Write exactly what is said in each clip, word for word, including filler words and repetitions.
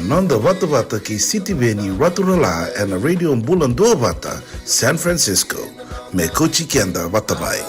Noda vatavata kei Sitiveni Raturala ena Radio Bula Duavata, San Francisco. Me kauti keda vata mai.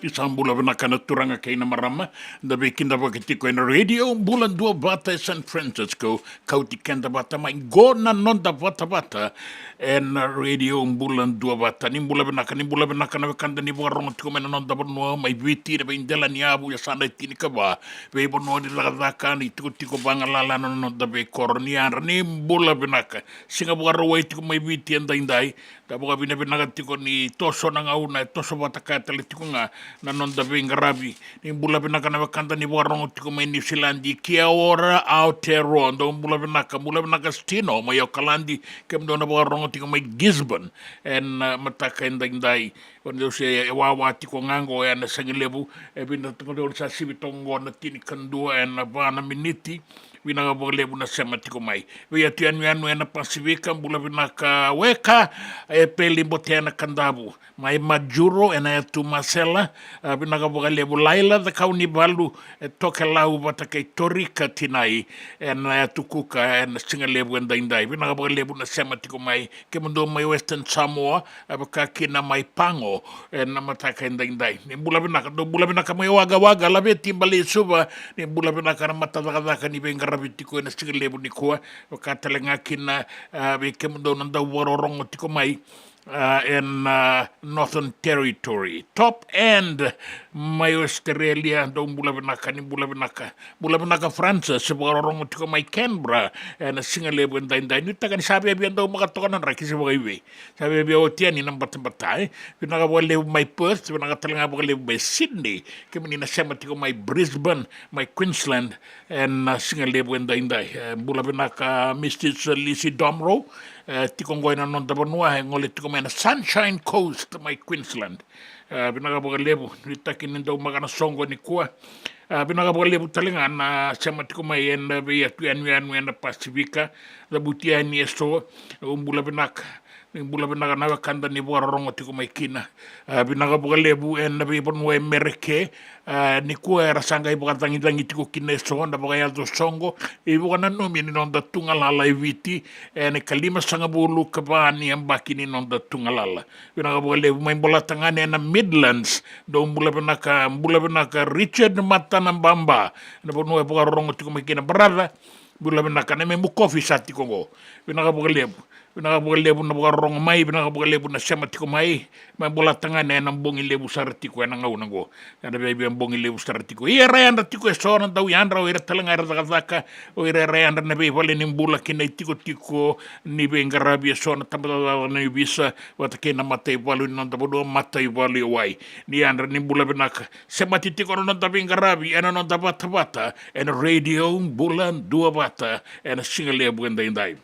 Ni sa bula vinaka na turaga kei na marama, da veikidavaki tiko ena Radio Bula Duavata e San Francisco, kauti keda vata mai qo na noda vatavata ena Radio Bula Duavata. Ni bula vinaka, ni bula vinaka na wekada ni vakarogo tiko mai na noda vanua mai Viti, na veidela ni yavu, e sa na tinikava, veivanua ni cakacaka, ni tikotiko vagalala na noda veikoro, ni yadra, ni bula vinaka. Siga Vakarauwai tiko mai Viti edaidai, da vakavinavinaka tiko ni toso na gauna, e toso vata kaya tale tiko ga na noda veiqaravi. Ni bula vinaka na wekada ni vakarogo tiko mai Niusiladi, kia ora Aotearoa, dou bula vinaka, bula vinaka Stino mai Okaladi, kemudou na vakarogo tiko mai Gisborne ena, ah, mataka edaidai. O ni dou se wawa tiko ga qo ena Sigalevu, e vinaka tiko dou sa sivi toka qo na tinikadua ena va na miniti. Vinaka vakalevu na sema tiko mai. Vei atu yanuyanu ena Pasifika, bula vinaka weka, e Peli Botea na Kadavu. Mai Majuro ena yatu Masela, ah, vinaka vakalevu Laila Cakaunivalu, e Tokelau vata kei Torika Tinai, ena yatu Kuka, ena Sigalevu edaidai. Vinaka vakalevu na sema tiko mai. Kemudou mai Western Samoa, e vaka kina mai Pago, ena mataka edaidai. Ni bula vinaka, dou bula vinaka mai Wagga Wagga, Laveti, Balei, Suva, ni bula vinaka na matacakacaka ni veiqaravi tiko ena Sigalevu nikua, vaka tale ga kina, ah, vei kemudou na dau vakarorogo tiko mai, ah, ena, ah, Northern Territory. Top End, mai Australia, dou bula vinaka, ni bula vinaka. Bula vinaka Francis, vakarorogo tiko mai Canberra, ena siga levu edaidai. Nuitaka ni sa viavia dau maka toka na draki se vakaivei. Sa viavia oti yani na batabata, e. Vinaka vakalevu mai Perth, vinaka tale ga vakalevu mai Sydney. Kemuni na sema tiko mai Brisbane, mai Queensland, ena siga levu edaidai. E, bula vinaka Missus Lizzie Domro, e, tiko qo ena noda vanua, e gole tiko mai na Sunshine Coast, mai Queensland. E, vinaka vakalevu, nuitaki ni dau maka na soqo nikua. E, vinaka vakalevu tale ga na sema tiko mai ena veiyatu yanuyanu ena Pasifika, cavuti yani eso, o bula vinaka. Ni bula vinaka na wekada ni vakarorogo tiko mai kina. A, vinaka vakalevu ena veivanua e Mereke. A, nikua era sa qai vakacagicagi tiko kina eso na vakayaco soqo. E ivakananumi ni noda tugalala e Viti, ena ikalimasagavulu ka va ni yabaki ni noda tugalala. Vinaka vakalevu mai Bolatagane ena Midlands. Dou bula vinaka, bula vinaka Richard Matanababa. Na vanua e vakarorogo tiko mai kina brother. Bula vinaka na me Mukofi sa tiko qo. Vinaka vakalevu. Vinaka vakalevu na vakarorogo mai, vinaka vakalevu na sema tiko mai. Mai Bolatagane ena bogi levu sara tiko ena gauna qo. Ena veivia bogi levu sara tiko. Ia era yadra tiko eso na dau yadra, o ira tale ga era cakacaka, o ira era yadra na veivale ni bula kei na itikotiko ni veiqaravi eso na tabacakacaka ni ovisa, vata kei na mataivalu ni noda vanua, mataivalu e wai. Ni yadra ni bula vinaka. Semati tiko na noda veiqaravi ena noda vatavata ena Radio Bula Duavata ena siga levu edaidai.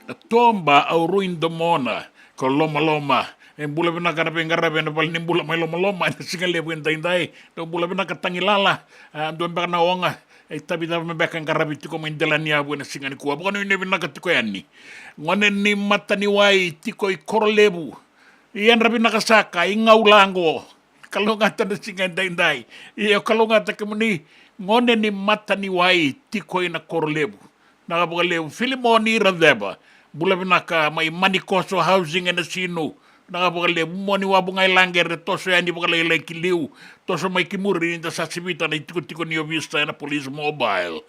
Na toba au rui domona ko Lomaloma. E bula vinaka na veiqaravi ena vale ni bula mai Lomaloma ena siga levu edaidai. Dou bula vinaka Tagilala, a, dua beka na oga. E itavi cava me beka e qaravi tiko mai Delaniyavu ena siga nikua? Vakanuinui vinaka tiko yani. Gone ni Mataniwai tiko i Korolevu. I yadra vinaka saka, i gauna qo. Kalougata na siga edaidai. Io, kalougata kemuni. Gone ni Mataniwai tiko ina Korolevu. Vinaka vakalevu. Filimoni Raceva. Bula vinaka mai Manikoso Housing ena Sinu. Vinaka vakalevu. Moni wavu ga i laqere, toso yani vakalailai ki liu. Toso mai ki muri ni da sa sivita na itikotiko ni ovisa ena Police Mobile.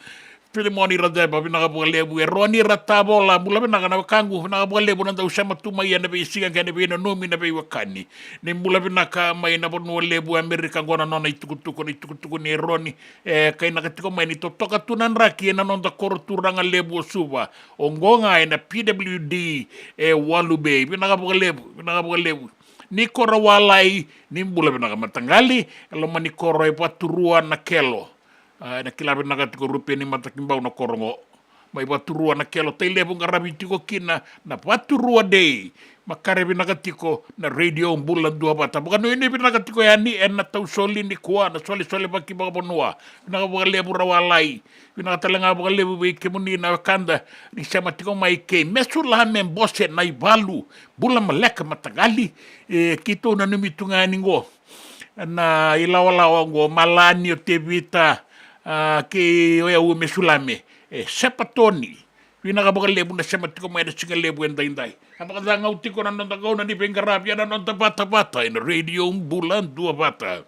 Filimoni Raceva, vinaka vakalevu. Eroni Ratavola, bula vinaka na wekaqu, vinaka vakalevu na dau sema tu mai ena veisiga kei na veinanumi na veiwekani. Ni bula vinaka mai na vanua levu Amerika, qo na nona itukutuku, na itukutuku ni Eroni. E kainaka tiko mai ni totoka tu na draki ena noda koro turaga levu o Suva. Oqo ga ena P W D e Walu Bay. Vinaka vakalevu, vinaka vakalevu. Ni koro Walai, ni bula vinaka mataqali, e loma ni koro e Vaturua na Kelo. A, ena kila vinaka tiko Rupeni Matakibau na koro qo. Mai Vaturua na Kelo, Tailevu qaravi tiko kina na Vaturua Day. Makare vinaka tiko na Radio Bula Duavata. Vakanuinui vinaka tiko yani ena tausoli nikua, na solesolevaki vakavanua. Vinaka vakalevu Rawalai. Vinaka tale ga vakalevu vei kemuni na wekada ni sema tiko mai kei Mesulame Bose Naivalu. Bula maleka mataqali. E, keitou nanumi tu ga yani qo na ilawalawa qo, Malani o Tevita, a, kei o yau o Mesulame, e, Sepatoni. Vinaka vakalevu na sema tiko mai na siga levu edaidai. A vakacagau tiko na noda gauna ni veiqaravi ena noda vatavata ena Radio Bula Duavata.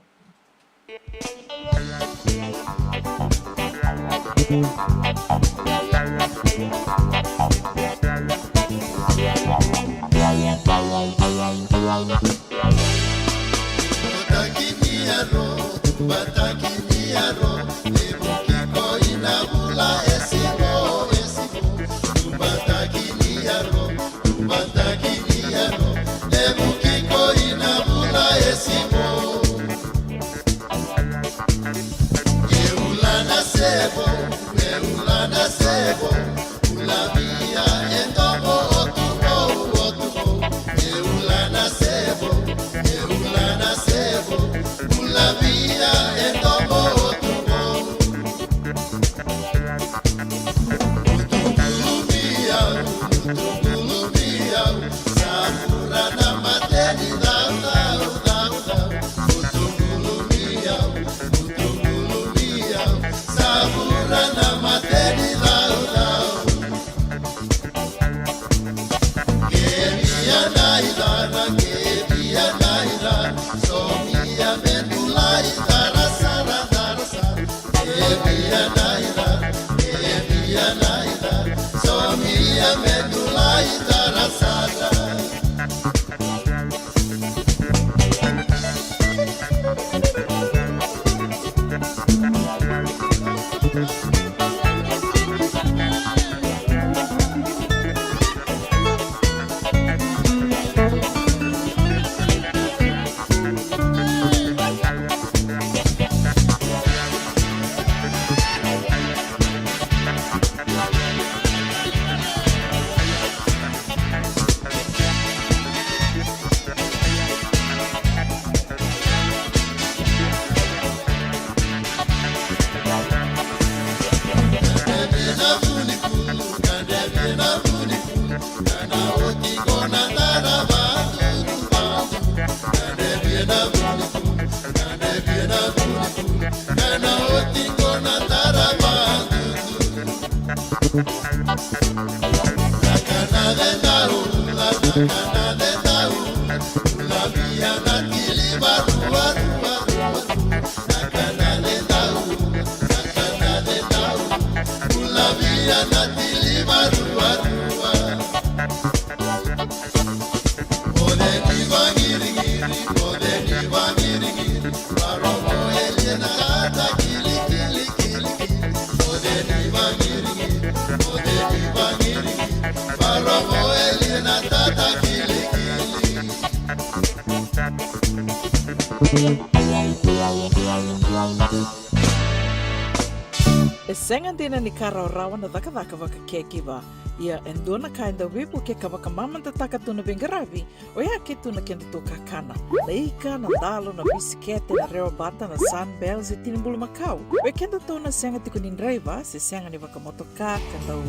E Sega dina ni ka rawarawa na cakacaka vaka caregiver. Ia e dua na ka e dau veivukei ka vakamamadataka tu na veiqaravi, oya ke tu na kedatou kakana. Na ika, na dalo, na bisikete, na rewa bata, na Sunbell, se tini bulumakau. Vei kedatou na sega tiko ni draiva, se sega ni vakamotoka, ka dau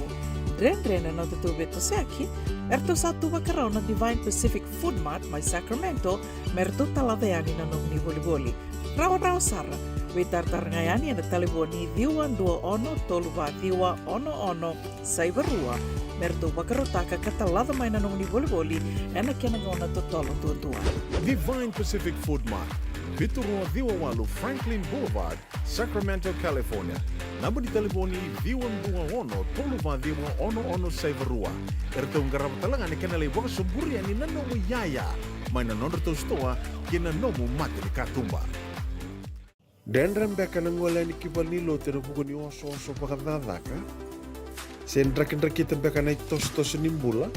dredre na nodatou veitosoyaki, eratou sa tu vakarau na Divine Pacific Food Mart mai Sacramento, me ratou talaca yani na nomuni volivoli. Rawarawa sara, veitaratara ga yani ena talevoni ciwa dua ono tolu va ciwa ono ono saiva rua, me ratou vakarautaka ka talaca mai na nomuni volivoli ena kena gauna totolo duadua. Divine Pacific Food Mart, vitu rua ciwa walu Franklin Boulevard, Sacramento, California. Naba ni talevoni ciwa dua ono tolu va ciwa ono ono saiva rua. Eratou qarava tale ga na kena lai vakasoburi yani na nomu iyaya mai na nodratou sitoa kei na nomu mata ni katuba. Dredre beka na gole yani ki valenilotu ena vuku ni osooso vakacakacaka? Se drakidrakita beka na itosotoso ni bula?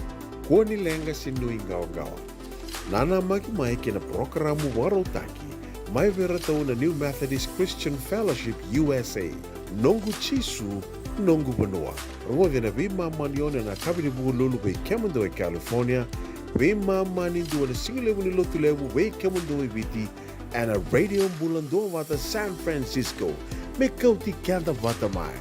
Kua ni leqa se nuiqawaqawa. Nanamaki mai ki na parokaramu vakarautaki mai vei iratou na New Methodist Christian Fellowship U S A. Noqu Jisu, noqu vanua. Rogoci ena veimama ni ono ena yakavi ni Vukelulu vei kemudou e California, veimama ni dua na sigalevu ni Lotulevu vei kemudou e Viti, ena Radio Bula Duavata San Francisco. Me kauti keda vata mai.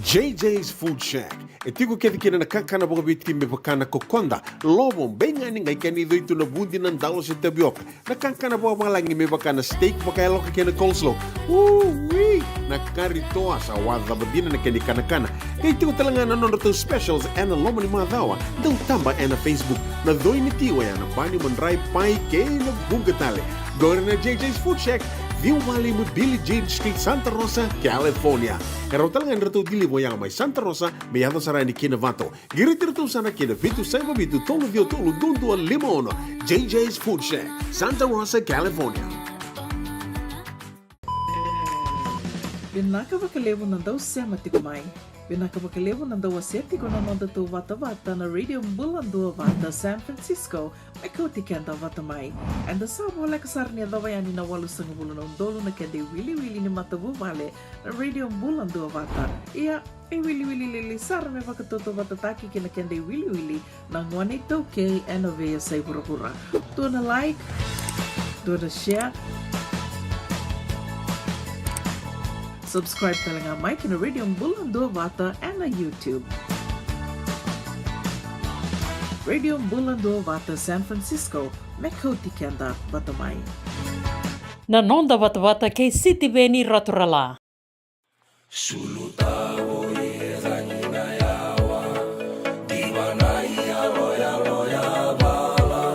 J J's Food Shack. E tiko kece kina na kakana vakaviti me vaka na kokoda, lovo, beigani, qai kena icoi tu na vudi, na dalo se tavioka. Na kakana vakavalagi me vaka na steak vakayaloka kei na coleslaw. Ui! Na kari toa, sa wacava dina na kena ikanakana. Qai tiko tale ga na nodratou specials ena loma ni macawa. Dau taba ena Facebook. Na coi ni ti oya na bani, madrai, pai kei na vuqa tale. Qori na J J's Food Shack, ciwa walu lima Billie Jean Street, Santa Rosa, California. E rawa tale ga ni ratou deliver oya mai Santa Rosa me yaco sara yani ki Novato. Qiriti iratou sara ki na vitu saiva vitu tolu ciwa tolu dua dua lima ono. J J's Food Shack, Santa Rosa, California. Vinaka vakalevu na dau sema tiko mai. Vinaka vakalevu na dau wasea tiko na nodatou vatavata na Radio Bula Duavata San Francisco, me kauti keda vata mai. Eda sa voleka sara ni yacova yani na walusagavulu na udolu na keda iwiliwili ni matavuvale na Radio Bula Duavata. Ia, e wiliwili lili sara me vakatautauvatataki kei na keda iwiliwili na gone iTaukei ena veiyasai vuravura. Dua na like, dua na share. Subscribe tale ga mai ki na Radio Bula Duavata ena YouTube. Radio Bula Duavata San Francisco, me kauti keda vata mai. Na noda vatavata kei Sitiveni Raturala. Sulu tavo i e cagi na yawa, diva na i yaloyalo ya vala,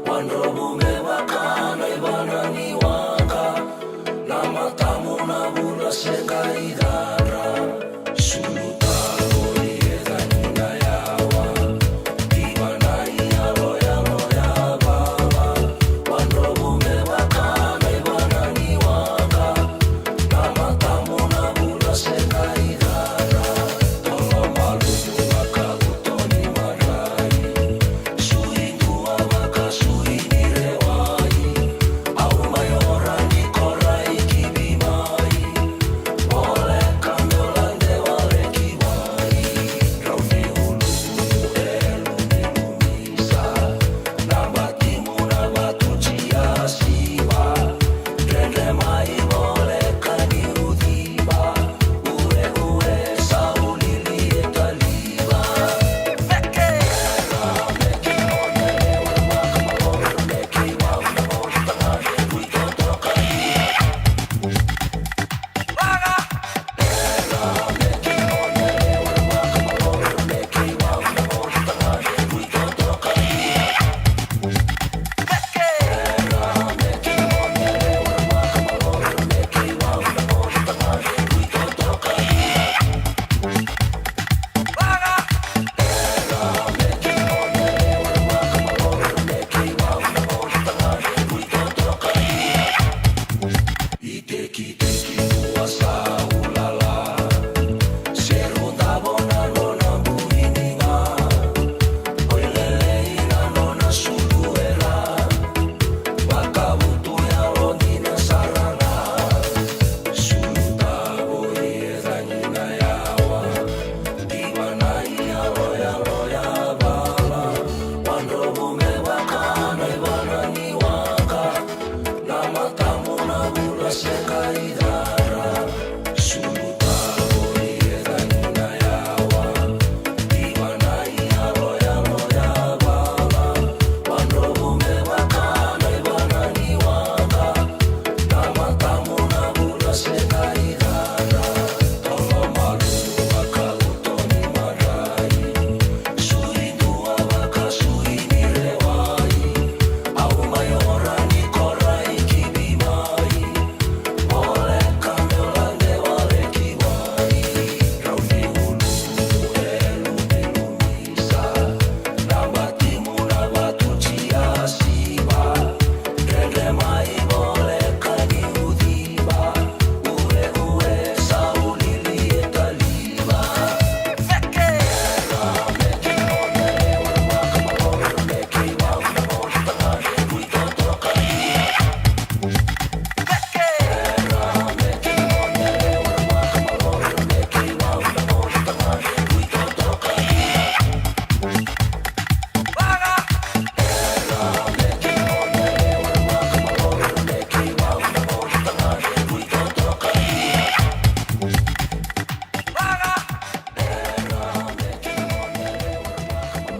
wadrovu me vaka na i vana ni waqa, na matamu na vula se qai cadra. Sulu tavo i e cagi na yawa, diva na i yaloyalo ya vala, wadrovu me vaka na i vana ni waqa, na matamu na vula se qai cadra.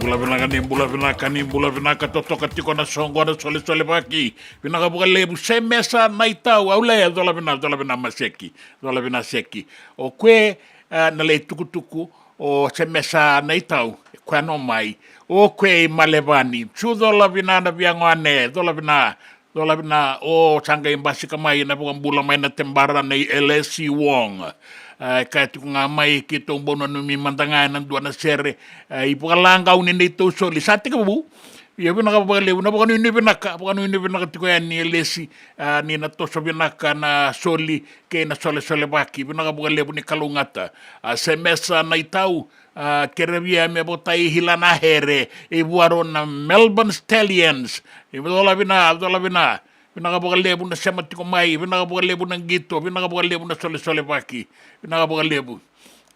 Bula vinaka, ni bula vinaka, ni bula vinaka, totoka tiko na soqo na solesolevaki. Vinaka vakalevu Semesa Naitau, au lea, cola vina, cola vina Maseki, cola vina Seki. O koya, e, na lai tukutuku, o Semesa Naitau, e koya no mai. O koya i Malevani, su cola vina na via gone, cola vina, cola vina, o sa qai basika mai na vakabula mai na tebara nei Elesi Wong. E, kaya tiko ga mai keitou bau nanumi mada ga ena dua na sere, e, i vakalagau ni neitou soli. Sa tekivu. Ia vinaka vakalevu, na vakanuinui vinaka, vakanuinui vinaka tiko yani Elesi, e, ni na toso vinaka na soli kei na solesolevaki. Vinaka vakalevu ni kalougata. A, Semesa Naitau, a, kerea me votai hila na here, i vuarau na Melbourne Stallions. I cola vina, cola vina. Vinaka vakalevu na sema tiko mai, vinaka vakalevu na qito, vinaka vakalevu na solesolevaki. Vinaka vakalevu.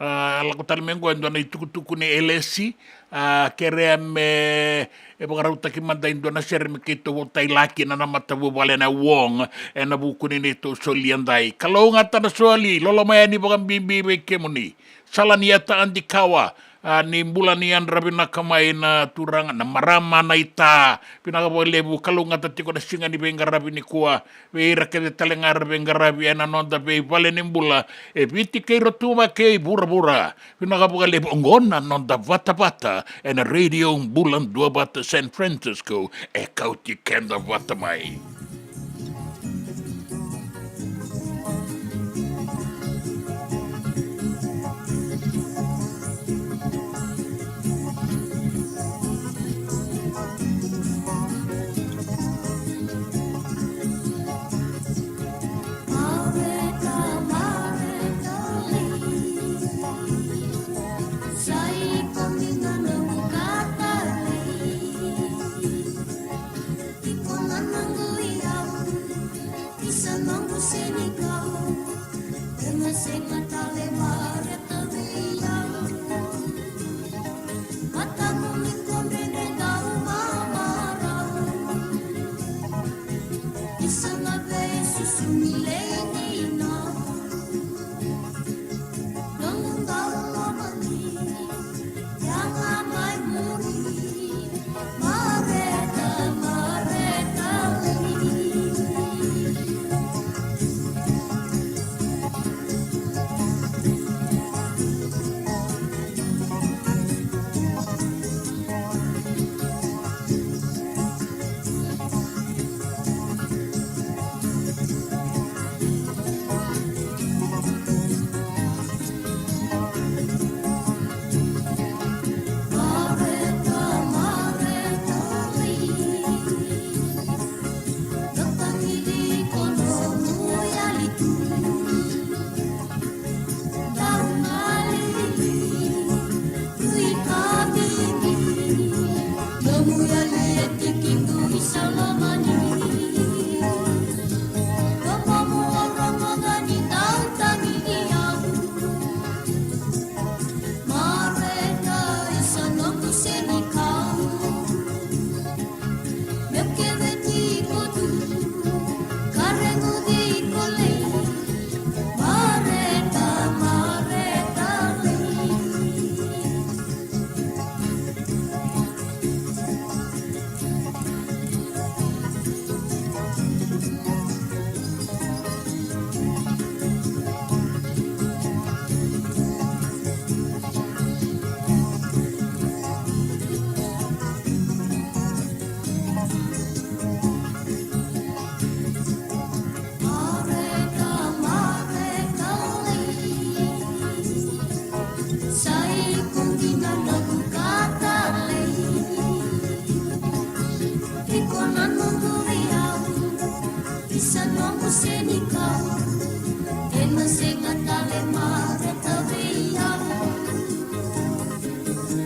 A, lako tale mai qo e dua na itukutuku ni Elesi, a, kerea me, e vakarautaki mada e dua na sere me keitou votai laki na, na matavuvale na Wong, ena vuku ni neitou soli edai. Kalougata na soli, loloma yani vakabibi vei kemuni. Salanieta Adikawa, a, ni bula ni yadra vinaka mai na turaga, na marama Naita, vinaka vakalevu, kalougata tiko na siga ni veiqaravi nikua, vei ira kece tale ga era veiqaravi ena noda veivale ni bula, e Viti kei Rotuma kei vuravura. Vinaka vakalevu, oqo na noda vatavata, ena Radio Bula Duavata San Francisco, e kauti keda vata mai. Iko na noqu iyau, isa noqu senikau, e na sega tale mareta vei au. Matamu ni kodre dredre dau mamarau, isa na veisusu ni lei ni nau.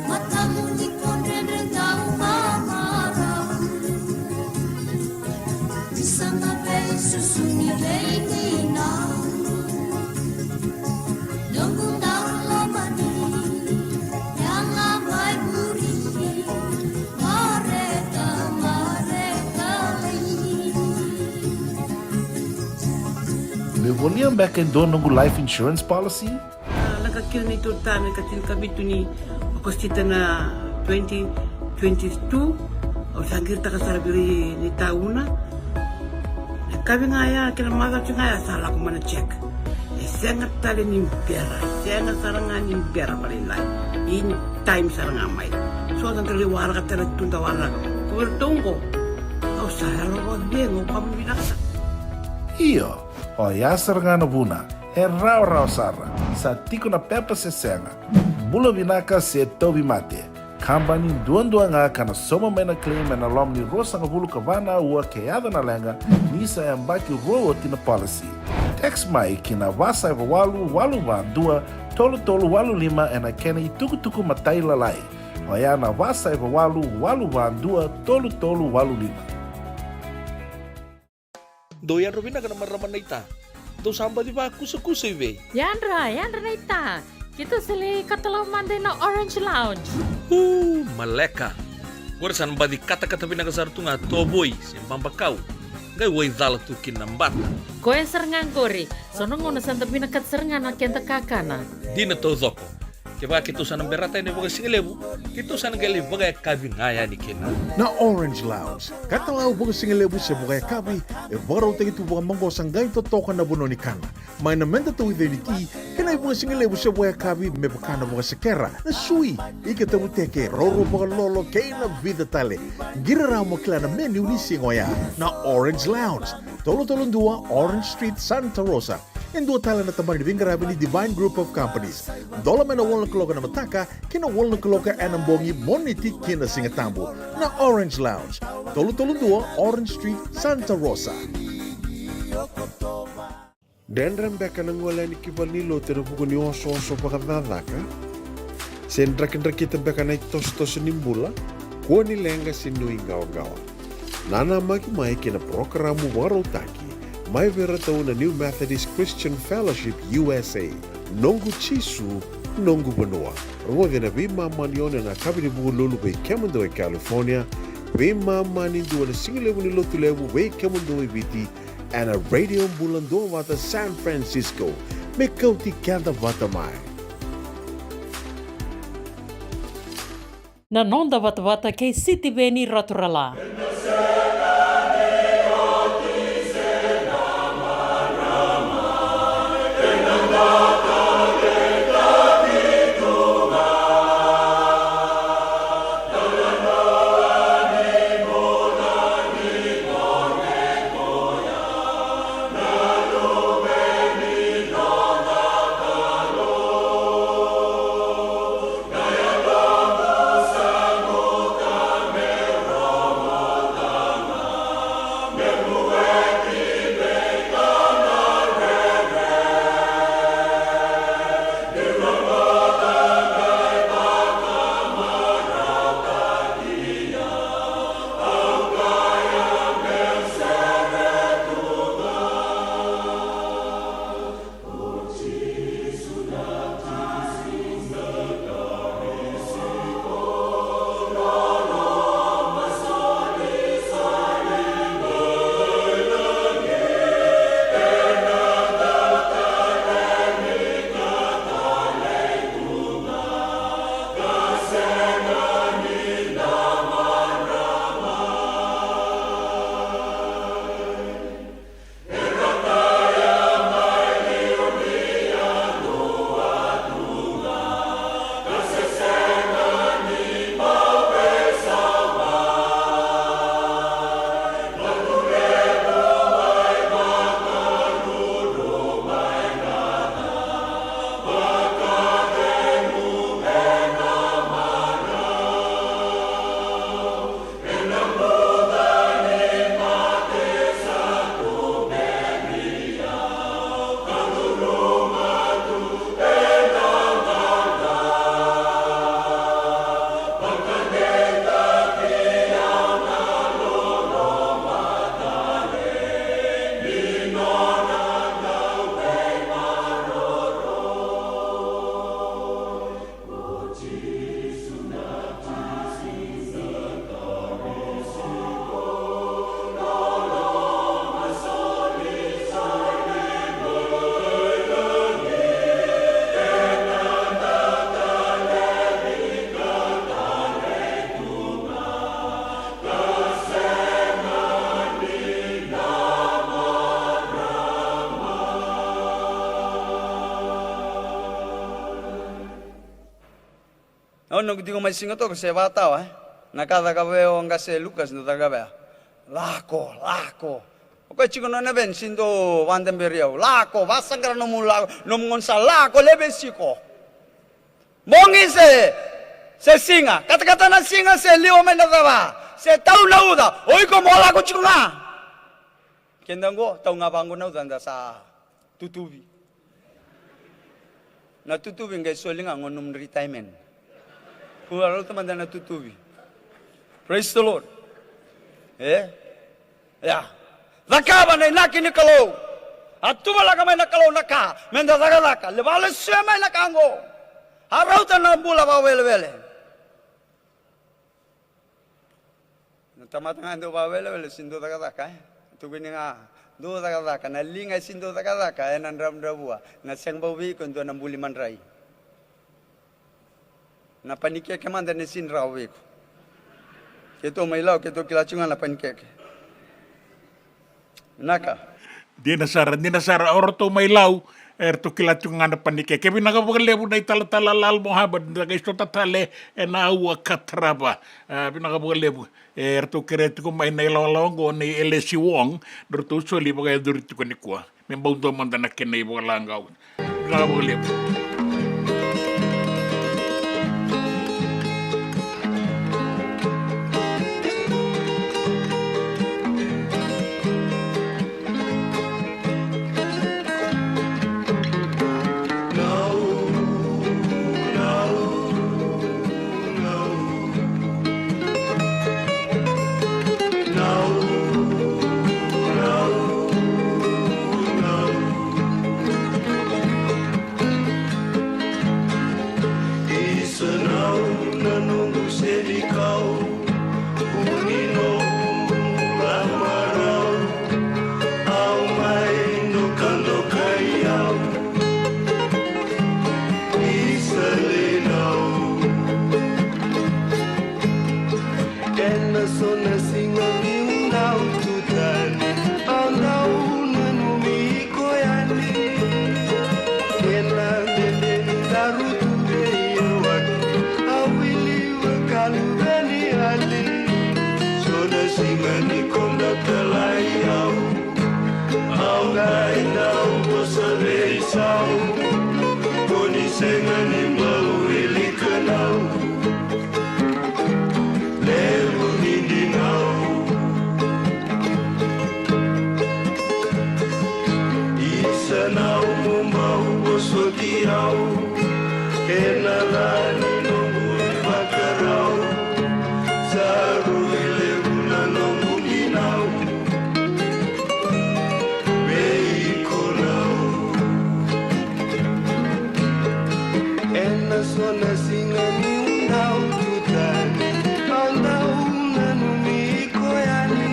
Matamu ni kodre dredre dau mamarau, isa na veisusu ni lei ni nau. Noqu dau lomani, yaga mai muri, mareta, mareta lei. Meu volia beka e dua noqu life insurance policy? A, laka kina neitou tama e ka tinikavitu ni Okosita na twenty twenty-two, au sa qiritaka sara vei ira ni tauna. Na kavi ga ya kei na macawa ga ya sa lako mai na check. E sega tale ni bera, e sega sara ga ni bera vakalailai. In time sara ga mai. So da qai waraka tale tu da waraka. Ko vei ratou qo. Au sa yalo vakacegu, au kama vinaka. Io, oya sara ga na vuna. E rawarawa sara. Sa tiko na pepa se sega. Bula vinaka se tauvimate. Kabani duadua ga ka na sauma mai na claim ena loma ni ruasagavulu ka va na aua ke yaco na leqa ni sa yabaki rua oti na policy. Text mai ki na va saiva walu walu va dua tolu tolu walu lima ena kena itukutuku matailalai. Oya na va saiva walu walu va dua tolu tolu walu lima. Dou yadra vinaka na marama naita. Dou sa baci vakusakusa i vei? Yadra, yadra naita. Keitou sa lai katalau mada ina Orange Lounge. Uu, maleka. Qori sa na baci katakata vinaka sara tu ga tovoi se babakau. Qai waicala tu kina na bata. Koya sara ga qori. So na gauna sa da vinakata sara ga na keda kakana. Dina taucoko. Kevaka keitou sa na berata yani vakasigalevu, keitou sa na qai lai vakayakavi ga yani kina. Na Orange Lounge, katalau vakasigalevu se vakayakavi, e vakarautaki tu vakamaqosa qai totoka na vanua ni kana. Mai na meda tauica ni ti, kei na ivakasigalevu se vakayakavi me vaka na vakasekera, na sui, ika tavuteke, roro vakalolo, kei na vica tale. Qiri rawa mo kila na menu ni siga oya. Na Orange Lounge, tolu tolu dua Orange Street, Santa Rosa. E dua tale na tabana ni veiqaravi ni Divine Group of Companies. Dola mai na walu na kaloko ena mataka ki na walu na kaloko ena bogi, Moniti ki na Sigatabu. Na Orange Lounge, tolu tolu dua Orange Street, Santa Rosa. Dredre beka na gole yani ki valenilotu ena vuku ni osooso vakacakacaka? Se drakidrakita beka na itosotoso ni bula? Kua ni leqa se nuiqawaqawa. Nanamaki mai ki na parokaramu vakarautaki mai vei iratou na New Methodist Christian Fellowship U S A, Noqu Jisu, Noqu Vanua. Rogoci ena veimama ni ono ena yakavi ni Vukelulu vei kemudou e California, veimama ni dua ena sigalevu ni Lotulevu vei kemudou e Viti, ena Radio Bula Duavata San Francisco. Me kauti keda vata mai. Na noda vatavata kei Sitiveni Raturala. Tiko mai Siga toka se vakatawa, e? Na ka caka vei o qase Lukas, dou caka vei. Lako, lako. O koya tiko na nona veni, se dou vakadaberi au. Lako, vakasaqara nomu lako, nomu gaunisala, lako, lai veisiko. Bogi se, se siga, katakata na siga se liwa mai na cava, se tau na uca, o iko mo lako tiko ga. Keda qo, tau ga vaqo na uca, da sa tutuvi. Na tutuvi qai soli ga qo nomu retirement. Kua rauta mada na tutuvi. Praise the Lord. E? Ia. Cakava na inaki ni Kalou. A tuvalaka mai na Kalou na ka meda cakacaka. Le vakalesuya mai na ka qo. A rauta na bula vakawelewele. Na tamata ga dau vakawelewele, se dau cakacaka, e? Tukuni ga, dau cakacaka, na liga e se dau cakacaka, ena dravudravua, na sega bau vei iko e dua na buli madrai. Na panikeke mada na se drau vei iko. Keitou mai Lau, keitou kila tiko ga na panikeke. Vinaka. Dina sara, dina sara, o ratou mai Lau, e ratou kila tiko ga na panikeke. Vinaka vakalevu na italatala Lal Mohammed, da qai sota tale ena aua ka tarava. E, vinaka vakalevu. E ratou kerea tiko mai na ilawalawa oqo nei Elesi Wong, na ratou soli vakayacori tiko nikua. Me bau dua mada na kena ivakalagau. Vinaka vakalevu. Isanau na noqu senikau, kua ni noqu la marau, au mai dokadokai au, isa lenau. Ena so na siga niu dau tu tani, au dau nanumi iko yani. Kena dede ni daru tu vei au aki, au wili vakaluve ni yali. So na siga ni koda talai au, au qai dau vosa veisau. Ko ni sega ni bau wilika nau. Levu ni dinau. Isa nau mo bau vosoti au. Kena la ni noqu ivakarau. Sa rui levu na noqu dinau. Vei iko nau. Ena so na siga niu dau tu tani, au dau nanumi iko yani.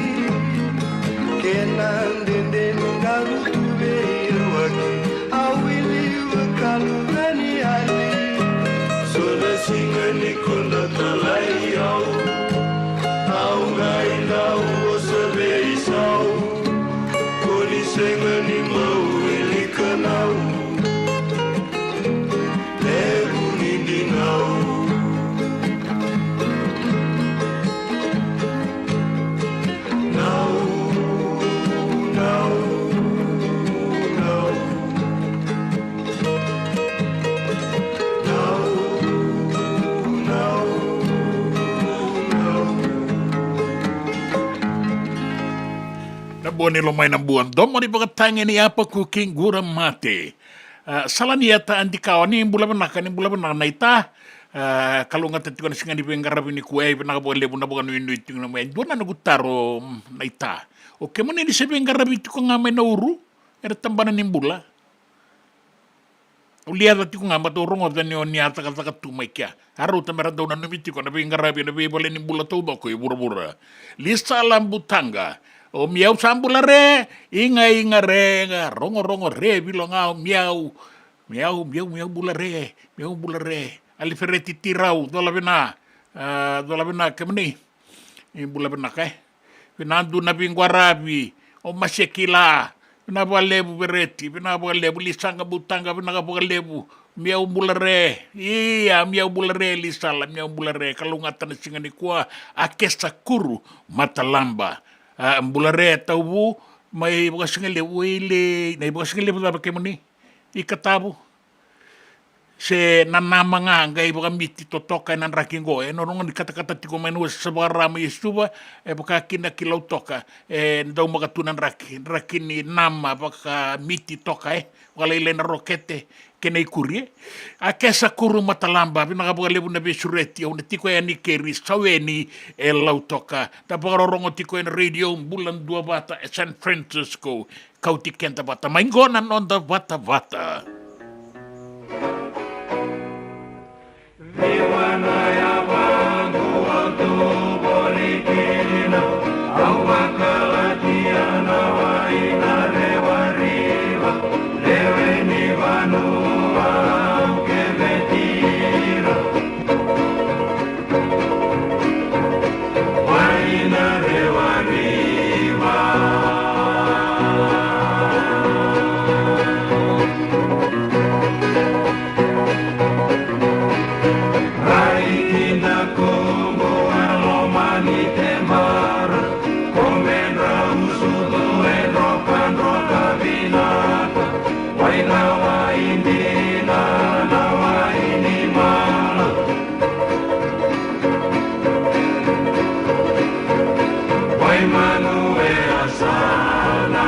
Kena dede ni daru tu vei au aki, au wili vakaluve ni yali. So na siga ni koda talai au, au qai dau vosa veisau. Ko ni sega ni bau wilika nau. Levu ni dinau. Nau, nau, nau. Nau, nau, nau. Na bua ni lomai na bua, domo ni vakatagi ni Apakuki Qura Mate. A, Salanieta Adikawa, ni bula vinaka, ni bula vinaka naita. A, kalougata tiko na siga ni veiqaravi nikua, e vinaka vakalevu na vakanuinui tiko na mai. Dua na noqu taro, mm, naita. O kemuni ni se veiqaravi tiko ga mai Nauru, era tabana ni bula. Au liaca tiko ga, baleta au rogoca ni o ni a cakacaka tu mai kea. A rauta me ra dau nanumi tiko na veiqaravi ena veivale ni bula taucoko e vuravura. Lisa Labutaqa. O Miau sa bula re, iga iga re, ga rogorogo re, vilo ga o Miau. Miau, Miau, Miau bula re, Miau bula re. Alifereti Tirau, cola vina, a, cola vina kemuni. Ni bula vinaka e. Vina Duna Viqwaravi, o Masekila, vina vakalevu Vereti, vina vakalevu Lisaqa Butaqa, vina vakalevu Miau bula re, ia, miau bula re Lisala, miau bula re, kalougata na siga nikua, a kesa kuru matalaba. A, bula re Tauvu, mai vakasigalevu, e le, na ivakasigalevu cava kemuni? I Katavu. Se na nama ga qai vakamiti totoka ena draki qo, e na rogo ni katakata tiko mai na ua sa vakarama i Suva, e vaka kina ki Lautoka, e daumaka tu na draki, draki ni nama vakamiti toka, e vakalailai na rokete, kei na ikuri, e. A kesa kuru matalaba, vinaka vakalevu na veisureti, au na tiko yani keri Saweni e Lautoka. Da vakarorogo tiko ena radio, bula duavata e San Francisco. Kauti keda vata mai qo na noda vatavata. Ciwa na yavaqu au tu voli kina, au vakalatia na wai na rewariva, lewe ni vanua au keveti ira. Wai na rewariva. Rai ki na kubu a loma ni tebara, ko me drau sucu e drokadroka vinaka. Wai na wai dina, na wai ni mala. Wai manu e asana.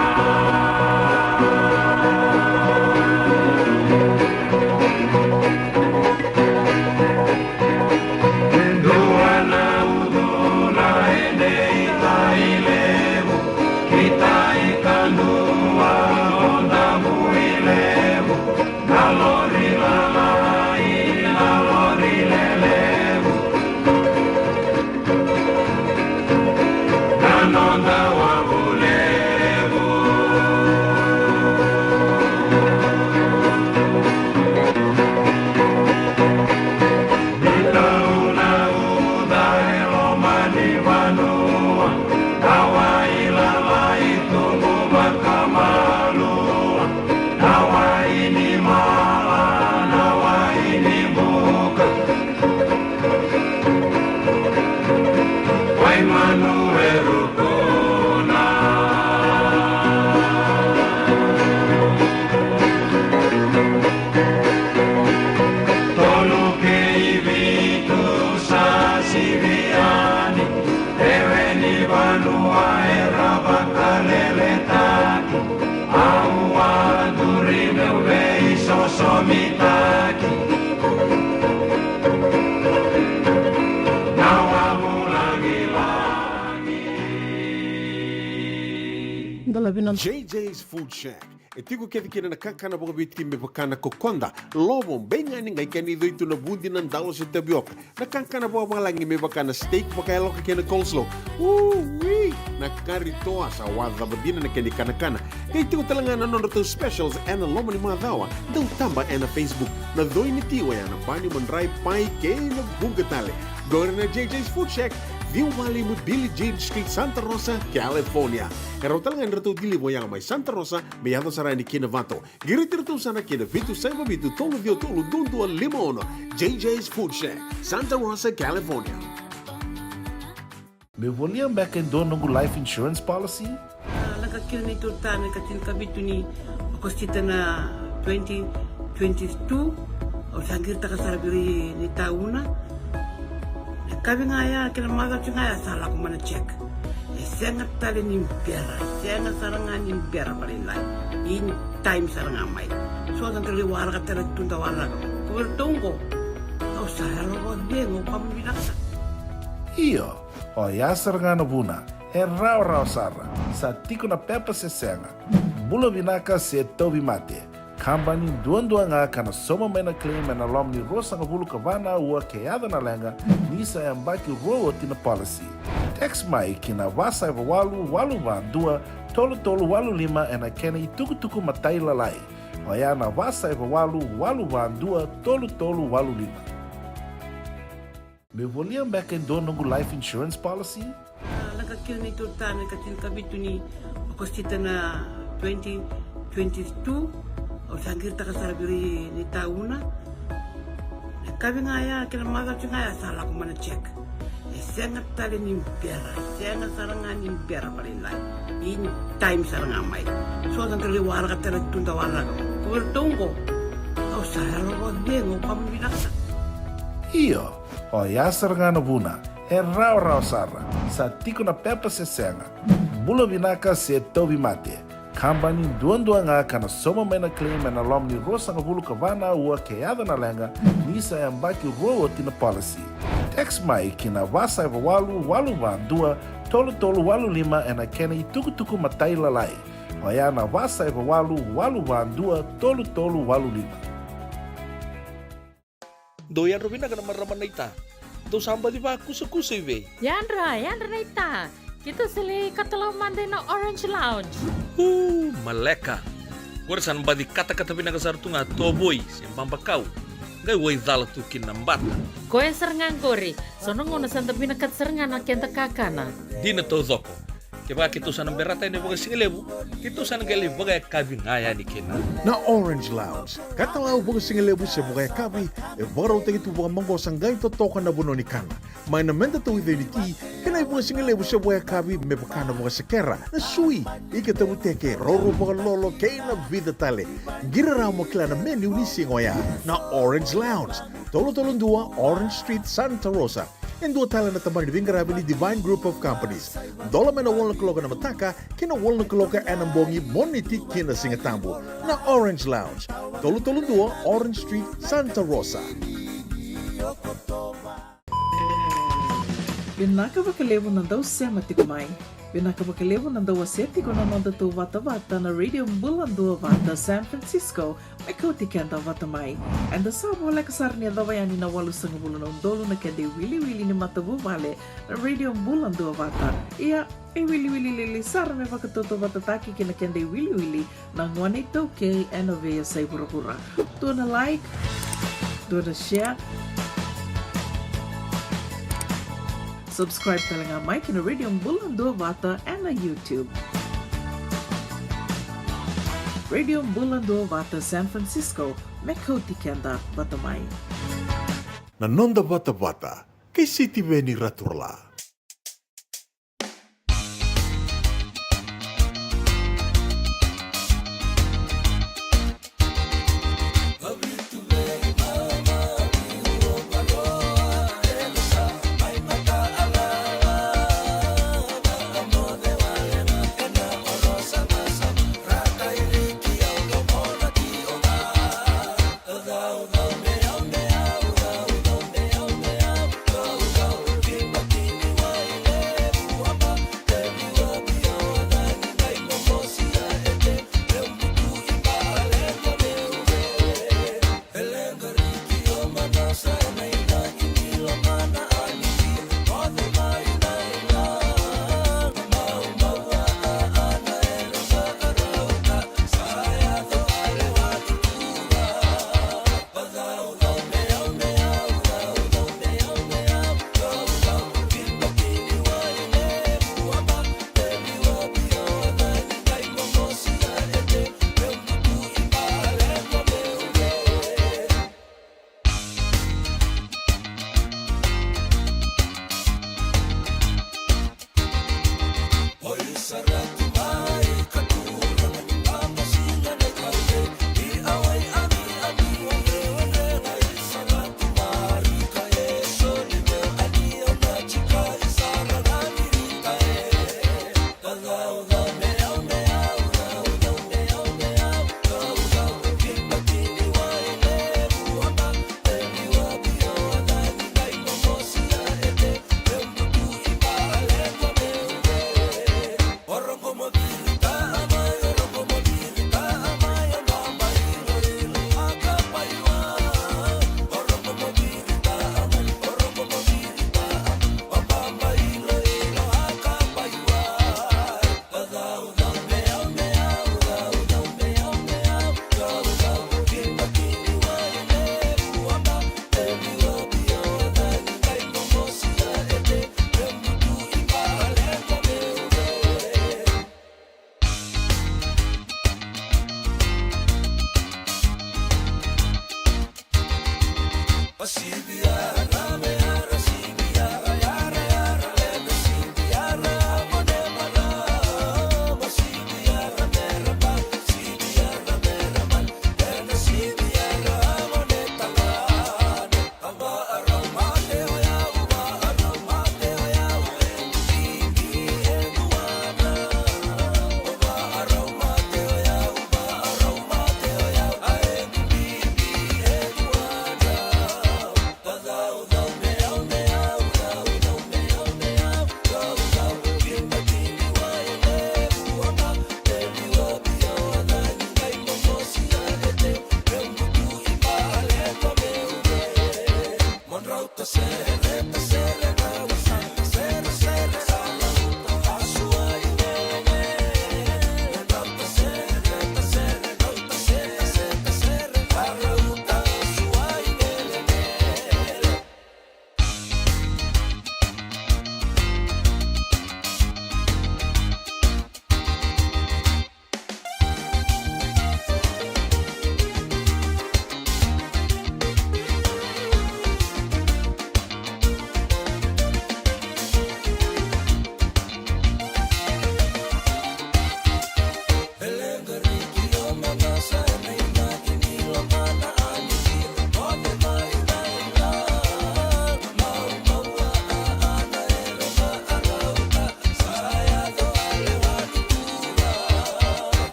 Dua na ucu na ene i tai levu, ki tai kadua o davu i levu. Na lori lalai, na lori lelevu. Na noda wavu levu. Ni tau na uca e loma ni vanua. Na wai lalai tubu vakamalua. Na wai ni mala, na wai ni buka. Wai manu e rukuna. Tolu kei vitu sa sivi yani. Lewe ni vanua era vakaleletaki. Au a duri meu veisosomitaki. Na wavu lagilagi. Dolavi na J J's Food Shack. E tiko kece kina na kakana vakaviti me vaka na kokoda, lovo, beigani, qai kena icoi tu na vudi, na dalo se tavioka. Na kakana vakavalagi me vaka na steak vakayaloka kei na coleslaw. Ui! Na kari toa sa wacava dina na kena ikanakana. Qai tiko tale ga na nodratou specials ena loma ni macawa. Dau taba ena Facebook. Na coi ni ti oya na bani, madrai, pai kei na vuqa tale. Qori na J J's Food Shack, ciwa walu lima Billie Jean Street, Santa Rosa, California. E rawa tale ga ni ratou deliver oya mai Santa Rosa me yaco sara yani ki Novato. Qiriti iratou sara ki na vitu saiva vitu tolu ciwa tolu dua dua lima ono. J J's Food Shack, Santa Rosa, California. Meu volia beka e dua noqu life insurance policy? A, lako kina neitou ta na ka tinikavitu ni Okosita na twenty twenty-two. Au sa qiritaka sara vei ira ni tauna. Na kavi ga ya kei na macawa ga ya sa lako mai na check. E sega tale ni bera, sega sara ga ni bera vakalailai. In time sara ga mai. So da qai waraka tale tu da waraka. Ko vei ratou qo. Au sa yalo vakacegu, au vakavinavinaka sara. Io, oya sara ga na vuna. E rawarawa sara. Sa tiko na pepa se sega. Bula vinaka se tauvimate. Kabani duadua ga ka na sauma mai na claim ena loma ni ruasagavulu ka va na aua ke yaco na leqa ni sa yabaki rua oti na policy. Text mai ki na va saiva walu walu va dua tolu tolu walu lima ena kena itukutuku matailalai. Oya na va saiva walu walu va dua tolu tolu walu lima. Meu volia beka e dua noqu life insurance policy? A, lako kina neitou ta na ka tinikavitu ni Okosita na twenty twenty-two. Au sa qiritaka sara vei ira ni tauna. Na kavi ga ya kei na macawa ga ya sa lako mai na check. E sega tale ni bera, e sega sara ga ni bera vakalailai. In time sara ga mai. So sa qai waraka tale tu da waraka. Ko vei ratou oqo. Au sa yalo vakacegu, au kama vinaka sara. Io, oya sara ga na vuna. E rawarawa sara. Sa tiko na pepa se sega. Bula vinaka se tauvimate. Kabani duadua ga ka na sauma mai na claim ena loma ni ruasagavulu ka va na aua ke yaco na leqa ni sa yabaki rua oti na policy. Text mai ki na va saiva walu walu va dua tolu tolu walu lima ena kena itukutuku matailalai. Oya na va saiva walu walu va dua tolu tolu walu lima. Dou yadra vinaka na marama naita. Dou sa baci vakusakusa i vei? Yadra, yadra naita. Keitou sa lai katalau mada ina Orange Lounge. Uu, maleka. Qori sa na baci katakata vinaka sara tu ga tovoi se babakau. Qai waicala tu kina na bata. Koya sara ga qori. So na gauna sa da vinakata sara ga na keda kakana. Dina taucoko. Kevaka keitou sa na berata yani vakasigalevu, keitou sa na qai lai vakayakavi ga yani kina. Na Orange Lounge, katalau vakasigalevu se vakayakavi, e vakarautaki tu vakamaqosa qai totoka na vanua ni kana. Mai na meda tauica ni ti, kei na ivakasigalevu se vakayakavi me vaka na vakasekera, na sui, ika tavuteke, roro vakalolo, kei na vica tale. Qiri rawa mo kila na menu ni siga oya. Na Orange Lounge, tolu tolu dua Orange Street, Santa Rosa. E dua tale na tabana ni veiqaravi ni Divine Group of Companies. Dola mai na walu na kaloko ena mataka ki na walu na kaloko ena bogi, Moniti ki na Sigatabu. Na Orange Lounge, tolu tolu dua Orange Street, Santa Rosa. Vinaka vakalevu na dau sema tiko mai. Vinaka vakalevu na dau wasea tiko na noda tou vatavata na Radio Bula Duavata San Francisco, me kauti keda vata mai. Eda sa voleka sara ni yacova yani na walusagavulu na udolu na keda iwiliwili ni matavuvale na Radio Bula Duavata. Ia, e wiliwili lili sara me vakatautauvatataki kei na keda iwiliwili na gone iTaukei ena veiyasai vuravura. Dua na like, dua na share. Subscribe tale ga mai ki na Radio Bula Duavata ena YouTube. Radio Bula Duavata San Francisco, me kauti keda vata mai. Na noda vatavata, kei Sitiveni Raturala.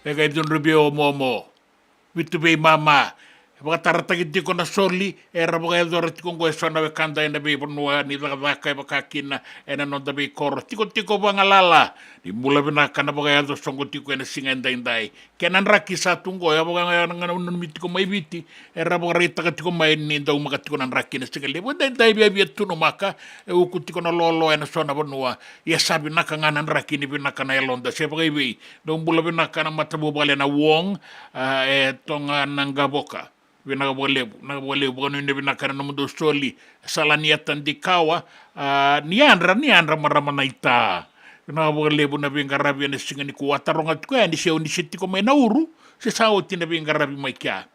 Veika e cudruvi o momo. Vitu vei mama. E vakatarataki tiko na soli, era vakayacora tiko oqo e so na wekada ena veivanua ni cakacaka e vaka kina ena noda veikoro. Tikotiko vagalala. Ni bula vinaka na vakayaco soqo tiko ena siga edaidai. Kena draki sa tu oqo, e vaka ga na gauna nanumi tiko mai Viti, era vakaraitaka tiko mai ni daumaka tiko na draki ena siga levu. Edaidai viavia tunumaka, e uku tiko na lolo ena so na vanua. Ia sa vinaka ga na draki ni vinaka na yaloda se vakaivei. Dou bula vinaka na matavuvale na Wong, a, e Toga na Qavoka. Vinaka vakalevu, vinaka vakalevu, vakanuinui vinaka na nomudou soli. Sala ni yata dikawa, a, ni yadra, ni yadra marama na ita. Vinaka vakalevu na veiqaravi ena siga nikua, taroga tiko yani se o ni se tiko mai Nauru, se sa oti na veiqaravi mai kea.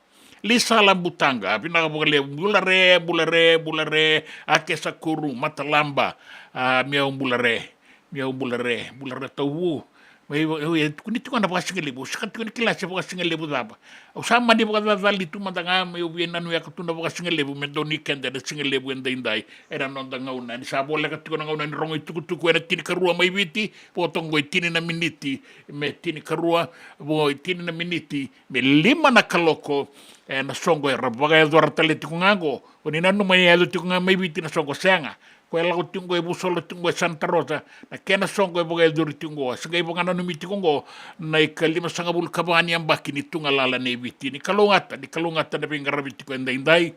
Lisala Butaqa, vinaka vakalevu, bula re, bula re, bula re, Ake Sakuru, Matalaba, a, Miau bula re. Miau bula re, bula re tauvu. Mai, e, e, tukuni tiko na vakasigalevu, saka tiko ni kila se vakasigalevu cava. Au sa mani vakacacali tu mada ga, meu via nanuyaka tu na vakasigalevu, me donu i keda na sigalevu edaidai, ena noda gauna, ni sa voleka tiko na gauna ni rogo i tukutuku ena tinikarua mai Viti, vo toqo i tini na miniti, me tinikarua, vo i tini na miniti, me lima na kaloko, ena soqo era vakayacora tale tiko ga oqo, o ni nanuma e yaco tiko ga mai Viti na soqo sega. Ko e lako tiko oqo e Vusolo tiko oqo e Santa Rosa, na kena soqo e vakayacori tiko oqo, se qai vakananumi tiko oqo, na ikalimasagavulu ka va ni yabaki ni tugalala nei Viti, ni kalougata, ni kalougata na veiqaravi tiko edaidai.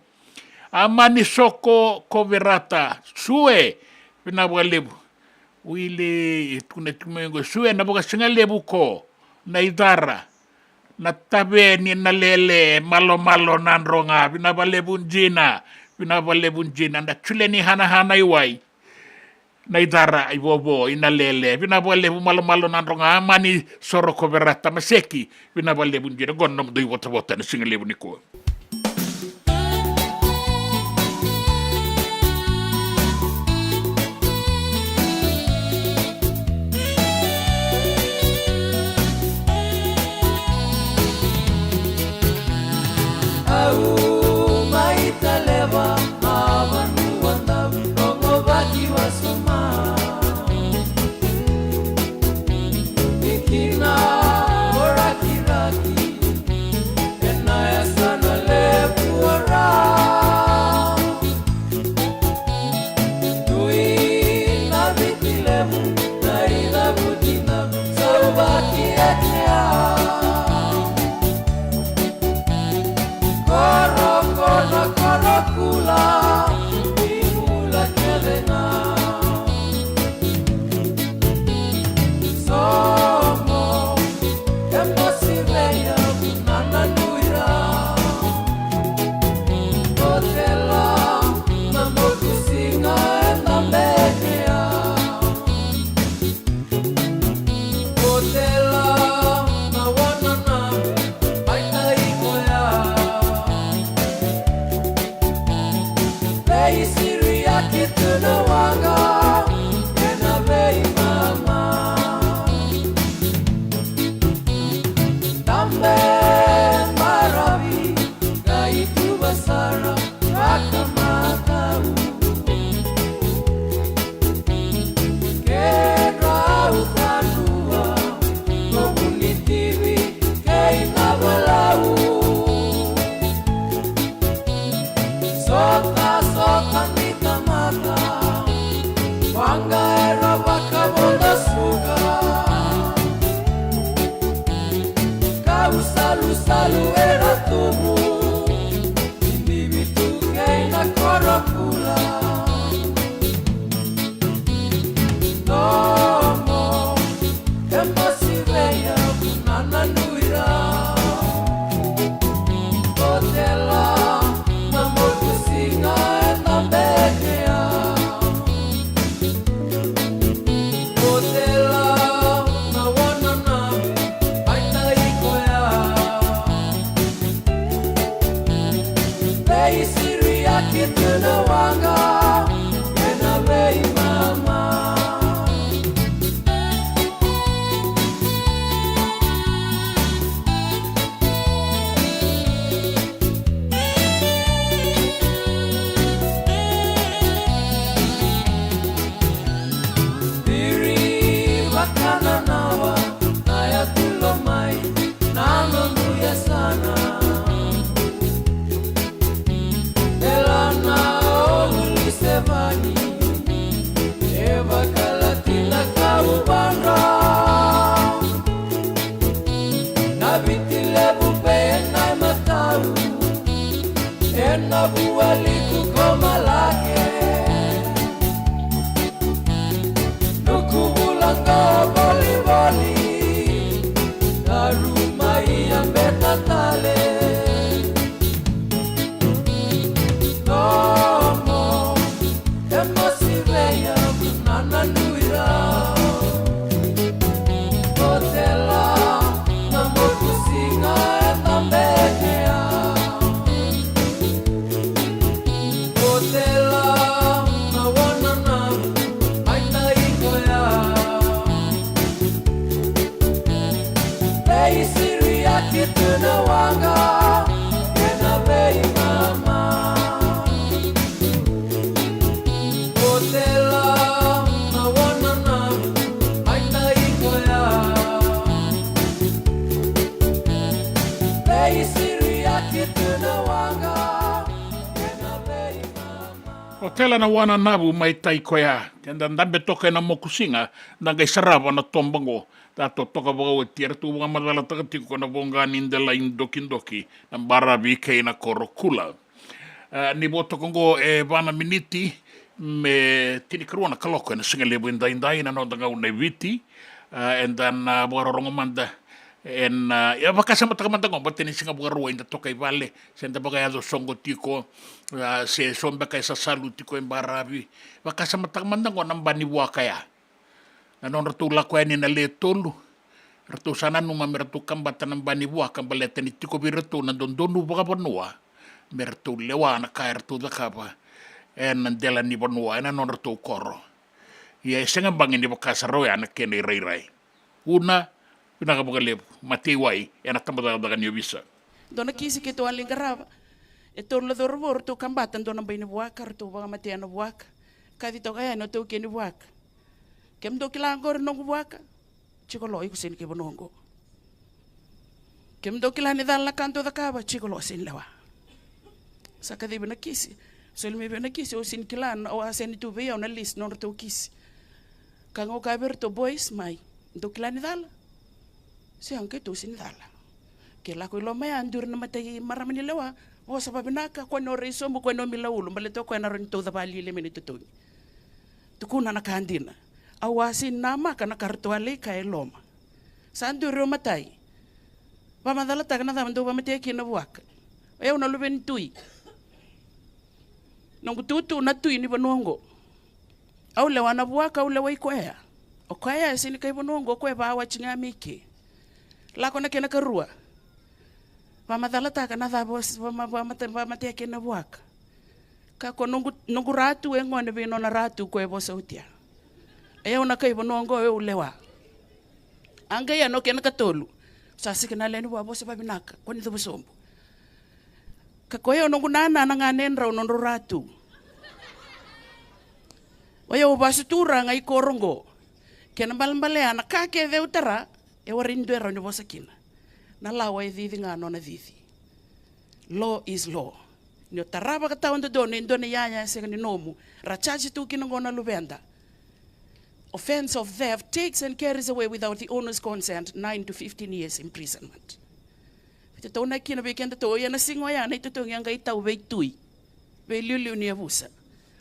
A mani soko ko Verata, Sue, vinaka vakalevu. Wili, e tukuna tiko mai oqo, Sue na vakasigalevu ko, na icara. Na tave ni na lele, malomalo na droga, vinaka vakalevu Jina, vinaka vakalevu Jina, na tule ni hanahana i wai, na icara i vovo, i na lele, vinaka vakalevu malomalo na droga, a mani soro ko Verata Maseki, vinaka vakalevu Jina, qo na nomudou ivotavota na sigalevu nikua. Au mai Taleva, na vanua dau rogo vaki wasoma. Ni kina o Rakiraki, ena yasana Qo volivoli, ka ruma ia beta tale. Nomo, e masi vei au na nanui rau. Ko tela na moku siga e tabekea. Ko tela na wanana mai tai koya. Veisiriaki tu na waqa ena veimama. Ko tela na wanana mai tai koya. Veisiriaki tu na waqa ena veimama. O tela na wananavu mai tai koya. Keda dabe toka ena moku siga, da qai sarava na toba oqo. Da totoka vakaoti, eratou vakamacalataka tiko na voqa ni delai dokidoki, na baravi kei na koro kula. A, ni vo toka oqo e va na miniti me tinikarua na kaloko ena siga levu edaidai na noda gauna e Viti. A, eda na vakarorogo mada ena, a, e vakasamataka mada oqo, baleta ni siga Vakarauwai da toka i vale, se da vakayaco soqo tiko, a, se so beka e sasalu tiko e baravi. Vakasamataka mada oqo na ba ni vuaka ya. Na nodratou lako yani na le tolu, ratou sa nanuma me ratou kabata na ba ni vuaka baleta ni tiko vei ratou na dodonu vakavanua me ratou lewa na ka e ratou cakava ena dela ni vanua, ena nodratou koro. Ia e sega bagi ni vaka sara oya na kena irairai. Una, vinaka vakalevu Mateiwai ena tabacakacaka ni ovisa. Dua na kisi keitou a lai qarava. E tolu na cauravou ratou kabata dua na bai ni vuaka, ratou vakamatea na vuaka. Kaci toka yani o taukei ni vuaka. Kemudou kila oqori noqu vuaka? Jiko lo, iko sega ni kai vanua oqo. Kemudou kila ni cala na ka dou cakava? Jiko lo, sega ni lewa. Sa kacivi na kisi. Soli mai vei au na kisi, au sega ni kila, au a sega ni tu vei au na list nodratou kisi. Ka qai kaya vei iratou, boys, mai, dou kila ni cala? Sega, keitou sega ni cala. Ke lako i loma ya, duri na matai marama ni lewa, vosa vavinaka, kua ni o rai sobu, kua ni o mila ulu, baleta o koya na rawa ni tauca vakalialia mai na itotogi. Tukuna na ka dina. Au a sega ni namaka na ka ratou a lai kaya e loma. Sa duri o matai. Vakamacalataka na cava dou vakamatea kina na vuaka. O yau na luve ni tui. Noqu tutu na tui ni vanua oqo. Au lewa na vuaka, au lewai koya. O koya e sega ni kai vanua oqo, o koya e vawati ga mai ke. Lako na kena karua. Vakamacalataka na cava o s-, vama-, vamate-, vamatea kina na vuaka. Ka ko noqu, noqu ratu e gone vei nona ratu ko e vosa oti ya. E au na kai vanua oqo, e au lewa. A qai ya na kena katolu. Sa sega na lewe ni vua, vosa vavinaka, kua ni cuva sobu. Ka ko yau noqu nana na ganedrau nodrau ratu. O yau vasu turaga i koro oqo. Kena balebale ya na ka kece au tara, e warai ni dua e rawa ni vosa kina. Na lawa e cici ga nona cici. Law is law. Ni o tara vakatawadodonu e dua na iyaya e sega ni nomu, ra charge tu kina oqo na luveda. Offence of theft takes and carries away without the owner's consent nine to fifteen years imprisonment. Veitataunaki kina vei kedatou, ia na siga oya na itotogi a qai tau veitui, veiliuliu ni yavusa.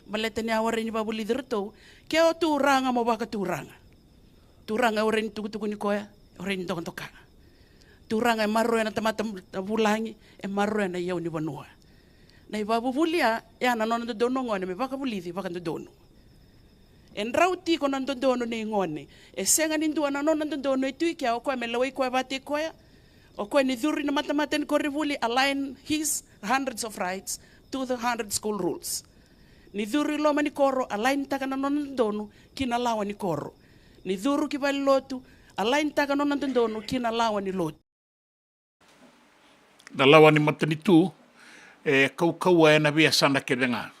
Baleta ni a warai ni vakavulici iratou, ke o turaga mo vakaturaga. Turaga e warai ni tukutukuni koya, e warai ni dokadoka. Turaga e maroroya na tamata vulagi, e maroroya na iyau ni vanua. Na ivakavuvuli ya, ya na nona dodonu o gone me vakavulici vakadodonu. E drau tiko na dodonu nei gone. E sega ni dua na nona dodonu e tu i kea, o koya me lewai koya vakataki koya. O koya ni curu i na matamata ni koronivuli, align his hundreds of rights to the hundred school rules. Ni curu i loma ni koro, align taka na nona dodonu ki na lawa ni koro. Ni curu ki valenilotu, align taka na nona dodonu ki na lawa ni lotu. Na lawa ni matanitu e kaukauwa ena veiyasana kece ga.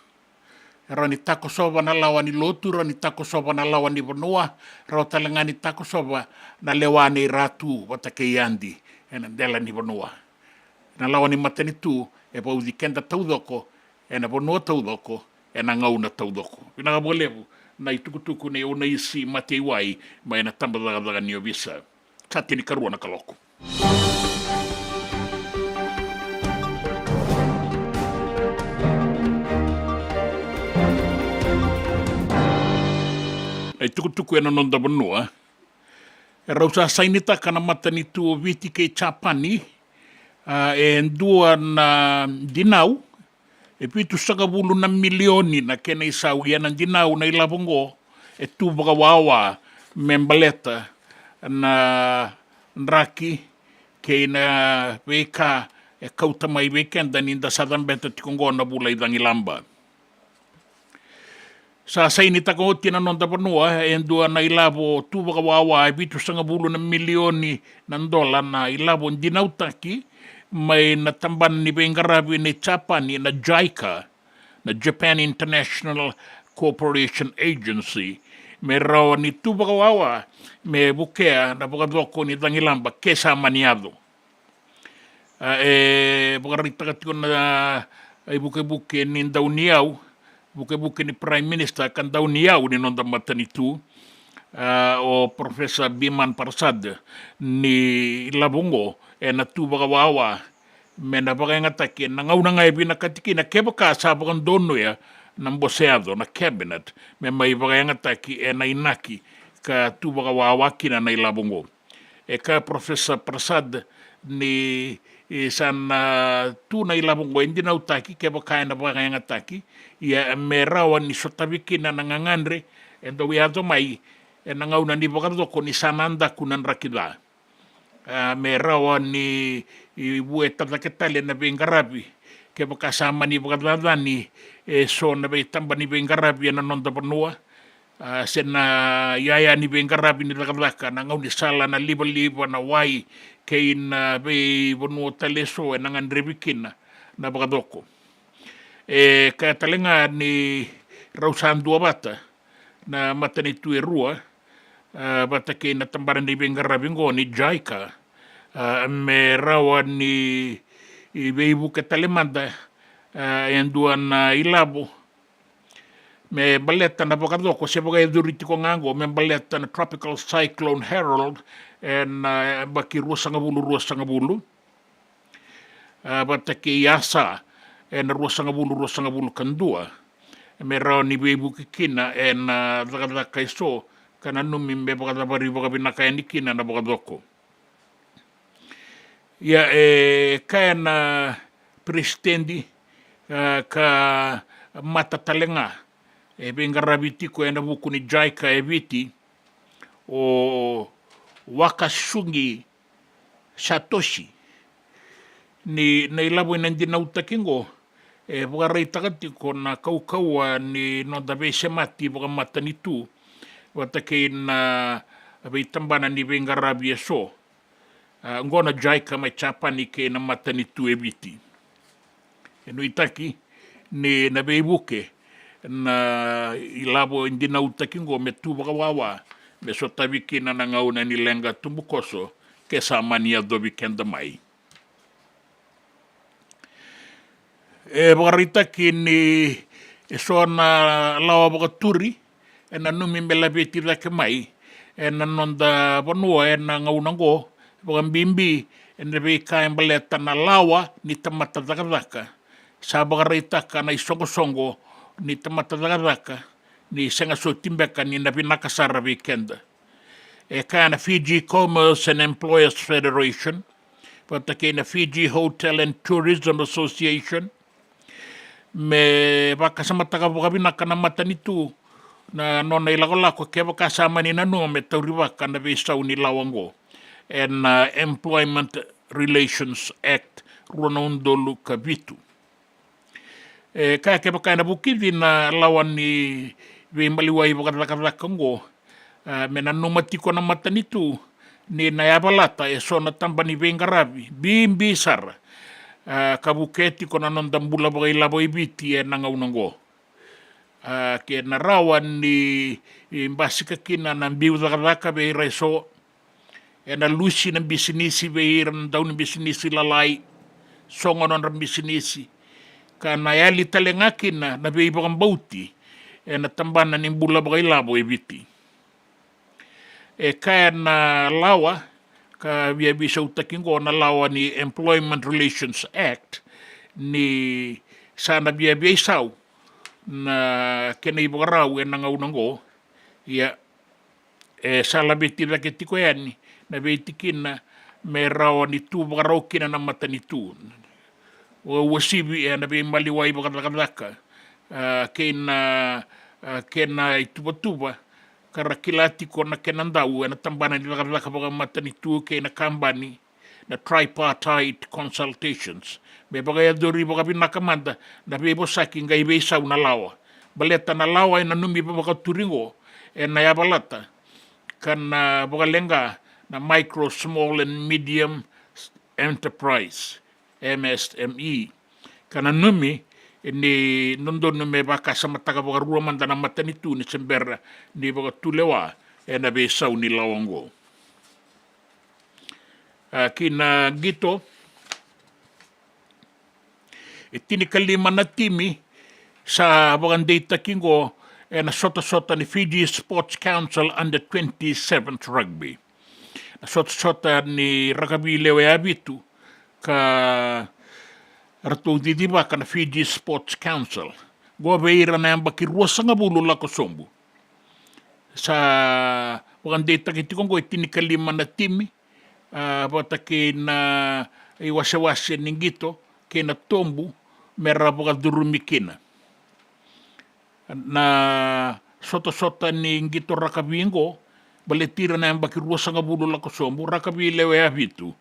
E rawa ni takosova na lawa ni lotu, rawa ni takosova na lawa ni vanua, rawa tale ga ni takosova na lewa nei Ratu vata kei Adi ena dela ni vanua. Na lawa ni matanitu e vauci keda taucoko ena vanua taucoko, ena gauna taucoko. Vinaka vakalevu na itukutuku nei Unaisi Mateiwai mai na tabacakacaka ni ovisa. Sa tinikarua na kaloko. e tukutuku ena noda vanua. E rau sa sainitaka na matanitu o Viti kei Japani, a, e dua na dinau e vitusagavulu na milioni na kena isau, ia na dinau na ilavo oqo e tu vakawawa me baleta na draki kei na veika e kauta mai vei keda ni da sa cabeta tiko oqo na vula i cagilaba. Sa sainitaka oti na noda vanua e dua na ilavo tu vakawawa e vitusagavulu na milioni na dola na ilavo dinautaki mai na tabana ni veiqaravi ni Japani na JICA, na Japan International Cooperation Agency, me rawa ni tu vakawawa me vukea na vakacoko ni cagilaba ke sa mani yaco. A, e vakaraitaka tiko na ivukevuke ni dauniyau, vukevuke ni Prime Minister ka dauniyau ni noda matanitu, a, o Professor Biman Prasad, ni ilavo oqo ena tu vakawawa me na vakayagataki ena gauna ga e vinakati kina, kevaka sa vakadonuya na bose yaco, na cabinet, me mai vakayagataki ena inaki ka tu vakawawa kina na ilavo oqo. E kaya Professor Prasad ni, e, sa na tu na ilavo oqo e dinautaki kevaka ena vakayagataki, ia me rawa ni sotavi kina na gagadre e dau yaco mai ena gauna ni vakacoko ni sa na daku na draki ca. A, me rawa ni, i, vueta cake tale na veiqaravi kevaka sa mani vakacacani e so na veitaba ni veiqaravi ena noda vanua, a, se na iyaya ni veiqaravi ni cakacaka, na gaunisala, na livaliva, na wai kei na veivanua tale e so ena gadrevi kina na vakacoko. E kaya tale ga ni rau sa duavata na matanitu e rua, a, vata kei na tabana ni veiqaravi oqo ni JICA, a, me rawa ni, i, veivuke tale mada, a, e dua na ilavo me baleta na vakacoko, se vakayacori tiko ga oqo me baleta na Tropical Cyclone Harold ena, a, yabaki ruasagavulu ruasagavulu, a, vata kei Asa ena ruasagavulu ruasagavulu ka dua, me rawa ni veivuke kina ena, a, cakacaka e so ka nanumi me vakacavari vakavinaka yani kina na vakacoko. Ia, e kaya na peresitedi, a, ka mata tale ga e veiqaravi tiko ena vuku ni JICA e Viti, o Wakasugi Satoshi, ni na ilavo ena dinautaki oqo e vakaraitaka tiko na kaukauwa ni noda veisemati vakamatanitu vata kei na veitabana ni veiqaravi e so. A, oqo na JICA mai Japani kei na matanitu e Viti. E nuitaki ni na veivuke na ilavo e dinautaki oqo me tu vakawawa me sotavi kina na gauna ni leqa tubukoso ke sa mani yacovi keda mai. E vakaraitaki ni e so na lawa vakaturi e nanumi me laveti cake mai ena noda vanua ena gauna oqo, vakabibi ena veika e baleta na lawa ni tamata cakacaka. Sa vakaraitaka na isoqosoqo ni tamata cakacaka ni sega soti beka ni na vinaka sara vei keda. E kaya na Fiji Commerce and Employers Federation vata kei na Fiji Hotel and Tourism Association me vakasamataka vakavinaka na matanitu na nona ilakolako kevaka sa mani nanuma me taurivaka na veisau ni lawa oqo ena, a, Employment Relations Act rua na udolu ka vitu. E kaya kevaka ena vukici na lawa ni veimaliwai vakacakacaka oqo, a, me nanuma tiko na matanitu ni na yavalata e so na taba ni veiqaravi bibi sara, a, ka vukea tiko na noda bula vakailavo i Viti ena gauna oqo. A, ke na rawa ni, i, basika kina na biu cakacaka vei ira e so, ena lusi na bisinisi vei ira na daunibisinisi lalai, sogo nodra bisinisi, ka na yali tale ga kina na veivakabauti ena tabana ni bula vakailavo e Viti. E kaya na lawa ka via veisautaki oqo na lawa ni Employment Relations Act ni sa na via veisau na kena ivakarau ena gauna oqo. Ia, E sa laveti cake tiko yani na veitikina me rawa ni tu vakarau kina na matanitu. Vakauasivi ena veimaliwai vakacakacaka, a, kei na, a, kena ituvatuva ka ra kila tiko na kena dau ena tabana ni cakacaka vakamatanitu kei na kabani, na tripartite consultations, me vakayacori vakavinaka mada na veivosaki qai veisau na lawa. Baleta na lawa e nanumi vakaturi oqo ena yavalata ka na vakaleqa na micro, small and medium enterprise, M S M E. Ka nanumi ni dodonu me vakasamataka vakarua mada na matanitu ni se bera ni vakatulewa ena veisau ni lawa oqo. A, ki na qito, e tinikalima na timi sa vakadeitaki oqo ena sotasota ni Fiji Sports Council Under twenty-sevens Rugby. Na sotasota ni rakavi lewe vitu ka ratou cicivaka na Fiji Sports Council. Oqo vei ira na yabaki ruasagavulu lako sobu. Sa vakadeitaki tiko oqo e tinikalima na timi, a, vata kei na iwasewase ni qito kei na tobu me ra vakacurumi kina. Na sotasota ni qito rakavi oqo, baleti ira na yabaki ruasagavulu lako sobu, rakavi lewe vitu,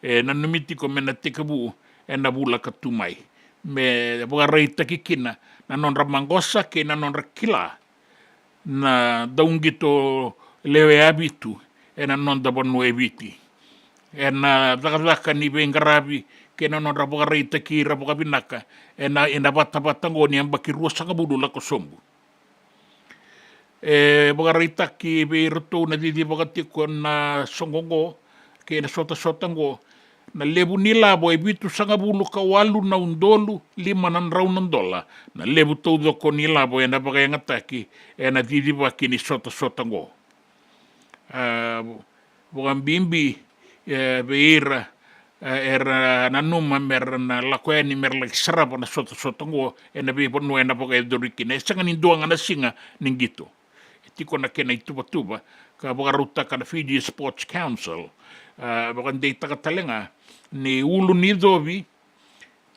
e nanumi tiko me na tekivu ena vula ka tu mai, me vakaraitaki kina na nodra maqosa kei na nodra kila na dauqito lewe vitu ena noda vanua e Viti. Ena cakacaka ni veiqaravi kei na nodra vakaraitaki ira vakavinaka ena, ena vatavata oqo ni yabaki ruasagavulu lako sobu. E vakaraitaki vei iratou na cicivaka tiko na soqo oqo kei na sotasota oqo, na levu ni lavo e vitusagavulu ka walu na udolu lima na drau na dola na levu taucoko ni lavo ena vakayagataki ena cicivaki ni sotasota oqo. A, vakabibi, e, vei ira, e, era nanuma me ra na lako yani me ra laki sarava na sotasota oqo ena veivanua ena vakayacori kina. E sega ni dua ga na siga ni qito. E tiko na kena ituvatuva ka vakarautaka na Fiji Sports Council, a, vakadeitaka tale ga ni ulu ni covi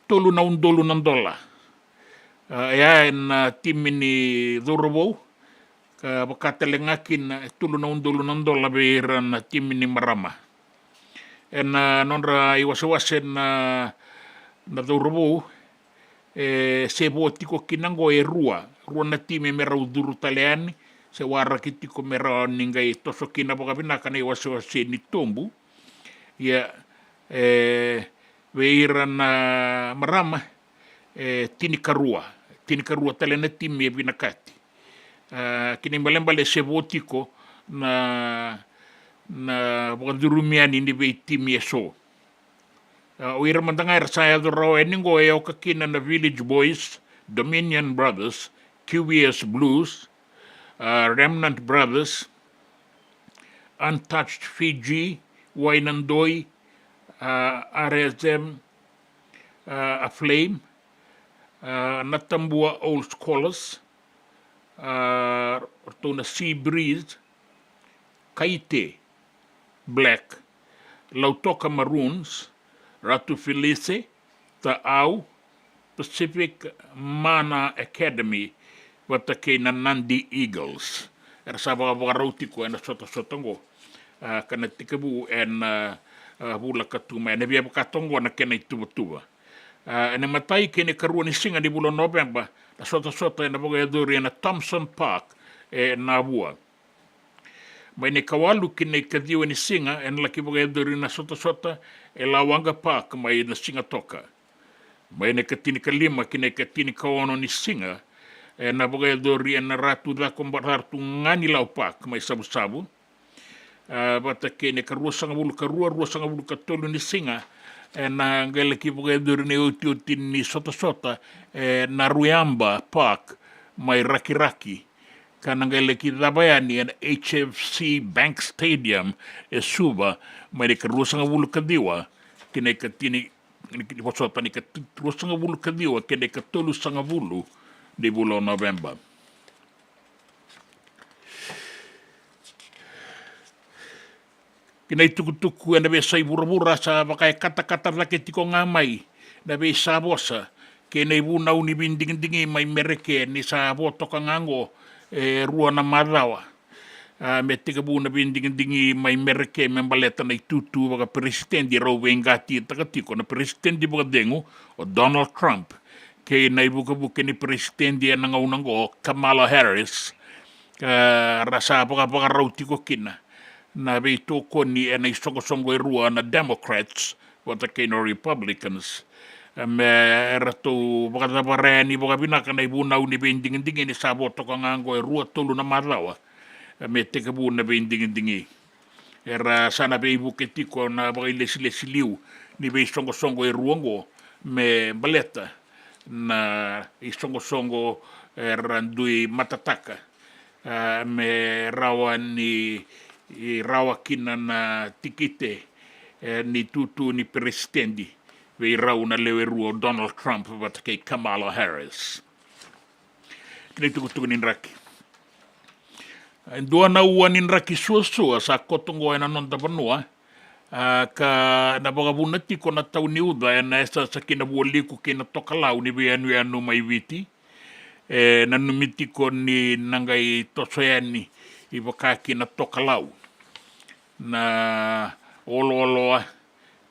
tolu na udolu na dola. A, e a ena timi ni cauravou, ka vaka tale ga kina e tolu na udolu na dola vei ira na timi ni marama. Ena nodra iwasewase na, na cauravou, e se vo tiko kina oqo e rua, rua na timi me rau curu tale yani, se waraki tiko me rawa ni qai toso kina vakavinaka na iwasewase ni tobu. Ia, e, vei ira na marama, e tinikarua, tinikarua tale na timi e vinakati. A, kena ibalebale se vo tiko na, na vakacurumi yani ni veitimi eso. A, o ira mada ga era sa yaco rawa yani oqo e oka kina na Village Boys, Dominion Brothers, Q V S Blues, a, Remnant Brothers, Untouched Fiji, Wainadoi, a, R S M, a, Aflame, a, Natabua Old Scholars, a, ratou na Sea Breeze, Kaite Black, Lautoka Maroons, Ratu Felice, Taau, Pacific Mana Academy, vata kei na Nadi Eagles. Era sa vakavakarau tiko ena sotasota oqo, a, ka na tekivu ena, a, vula ka tu mai. Ena via vaka toka oqo na kena ituvatuva. A, ena imatai kei na ikarua ni siga ni vula o Noveba, na sotasota ena vakayacori ena Thomson Park e Navua. Mai na ikawalu ki na ikaciwa ni siga ena laki vakayacori na sotasota e Lawaqa Park mai na Sigatoka. Mai na ikatinikalima ki na ikatinikaono ni siga ena vakayacori ena Ratu Cako Ba-, Ratu Ganilau Park mai Savusavu. A, vata kei na ikaruasagavulu ka rua, ruasagavulu ka tolu ni siga ena qai laki vakayacori na iotioti ni sotasota e Naruyamba Park mai Rakiraki, ka na qai laki cava yani ena H F C Bank Stadium e Suva mai na ikaruasagavulu ka ciwa ki na ikatini, ni vosota, na ikaruasagavulu ka ciwa ki na ikatolusagavulu ni vula o Noveba. Kei na itukutuku ena veiyasai vuravura sa vakaikatakata cake tiko ga mai na veisavosa kei na ivunau ni veidigidigi mai Mereke ni sa vo toka ga oqo e rua na macawa. A, me tekivu na veidigidigi mai Mereke me baleta na itutu vakaperesitedi e rau veiqatitaka tiko na peresitedi vakacegu o Donald Trump kei na ivukevuke ni peresitedi ena gauna oqo Kamala Harris. A, ra sa vakavakarau tiko kina na veitokoni ena isoqosoqo e rua na Democrats vata kei na Republicans. E, me ratou vakacavara yani vakavinaka na ivunau ni veidigidigi ni sa vo toka ga oqo e rua tolu na macawa. E, me tekivu na veidigidigi. Era sa na veivuke tiko na vakailesilesi liu ni veisoqosoqo e rua oqo me baleta na isoqosoqo era dui matataka, a, me rawa ni, i rawa kina na tikite, e, ni tutu ni peresitedi vei rau na lewe rua o Donald Trump vata kei Kamala Harris. Kei na itukutuku ni draki. E dua na ua ni draki suasua sa koto oqo ena noda vanua, a, ka na vakavuna tiko na tau ni uca ena yasayasa ki na Vualiku kei na Tokalau ni veiyanuyanu mai Viti. E nanumi tiko ni na qai toso yani i vaka ki na Tokalau na olooloa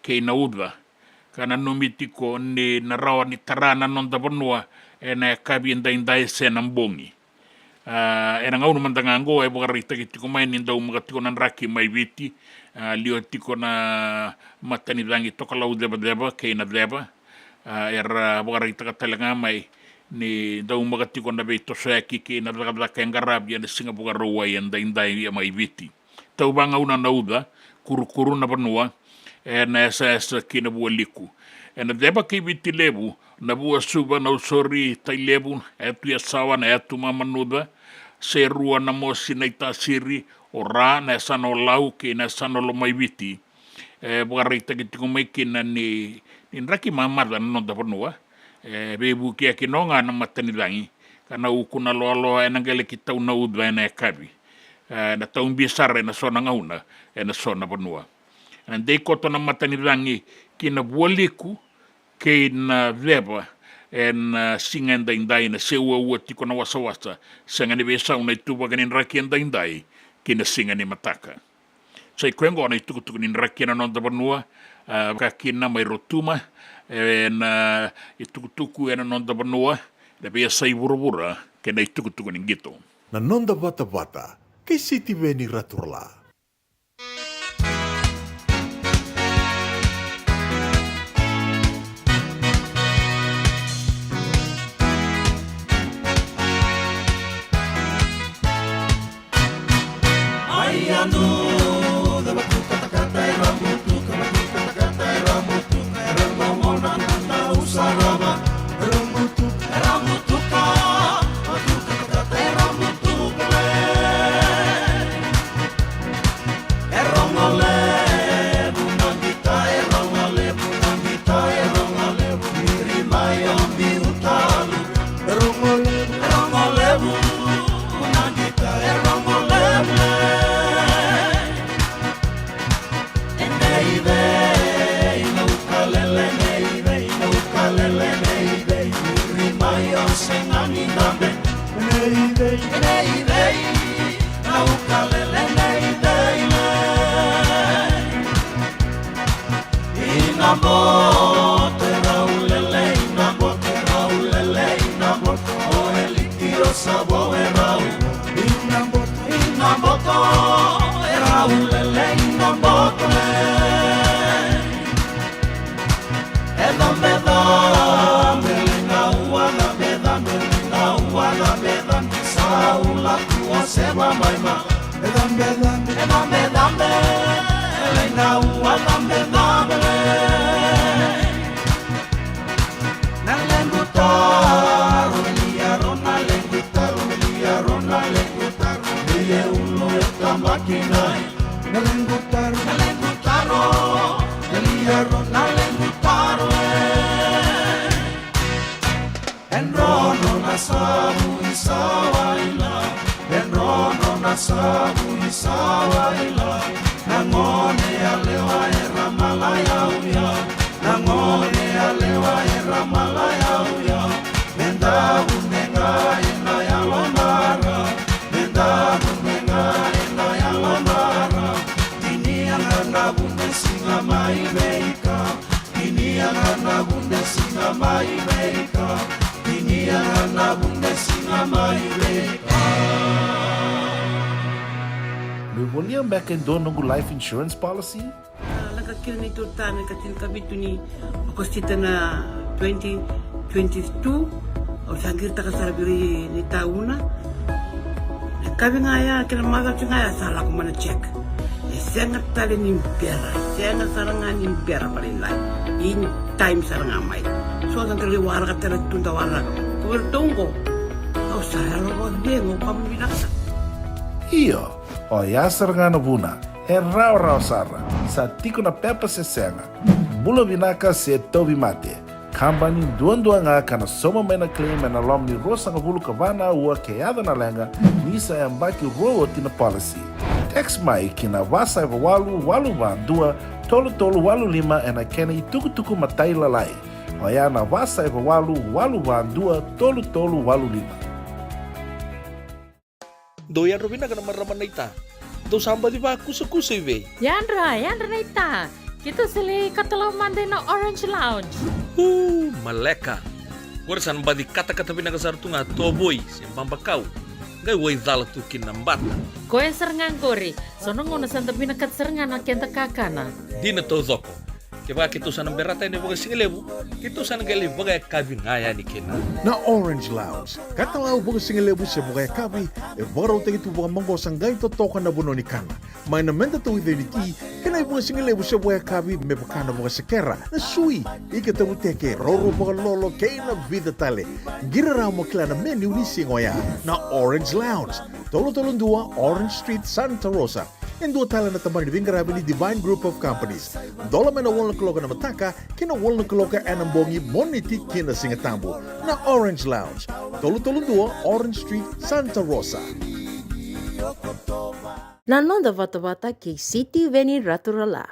kei na uca, ka nanumi tiko ni na rawa ni tara na noda vanua ena yakavi edaidai se na bogi. A, ena gauna mada ga oqo e vakaraitaki tiko mai ni daumaka tiko na draki mai Viti, a, liwa tiko na matanicagi Tokalau Cevaceva kei na Ceva. A, era vakaraitaka tale ga mai ni daumaka tiko na veitosoyaki kei na cakacaka e qaravi ena Siga Vakarauwai edaidai mai Viti. Tau vagauna na uca kurukuru na vanua ena yasayasa ki na Vualiku. Ena Ceva kei Viti Levu, Navua, Suva, Nausori, Tailevu, Yatu Yasawa, na Yatu Mamanuca, Serua, Namosi, Naitasiri, o Ra, na yasana o Lau kei na yasana o Lomaiviti. E vakaraitaki tiko mai kina ni, ni draki mamaca na noda vanua. E veivukiyaki no ga na matanicagi, ka na uku na loaloa ena qai laki tau na uca ena yakavi. E na tau bi sara ena so na gauna ena so na vanua. Ena dei koto na matanicagi ki na Vualiku kei na Ceva ena siga edaidai, na se uaua tiko na wasawasa, sega ni veisau na ituvaki ni draki edaidai ki na siga ni mataka. Sa i koya oqo na itukutuku ni draki ena noda vanua, a, vaka kina mai Rotuma, ena itukutuku ena noda vanua, na veiyasai vuravura kei na itukutuku ni qito. Na noda vatavata kei Sitiveni Raturala. Malaya uya, me da vunega ena yalomara, me da vunega ena yalomara. Tiniaga na vunesiga mai veika, tiniaga na vunesiga mai veika, tiniaga na vunesiga mai veika. Meu volia beka e dua noqu life insurance policy? A, lako kina ni tolu tani ka tinikavitu ni Okosita na twenty twenty-two. Au sa qiritaka sara vei ira ni tauna. Na kavi ga ya kei na macawa ga ya sa lako mai na check. E sega tale ni bera, e sega sara ga ni bera, valilai. In time sara ga mai. So da qai waraka tale tu da waraka. Ko ira tu qo. Au sa yalo vakacegu, au ka vinaka. Io. Oya sara ga na vuna, e rawarawa sara, sa tiko na pepa se sega. Bula vinaka se tauvimate. Kabani duadua ga ka na sauma mai na claim ena loma ni ruasagavulu ka va na aua ke yaco na leqa, ni sa yabaki rua oti na policy. Text mai ki na va saiva walu walu va dua tolu tolu walu lima ena kena itukutuku matailalai. Oya na va saiva walu walu va dua tolu tolu walu lima. Dou yadra vinaka na marama naita. Dou sa baci vakusakusa i vei? Yadra, yadra naita. Keitou sa lai katalau mada ina Orange Lounge. Uu, maleka. Qori sa na baci katakata vinaka sara tu ga tovoi se babakau. Qai waicala tu kina na bata. Koya sara ga qori. So na gauna sa da vinakata sara ga na keda kakana. Dina taucoko. Kevaka keitou sa na berata yani vakasigalevu, keitou sa na qai lai vakayakavi ga yani kina. Na Orange Lounge, katalau vakasigalevu se vakayakavi, e vakarautaki tu vakamaqosa qai totoka na vanua ni kana. Mai na meda tauica ni ti, kei na ivakasigalevu se vakayakavi me vaka na vakasekera, na sui, ika tavuteke, raurau vakalolo, kei na vica tale. Qiri rawa mo kila na menu ni siga oya. Na Orange Lounge, tolu tolu dua Orange Street, Santa Rosa. E dua tale na tabana ni veiqaravi ni Divine Group of Companies. Dola mai na walu na kaloko ena mataka ki na walu na kaloko ena bogi, Moniti ki na Sigatabu. Na Orange Lounge, tolu tolu dua Orange Street, Santa Rosa. Na noda vatavata kei Sitiveni Raturala.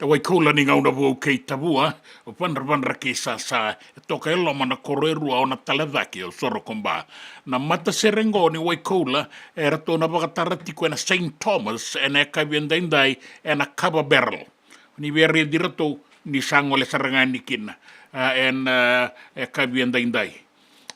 Waikoula ni gauna vou kei Tavua, Vadravadra kei Sasa, e toka e loma na koro e rua o Natalecake, o Sorokoba. Na matasere oqo ni Waikoula, e ratou na vakatara tiko ena Saint Thomas, ena yakavi edaidai, ena Kava Barrel. Ni via raici iratou, ni sa gole sara ga yani kina, a, ena, a, yakavi edaidai.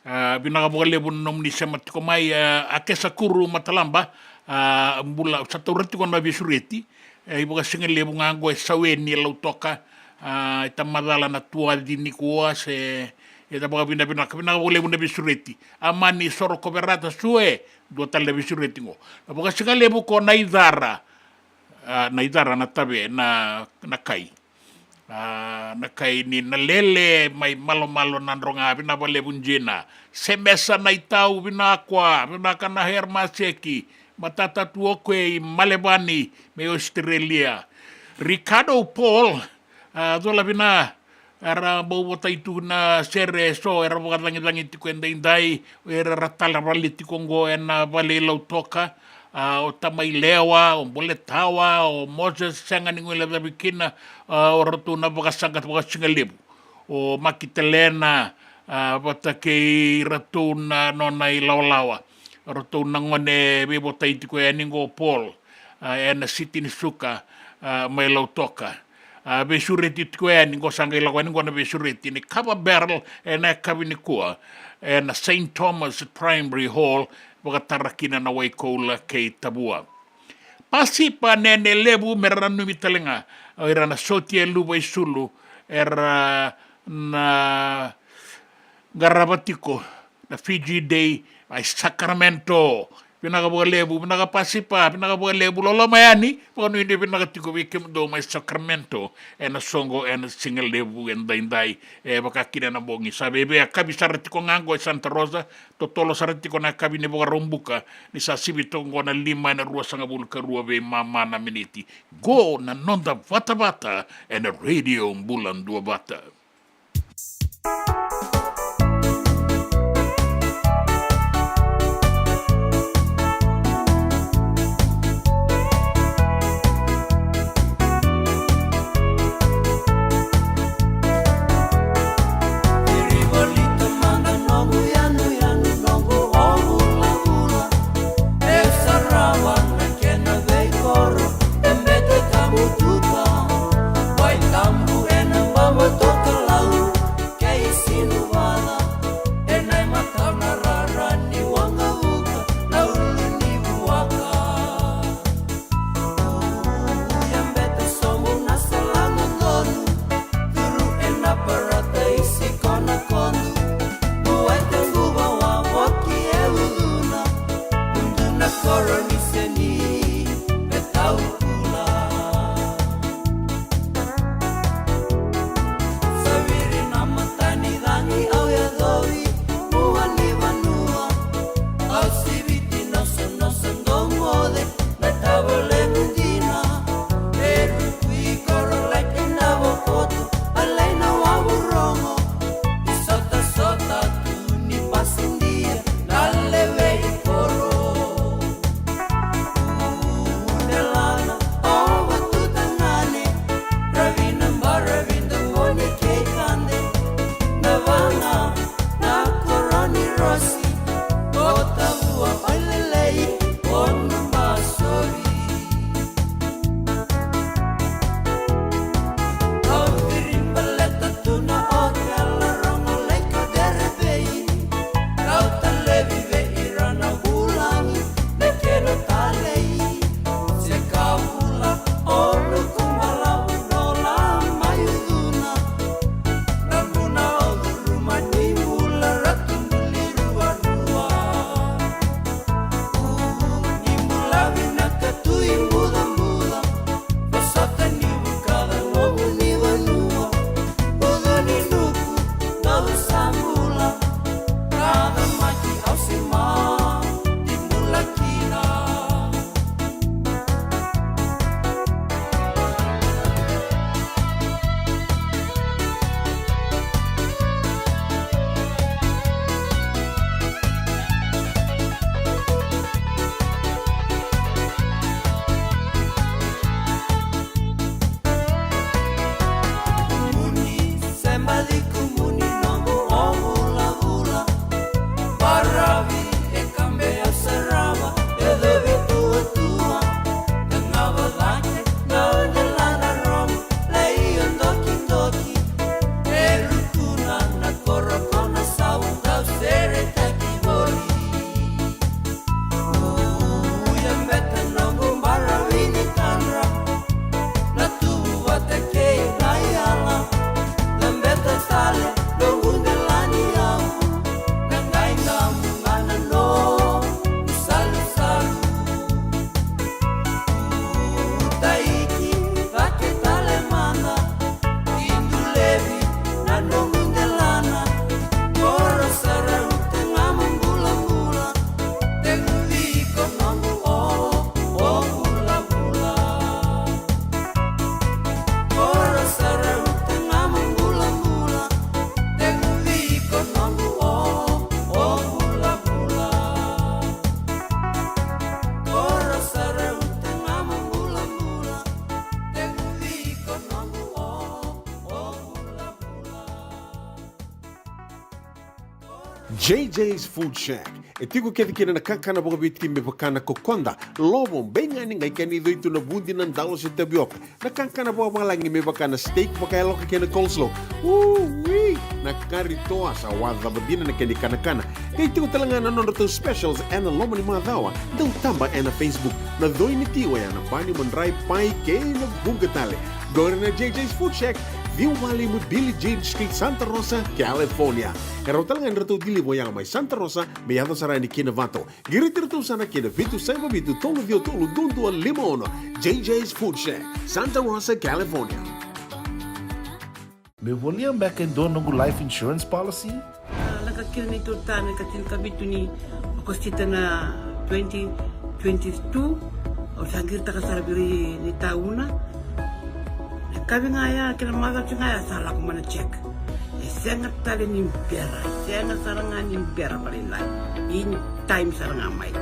A, vinaka vakalevu na nomuni sema tiko mai, a, Akesa Kuru Matalaba, a, bula, sa taura tiko na veisureti, e, ivakasigalevu ga oqo e Saweni e Lautoka, a, e ta macala na tuaci nikua se, e ta vakavinavinaka, vinaka vakalevu na veisureti. A mani Sorokoverata Sue, dua tale na veisureti oqo. Na vakasigalevu ko Naicara, a, Naicara na tave, na, na kai. A, na kai ni Nalele mai Malomalo Nadroga, vinaka vakalevu Jina. Semesa Naitau, vinaka, vinaka na Hermaseki. Matata tu o koya i Malevani, mai Australia. Ricardo Paul, a, cola vina, era bau votai tu na sere eso, era vakacagicagi tiko edaidai, era ra tala vale tiko oqo ena vale i Lautoka, a, o Tamailewa, o Boletawa, o Moses, sega ni guilecavi kina, a, o ratou na vakasaqa vakasigalevu. O Makitelena, a, vata kei ratou na nona ilawalawa. O ratou na gone veivotai tiko yani oqo Paul, a, ena siti ni suka, a, mai Lautoka. A, veisureti tiko yani oqo, sa qai lako yani oqo na veisureti ni Kava Barrel, ena yakavi nikua, ena Saint Thomas Primary Hall, vakatara kina na Waikoula kei Tavua. Pasipa, Nene Levu, me ra nanumi tale ga, o ira na sotia e Luvaisulu, era na qarava tiko na Fiji Day mai Sacramento. Vinaka vakalevu, vinaka Pasipa, vinaka vakalevu, loloma yani, vakanuinui vinaka tiko vei kemudou mai Sacramento, ena soqo, ena sigalevu edaidai, e vaka kina na bogi. Sa veivei yakavi sara tiko ga oqo e Santa Rosa, totolo sara tiko na yakavi ni Vakaraubuka, ni sa sivi toka oqo na lima ena ruasagavulu ka rua veimama na miniti. Qo na noda vatavata, ena Radio Bula Duavata. J J's Food Shack. E tiko kece kina na kakana vakaviti me vaka na kokoda, lovo, beigani, qai kena icoi tu na vudi, na dalo se tavioka. Na kakana vakavalagi me vaka na steak vakayaloka kei na coleslaw. Ui! Na kari toa sa wacava dina na kena ikanakana. Qai tiko tale ga na nodratou specials ena loma ni macawa. Dau taba ena Facebook. Na coi ni ti oya na bani, madrai, pai kei na vuqa tale. Qori na J J's Food Shack, ciwa walu lima Billie Jean Street, Santa Rosa, California. E rawa tale ga ni ratou deliver oya mai Santa Rosa me yaco sara yani ki Novato. Qiriti iratou sara ki na vitu saiva vitu tolu ciwa tolu dua dua lima ono. J J's Food Shack, Santa Rosa, California. Meu volia beka e dua noqu life insurance policy? A, lako kina neitou tane ka tinikavitu ni Okosita na twenty twenty-two. Au sa qiritaka sara vei ira ni tauna. Na yakavi ga ya kei na macawa ga ya sa lako mai na check. E sega tale ni bera, e sega sara ga ni bera vakalailai. In time sara ga mai.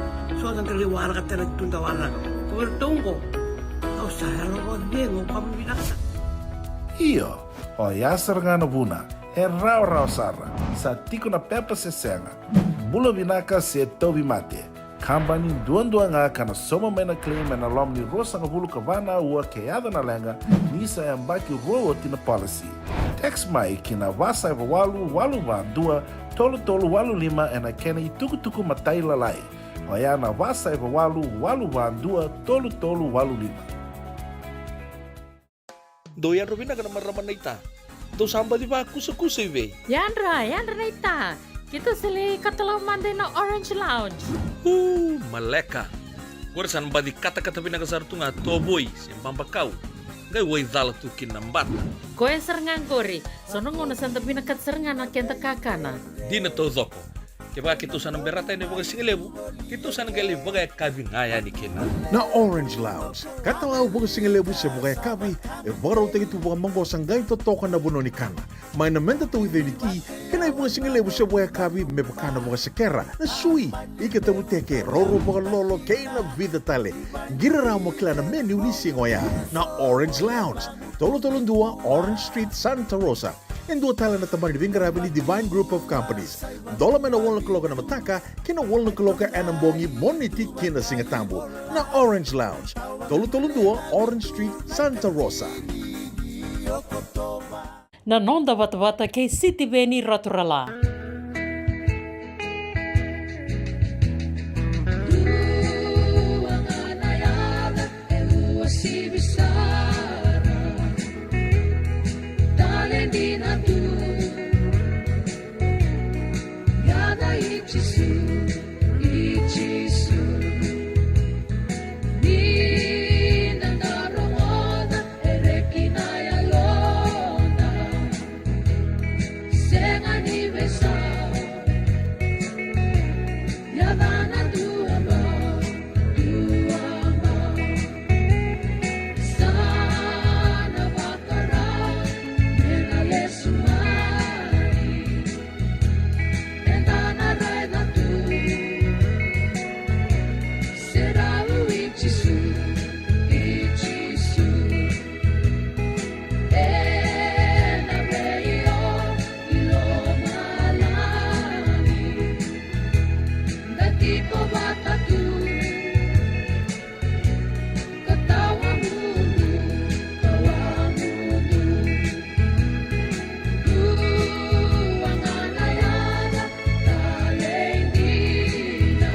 So sa dau lai waraka tale tu, da waraka. Ko vei iratou oqo, au sa yalo vakacegu, au vakavinavinaka. Io, oya sara ga na vuna. E rawarawa sara. Sa tiko na pepa se sega. Bula vinaka se tauvimate. Kabani duadua ga ka na sauma mai na claim ena loma ni ruasagavulu ka va na aua ke yaco na leqa, ni sa yabaki rua oti na policy. Text mai ki na va saiva walu walu va dua tolu tolu walu lima ena kena itukutuku matailalai. Oya na va saiva walu walu va dua tolu tolu walu lima. Dou yadra vinaka na marama naita. Dou sa baci vakusakusa i vei? Yadra, yadra naita. Keitou sa lai katalau mada ina Orange Lounge. Uu, maleka. Qori sa na baci katakata vinaka sara tu ga tovoi se babakau. Qai waicala tu kina na bata. Koya sara ga qori. So na gauna sa da vinakata sara ga na keda kakana. Dina taucoko. Kevaka keitou sa na berata yani vakasigalevu, keitou sa na qai lai vakayakavi ga yani kina. Na Orange Lounge, katalau vakasigalevu se vakayakavi, e vakarautaki tu vakamaqosa qai totoka na vanua ni kana. Mai na meda tauica ni ti, kei na ivakasigalevu se vakayakavi me vaka na vakasekera, na sui, ika tavuteke, roro vakalolo, kei na vica tale. Qiri rawa mo kila na menu ni siga oya. Na Orange Lounge, tolu tolu dua Orange Street, Santa Rosa. E dua tale na tabana ni veiqaravi ni Divine Group of Companies. Dola mai na walu na kaloko ena mataka ki na walu na kaloko ena bogi, Moniti ki na Sigatabu. Na Orange Lounge, tolu tolu dua Orange Street, Santa Rosa. Na noda vatavata kei Sitiveni Raturala. Sivi sara, tale dina tu, yaca i Jisu, i Jisu. Ni na rogoca e reki na yaloda, sega ni veisau. Yacana dua bau, dua bau. Sa na vakarau me na lesu mai. Eda na raica tu, serau i Jisu, i Jisu. Ena vei o i lomalagi, da tiko vata tu. Ka tawa mudu, tawa mudu. Dua ga na yaca talei dina.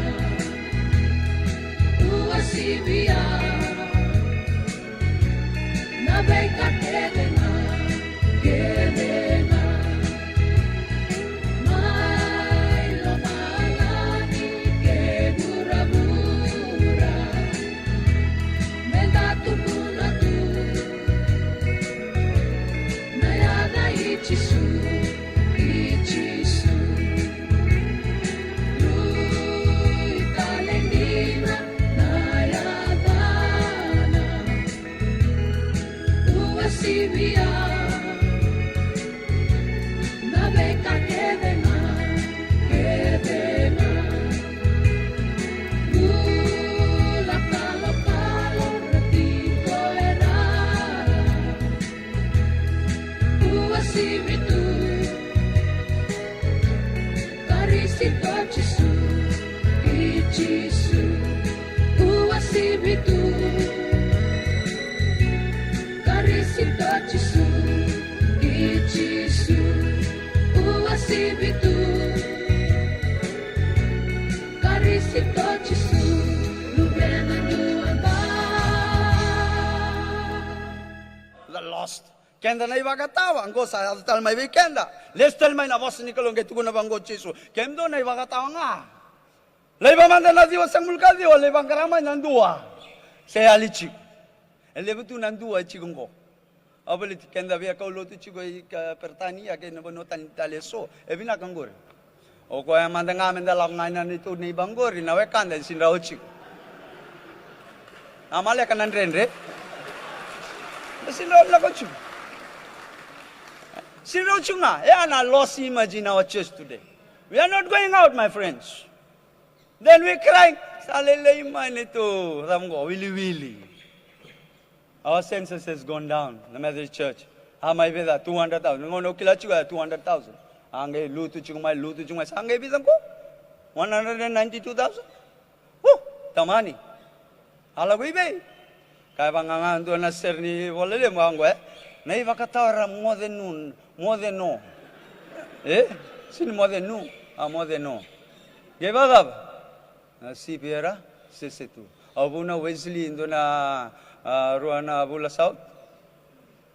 Ua sivia na veika kece ga, kece ga. Mai lomalagi ke vuravura, me da tukuna tu na yaca i Jisu, i Jisu. Rui talei dina na yacana. Ua sivia na veika kece ga, kece ga. Bula kalokalo na tiko e ra. Ua sivi tu. Karisi Sivitu, Karisito Jisu, i Jisu, ua sivitu. Karisito Jisu, luvena dua ga. The lost. Keda na ivakatawa, qo sa yaco tale mai vei keda. Lesu tale mai na vosa ni Kalou qai tukuna vaqo o Jisu. Kemudou na ivakatawa ga. Laiva mada na ciwa sagavulu ka ciwa, lai vaqara mai na dua. Se yali tiko. E levu tu na dua e tiko qo. Au baleti keda via kaulotu tiko i ka Peritania kei na vanua tani tale eso. E vinaka qori. O koya mada ga meda lako ga ina neitou neiba qori na wekada e sidrau tiko. Na maleka na dredre. E sidrau lako tiko. Sidrau tiko ga. E a na lost image in our church today. We are not going out, my friends. Then we cry. Sa lailai mai neitou cava qo, wiliwili. Our census has gone down, the Methodist Church. A mai vica, two hundred thousand. Gauna au kila tiko ya two hundred thousand. A qai lutu tiko mai, lutu tiko mai. Sa qai vica qo? One hundred and ninety-two thousand. Woo! Tamani. A lako i vei? Ka e vaqaqa dua na sere ni vola levu a qo, e? Na ivakatawa era moce nu, moce no. E? Sini moce nu, a moce no. Qai vakacava? Na sipi era sese tu. Au vunau Wesley, dua na, a, rua na vula sau.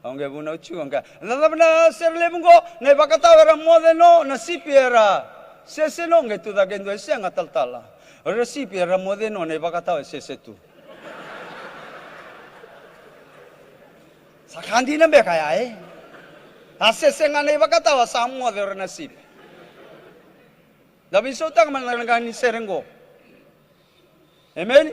Au qai vunau tiko, au qai, na cava na sere levu qo, na ivakatawa era moce no, na sipi era sese no, qai tu cake e dua e sega talatala. Era sipi era moce no, na ivakatawa e sese tu. Sa ka dina beka ya, e? A sese ga na ivakatawa, sa moce ora na sipi. Da veisautaka mada na ka ni sere qo. Emeni?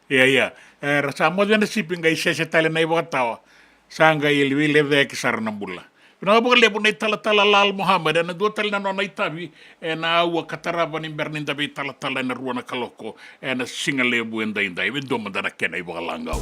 Ia, ia. E, ra sa moce na sipi qai sese tale na ivakatawa. Sa qai veilecayaki sara na bula. Vinaka vakalevu na italatala Lal Muhammad, ena dua tale na nona itavi, ena aua ka tarava ni bera ni da veitalatala ena rua na kaloko, ena siga levu edaidai, e dua mada na kena ivakalagau.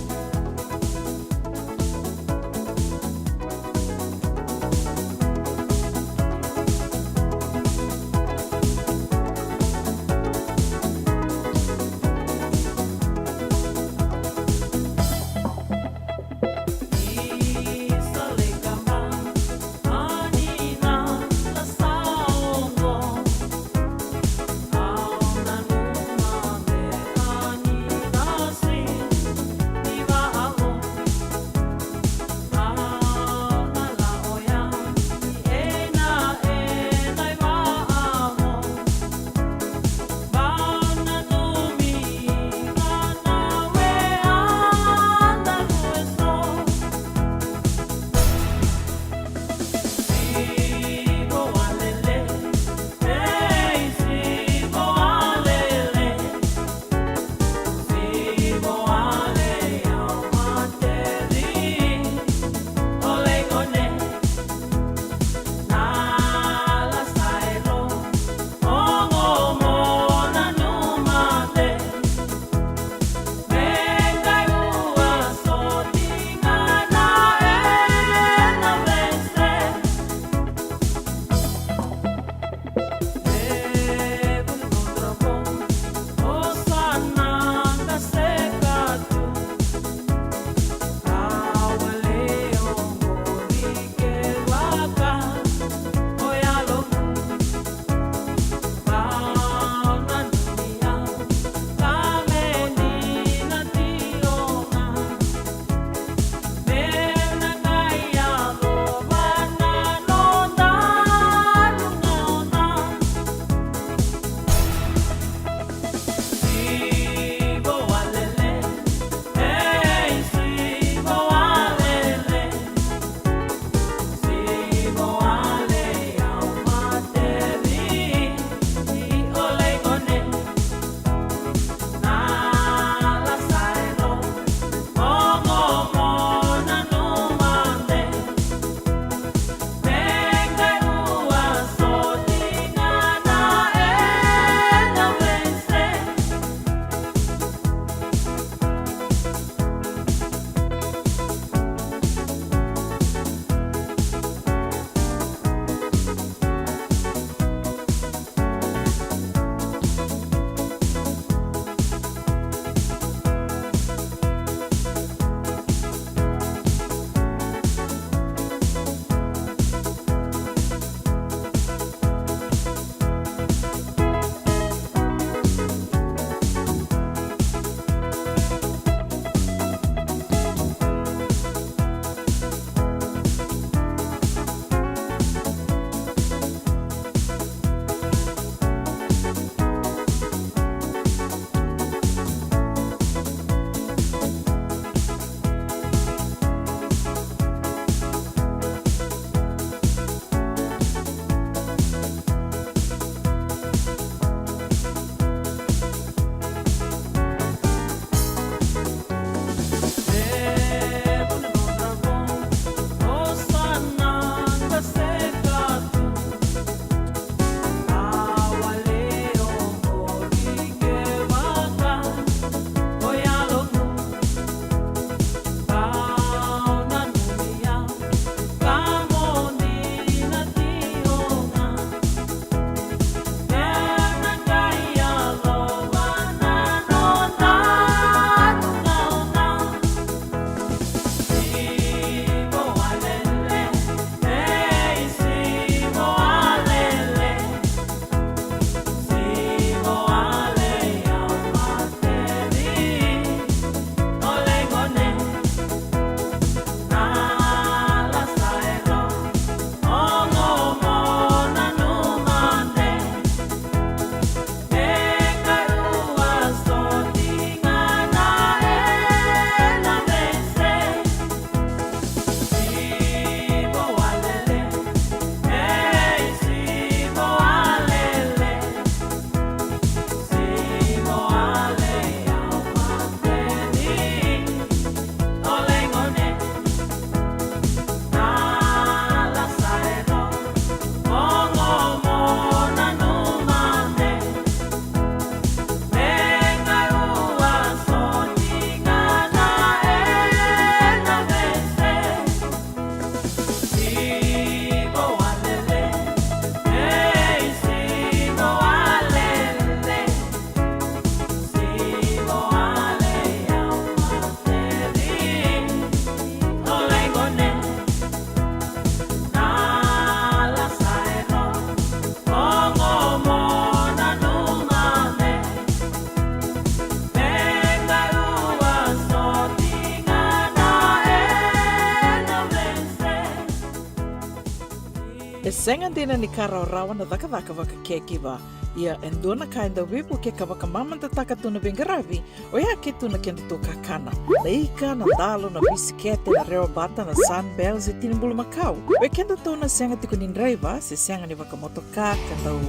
Sega dina ni ka rawarawa na cakacaka vaka caregiver. Ia e dua na ka e dau veivukei ka vakamamadataka tu na veiqaravi, oya ke tu na kedatou kakana. Na ika, na dalo, na bisikete, na rewa bata, na Sunbell se tini bulumakau. Vei kedatou na sega tiko ni draiva se sega ni vakamotoka ka dau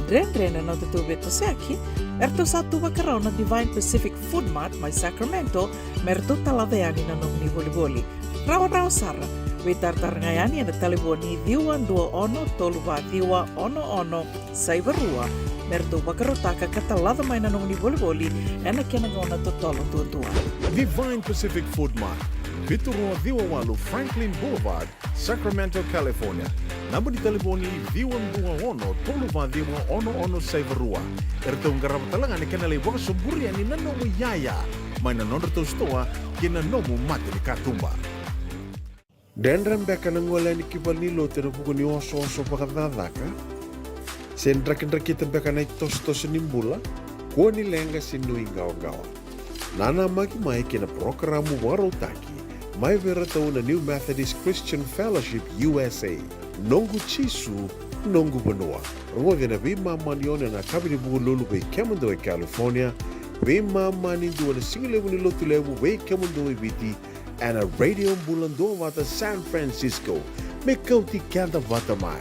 dredre na nodatou veitosoyaki, eratou sa tu vakarau na Divine Pacific Food Mart mai Sacramento me ratou talaca yani na nomuni volivoli. Rawarawa sara. Veitaratara ga yani ena talevoni ciwa dua ono tolu va ciwa ono ono saiva rua me ratou vakarautaka ka talaca mai na nomuni volivoli ena kena gauna totolo duadua. Divine Pacific Food Mart, vitu rua ciwa walu Franklin Boulevard, Sacramento, California. Naba ni talevoni ciwa dua ono tolu va ciwa ono ono saiva rua. Eratou qarava tale ga na kena lai vakasoburi yani na nomu iyaya mai na nodratou sitoa kei na nomu mata ni katuba. Dredre beka na gole yani ki valenilotu ena vuku ni osooso vakacakacaka? Se drakidrakita beka na itosotoso ni bula? Kua ni leqa se nuiqawaqawa. Nanamaki mai ki na parokaramu vakarautaki mai vei iratou na New Methodist Christian Fellowship U S A. Noqu Jisu, noqu vanua. Rogoci ena veimama ni ono ena yakavi ni Vukelulu vei kemudou e California, veimama ni dua na sigalevu ni Lotulevu vei kemudou e Viti, ena Radio Bula Duavata San Francisco. Me kauti keda vata mai.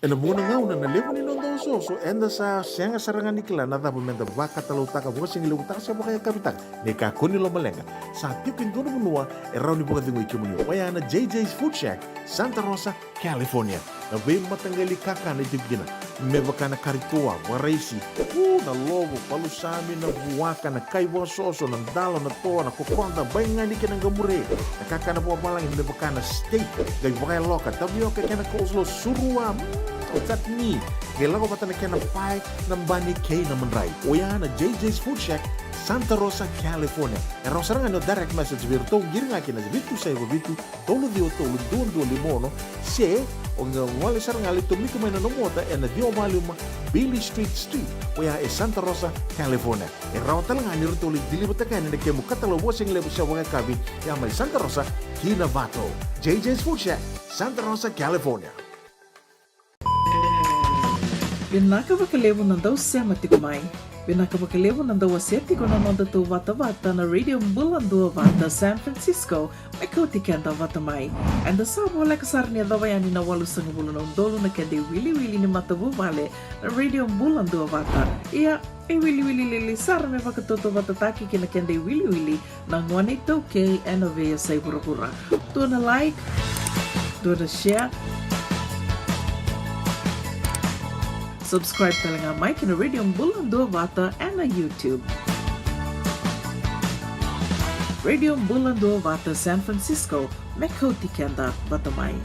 Ena vuqa na gauna na levu ni noda osooso, eda sa sega sara ga ni kila na cava meda vakatalautaka, vakasigalevu-taka se vakayakavi-taka. Ni kakua ni lomaleqa, sa tiko e dua na vanua e rawa ni vakacegui kemuni. Oya na J J's Food Shack, Santa Rosa, California. Na veimataqali kakana e tiko kina, me vaka na kari toa, vakaraisi, u, na lovo, palusami, na vuaka, na kai vakasoso, na dalo, na toa, na kokoda, baigani kei na qamure. Na kakana vakavalagi me vaka na steak, qai vakayaloka, tavioka kei na coleslaw, surua, mm, chutney. Qai lako vata na kena pae, na bani kei na madrai. Oya na J J's Food Shack, Santa Rosa, California. E rawa sara ga ni o direct message vei iratou, qiri ga kina vitu saiva vitu, tolu ciwa tolu, dua dua lima ono, se o qai gole sara ga lai tomika mai na nomu ota ena ciwa va lima Beale Street Suite, oya e Santa Rosa, California. E rawa tale ga ni ratou lai deliver-taka yani na kemu katalau vakasigalevu se vakayakavi, ya mai Santa Rosa ki Novato. J J's Food Shack, Santa Rosa, California. Vinaka vakalevu na dau sema tiko mai. Vinaka vakalevu na dau wasea tiko na nodatou vatavata na Radio Bula Duavata San Francisco, me kauti keda vata mai. Eda sa voleka sara ni yacova yani na walusagavulu na udolu na keda iwiliwili ni matavuvale na Radio Bula Duavata. Ia, e wiliwili lili sara me vakatautauvatataki kei na keda iwiliwili na gone iTaukei ena veiyasai vuravura. Dua na like, dua na share, subscribe tale ga mai kina Radio Bula Duavata ena YouTube. Radio Bula Duavata San Francisco, me kauti keda vata mai.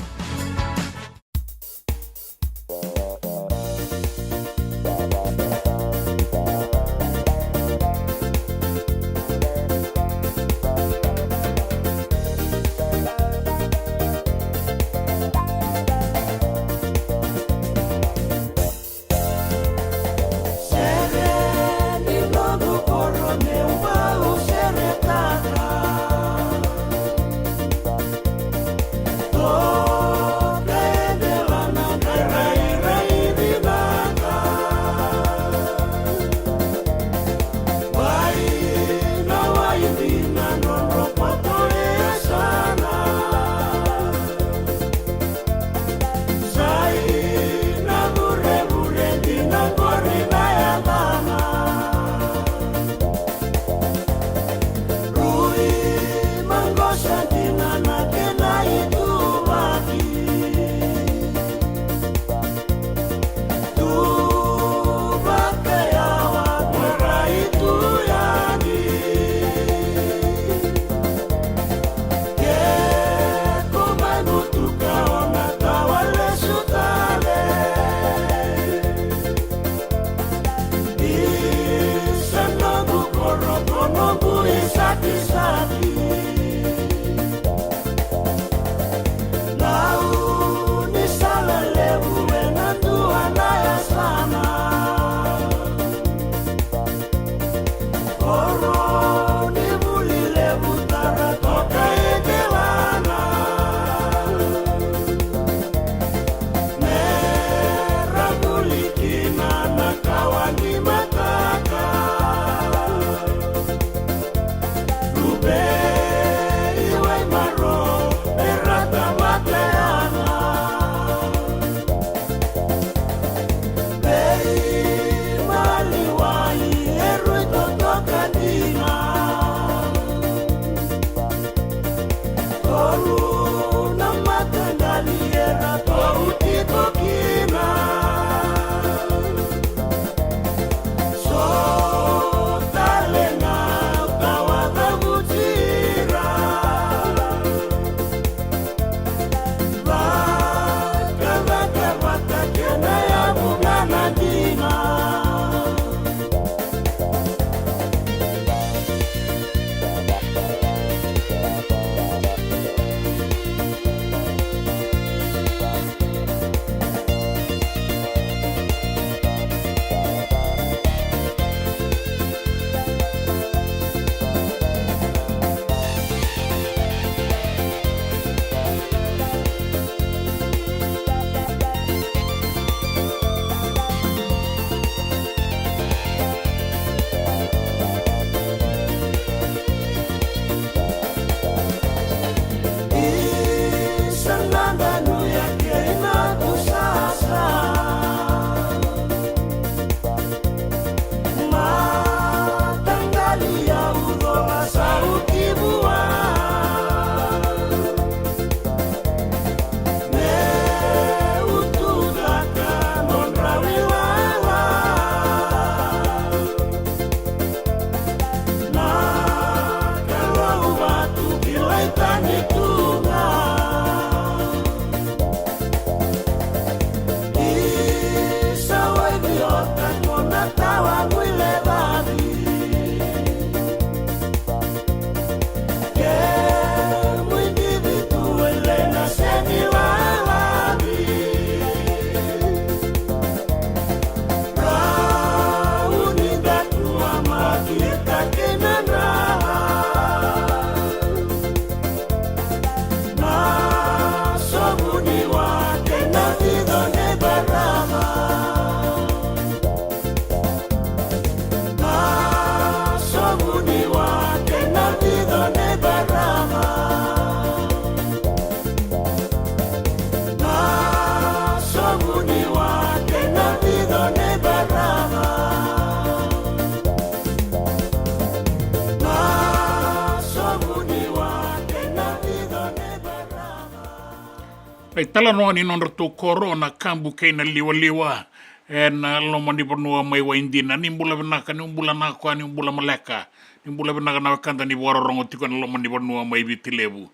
E talanoa ni nodratou koro na Kabu kei na Liwaliwa ena loma ni vanua mai Waidina. Ni bula vinaka, ni bula na koya, ni bula maleka. Ni bula vinaka na wekada ni vakarorogo tiko ena loma ni vanua mai Viti Levu.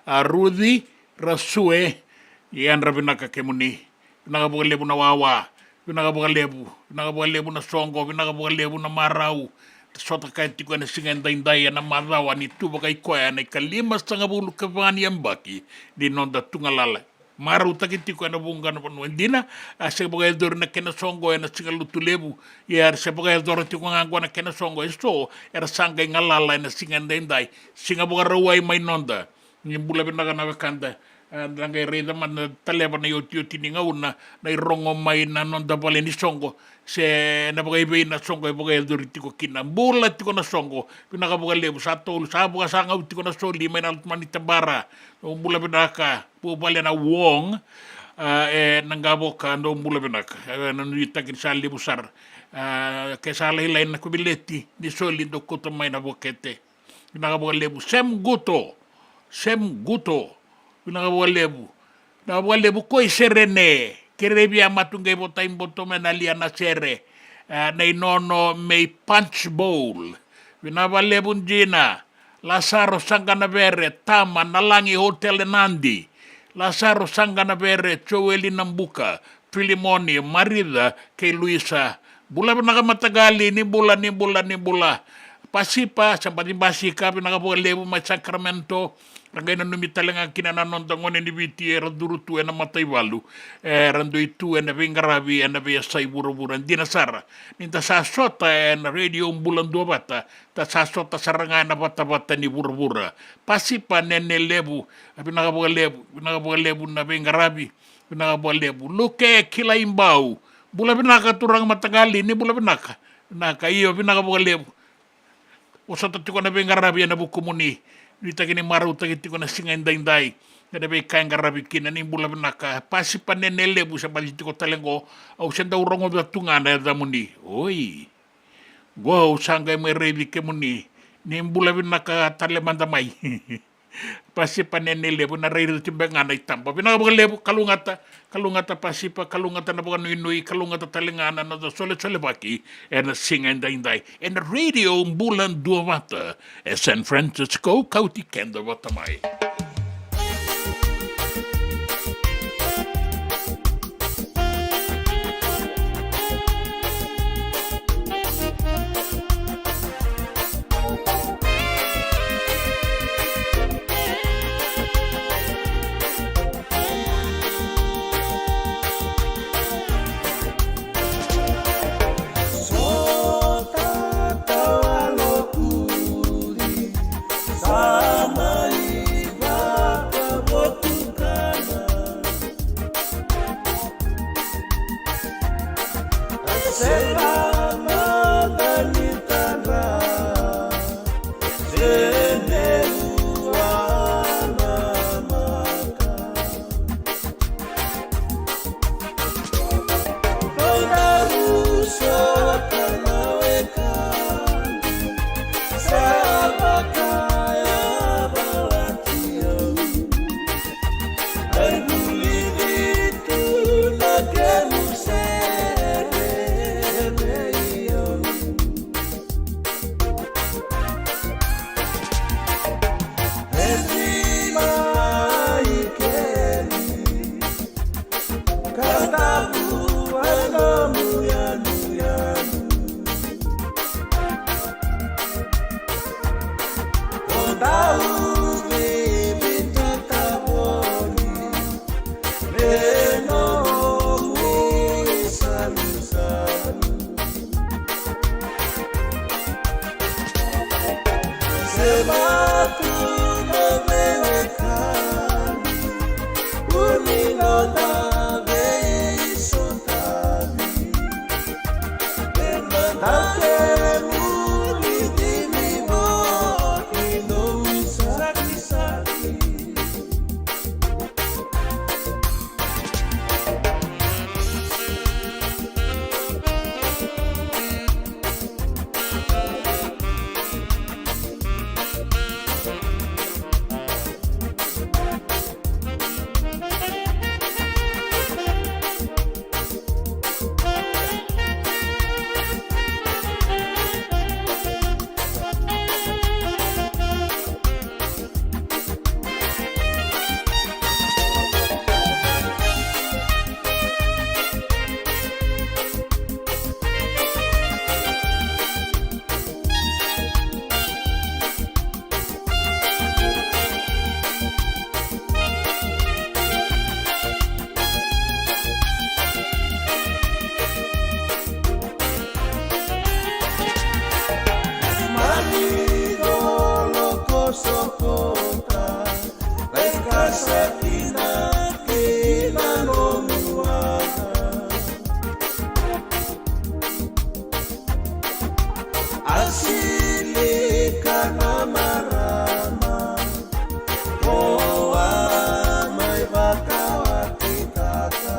A Ruci, Rasue, yadra vinaka kemuni. Vinaka vakalevu na wawa. Vinaka vakalevu. Vinaka vakalevu na soqo. Vinaka vakalevu na marau. Sota kaya tiko ena siga edaidai ena macawa ni tu vakaikoya ena ikalima sagavulu ka va ni yabaki ni noda tu galala. Marautaki tiko ena vuqa na vanua dina, a se vakayacori na kena soqo ena Siga Lotulevu, ia era se vakayacora tiko ga qo na kena soqo eso era sa qai galala ena siga edaidai. Siga Vakarauwai mai noda. Ni bula vinaka na wekada, e, da qai raica mada na taleva na iotioti ni gauna, na irogo mai na noda vale ni soqo, se na vakaivei na soqo e vakayacori tiko kina. Bula tiko na soqo, vinaka vakalevu, sa tolu, sa vakasagau tiko na soli mai na Lotu mai Tabara. Dou bula vinaka, vuvale na Wong, a, e, na qavoka, dou bula vinaka. E, na nuitaki ni sa levu sara. A, ke sa lailai na kovileti ni soli, dou kauta mai na vokete. Vinaka vakalevu, Sem Guto. Sem Guto. Vinaka vakalevu. Vinaka vakalevu, Koi Serene. Kerevia Matu qai votai boto me na lia na sere. E, na inono mei Punch Bowl. Vinaka vakalevu Jina. Lasaro Saganavere, Tama, Nalagi Hotel e Nadi. Lasaro Saganavere, Joeli Nabuka, Filimoni, Marica, kei Luisa. Bula vinaka mataqali, ni bula, ni bula, ni bula. Pasipa, sa baci basika, vinaka vakalevu mai Sacramento. Ra qai nanumi tale ga kina na noda gone ni Viti era curu tu ena mataivalu. Era dui tu ena veiqaravi, ena veiyasai vuravura. Dina sara. Ni da sa sota ena Radio Bula Duavata. Da sa sota sara ga ena vatavata ni vuravura. Pasipa Nene Levu, vinaka vakalevu, vinaka vakalevu na veiqaravi, vinaka vakalevu. Luke Kilaibau, bula vinaka turaga mataqali, ni bula vinaka. Vinaka, io, vinaka vakalevu. Vosota tiko na veiqaravi ena vukumuni. Nuitaki ni marautaki tiko na siga edaidai. Ena veika e qaravi kina, ni bula vinaka. Pasipa Nene Levu, se baci tiko tale qo. Au se dau rogoca tu ga na yacamuni. Oi. Qo au sa qai mai raici kemuni. Ni bula vinaka tale mada mai. Pasipa Nene Levu, na raici tu beka ga na itaba. Vinaka vakalevu, kalougata, kalougata Pasipa, kalougata na vakanuinui, kalougata tale ga na noda solesolevaki ena siga edaidai. Ena Radio Bula Duavata, e San Francisco, kauti keda vata mai. Kota, lai kasa kina kei na nomu waqa. A silika na marama, o a mai vakawati tata.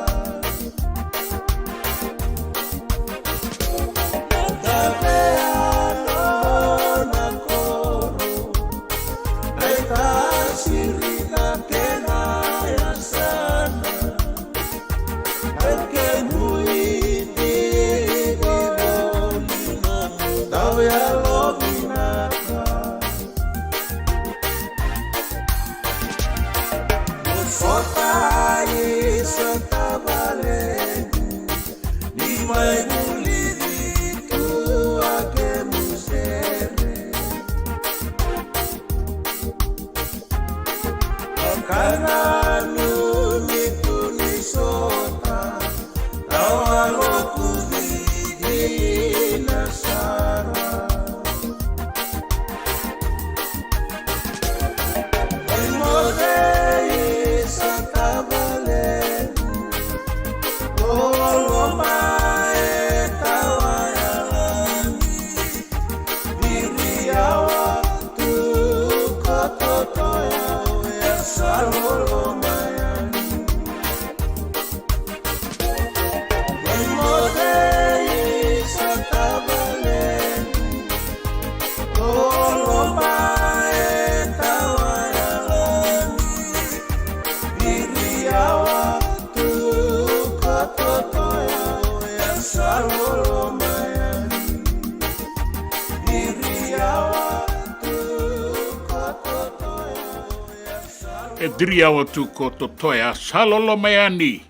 Sota i sota vale ni mai vulici tu a kemu sere. Kana numi tu ni sota, tawa loku dina sara. E diri yawa tu ko Totoya, sa loloma yani.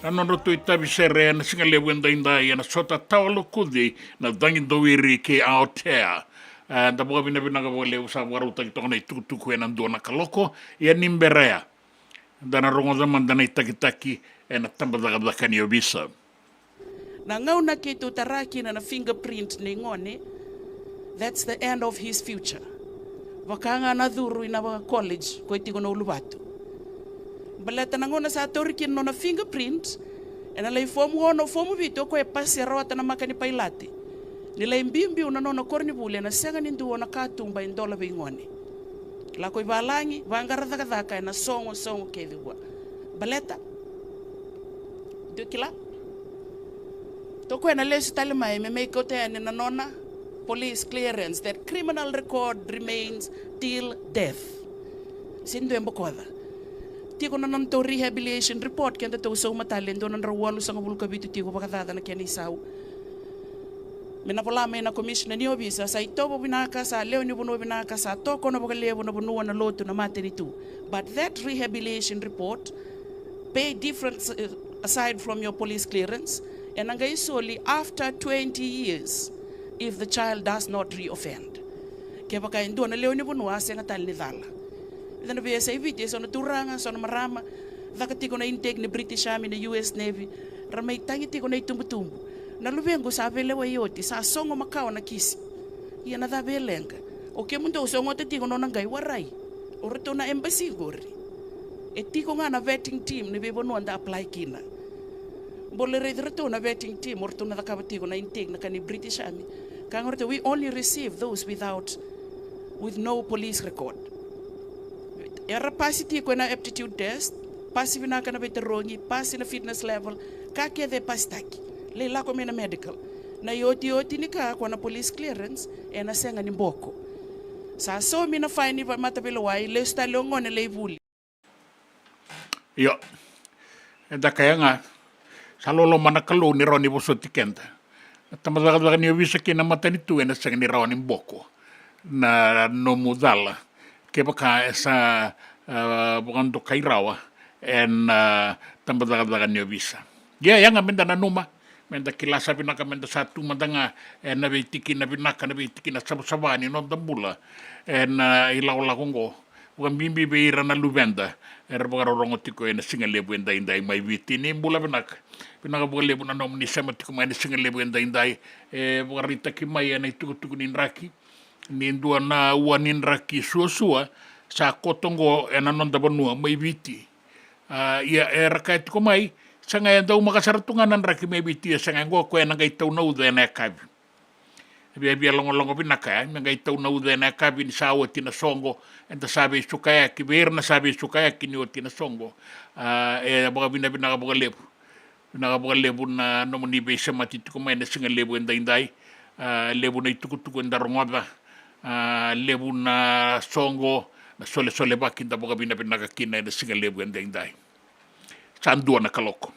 Na nodra tu itavi sere ena siga levu edaidai ena sota tawa lokuci na Cagidauiri kei Aotea. E, da vakavinavinaka vakalevu, sa vakarautaki toka na itukutuku ena dua na kaloko. Ia ni bera ya, da na rogoca mada na itakitaki ena tabacakacaka ni ovisa. Na gauna keitou tara kina na fingerprint nei gone, that's the end of his future. Vaka ga na curu ina college ko e tiko na uluvatu. Baleta na gauna sa tauri kina na nona fingerprint, ena lai fomu ono, fomu vitu, o koya e pasi, e rawata na maka ni pailate. Ni lai biubiu na nona koronivuli, ena sega ni dua na katuba e dola vei gone. Lako i valagi, vaqara cakacaka ena sogo, sogo kece vua. Baleta? Dou kila? Toka ena lesu tale mai me mai kauta yani na nona police clearance, that criminal record remains till death. Sega ni dua e bokoca. Tiko na nodatou rehabilitation report, kedatou sauma tale, dua na drau walusagavulu ka vitu tiko vakacaca na kena isau. Me na vola mai na commissioner ni ovisa, sa itovo vinaka, sa lewe ni vanua vinaka, sa tokona vakalevu na vanua, na lotu, na matanitu. But that rehabilitation report, pay difference, uh, aside from your police clearance, ena qai soli after twenty years if the child does not reoffend. Kevaka e dua na lewe ni vanua a sega tale ni cala. Eda na veiyasai Viti, e so na turaga, so na marama, caka tiko na intake ni British Army, na U S Navy, ra mai tagi tiko na itubutubu. Na luvequ sa veilewai oti, sa sogo makawa na kisi. Ia na cava e leqa? O kemudou sogota tiko nona qai warai. O ratou na embassy qori. E tiko ga na vetting team ni veivanua da apply kina. Bole raici ratou na vetting team, o ratou na cakava tiko na intake na ka ni British Army. Ka ga ratou, we only receive those without, with no police record. Era pasi tiko ena aptitude test, pasi vinaka na veitarogi, pasi na fitness level, ka kece e pasitaki. Lai lako mai na medical. Na iotioti ni ka, ko na police clearance, ena sega ni boko. Sa saumi na fine ni mataveilewai, lesu tale o gone lai vuli. Io. Eda kaya ga, sa loloma na Kalou ni rawa ni vosoti keda. Na tabacakacaka ni ovisa kei na matanitu ena sega ni rawa ni boko na nomu cala. Kevaka e sa, ah, vakadokai rawa ena, ah, tabacakacaka ni ovisa. Ia, ia ga meda nanuma, meda kila sa vinaka, meda sa tu mada ga ena veitikina vinaka, na veitikina savasava ni noda bula ena, ah, ilakolako oqo. Vakabibi vei ira na luveda era vakarorogo tiko ena siga levu edaidai mai Viti. Ni bula vinaka. Vinaka vakalevu na nomuni sema tiko mai ena siga levu edaidai. E vakaraitaki mai ena itukutuku ni draki, Ni dua na ua ni draki suasua sa koto oqo ena noda vanua mai Viti. A, ia era kaya tiko mai, sa ga e daumaka sara tu ga na draki mai Viti, ia sa ga e oqo koya ena qai tau na uca ena yakavi. E via, via logologo vinaka ya, me qai tau na uca ena yakavi ni sa oti na soqo, eda sa veisukayaki, vei ira na sa veisukayaki ni oti na soqo. A, e vakavinavinaka vakalevu. Vinaka vakalevu na nomuni veisemati tiko mai na siga levu edaidai. A, levu na itukutuku eda rogoca. A, levu na soqo, na solesolevaki da vakavinavinaka kina ena siga levu edaidai. Sa dua na kaloko.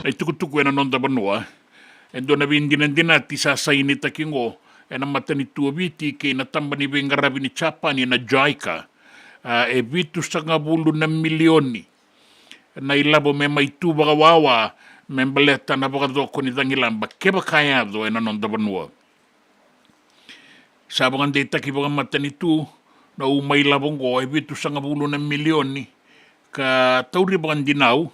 Na itukutuku ena noda vanua, e dua na veidinadinati sa sainitaki oqo ena matanitu o Viti kei na taba ni veiqaravi ni Japani na JICA. A, e vitusagavulu na milioni na ilavo me mai tu vakawawa me baleta na vakacoko ni cagilaba kevaka e yaco ena noda vanua. Sa vakadeitaki vakamatanitu na uma ilavo oqo e vitusagavulu na milioni ka tauri vakadinau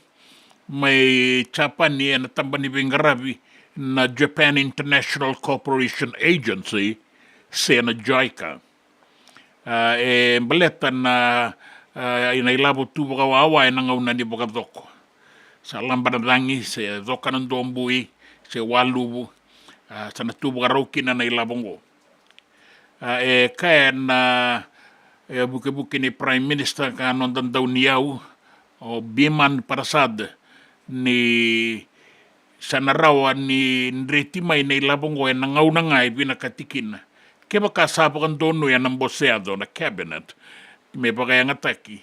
mai Japani ena taba ni veiqaravi na Japan International Cooperation Agency, se na JICA. A, e baleta na, a, na ilavo tu vakawawa ena gauna ni vakacoko. Sa laba na cagi, se coka na dobui, se waluvu, a, sa na tu vakarau kina na ilavo oqo. A, e kaya na, e, vukevuke ni Prime Minister ka noda dauniyau, o Biman Prasad, ni sa na rawa ni dreti mai na ilavo oqo ena gauna ga e vinakati kina, kevaka sa vakadonuya na bose yaco, na cabinet, me vakayagataki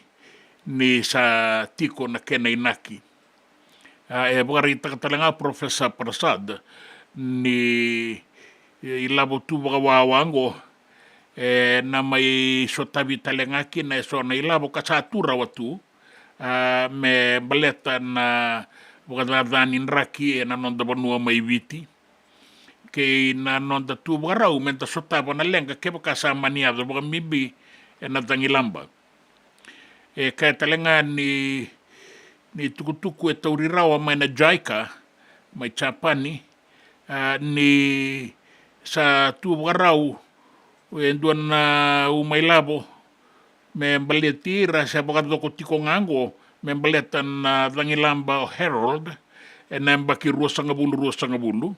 ni sa tiko na kena inaki. A, e vakaraitaka tale ga Professor Prasad ni, e, ilavo tu vakawawa oqo, e, na mai sotavi tale ga kina eso na ilavo ka sa tu rawa tu, a, me baleta na vakacaca ni draki ena noda vanua mai Viti, kei na noda tu vakarau meda sotava na leqa kevaka sa mani yaco vakabibi ena cagilaba. E kaya tale ga ni, ni tukutuku e tauri rawa mai na JICA mai Japani, a, ni sa tu vakarau e dua na uma ilavo me baleti ira se vakacoko tiko ga oqo me baleta na cagilaba o Harold ena yabaki ruasagavulu ruasagavulu,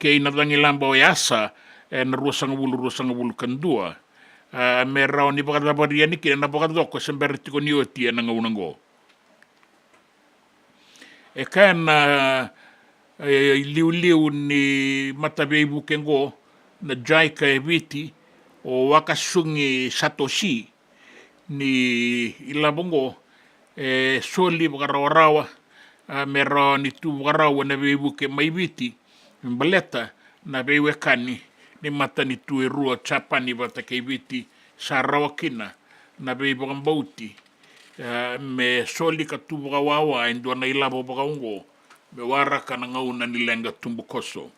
kei na cagilaba o Yasa ena ruasagavulu ruasagavulu ka dua. A, me rawa ni vakacavaria yani kina na vakacoko se bera tiko ni oti ena gauna oqo. E kaya na, e, iliuliu ni mataveivuke oqo na JICA e Viti, o Wakasugi Satoshi, ni ilavo oqo e soli vakarawarawa, a, me rawa ni tu vakarau ena veivuke mai Viti me baleta na veiwekani ni matanitu e rua, Japani vata kei Viti, sa rawa kina na veivakabauti, a, me soli ka tu vakawawa e dua na ilavo vakaoqo me waraka na gauna ni leqa tubukoso.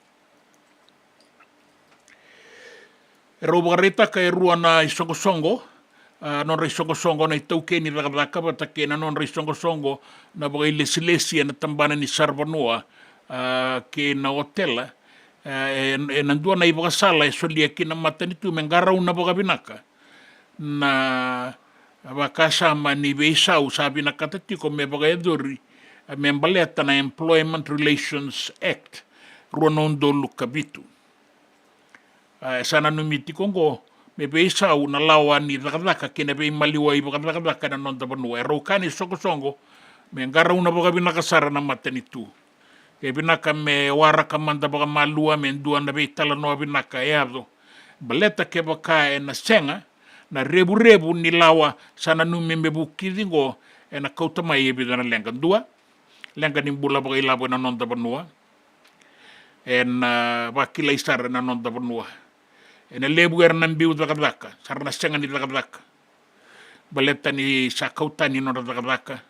E rau vakaraitaka e rua na isoqosoqo, a, nodra isoqosoqo na itaukei ni cakacaka vata kei na nodra isoqosoqo na vakailesilesi ena tabana ni saravanua, a, kei na otela, a, e, ena dua na ivakasala e solia kina matanitu me qarauna vakavinaka na vakasama ni veisau sa vinakata tiko me vakayacori, a, me baleta na Employment Relations Act rua na udolu ka vitu. A, e sa nanumi tiko oqo me veisau na lawa ni cakacaka kei na veimaliwai vakacakacaka ena noda vanua. E rau kaya na isoqosoqo me qarauna vakavinaka sara na matanitu. E vinaka me waraka mada vakamalua me dua na veitalanoa vinaka e yaco. Baleta kevaka ena sega, na revurevu ni lawa sa nanumi me vukici oqo ena kauta mai e vica na leqa. Dua, leqa ni bula vakailavo ena noda vanua. Ena, a, vakilai sara ena noda vanua. Ena levu era na biu cakacaka, sa ra na sega ni cakacaka. Baleta ni sa kau tani nodra cakacaka,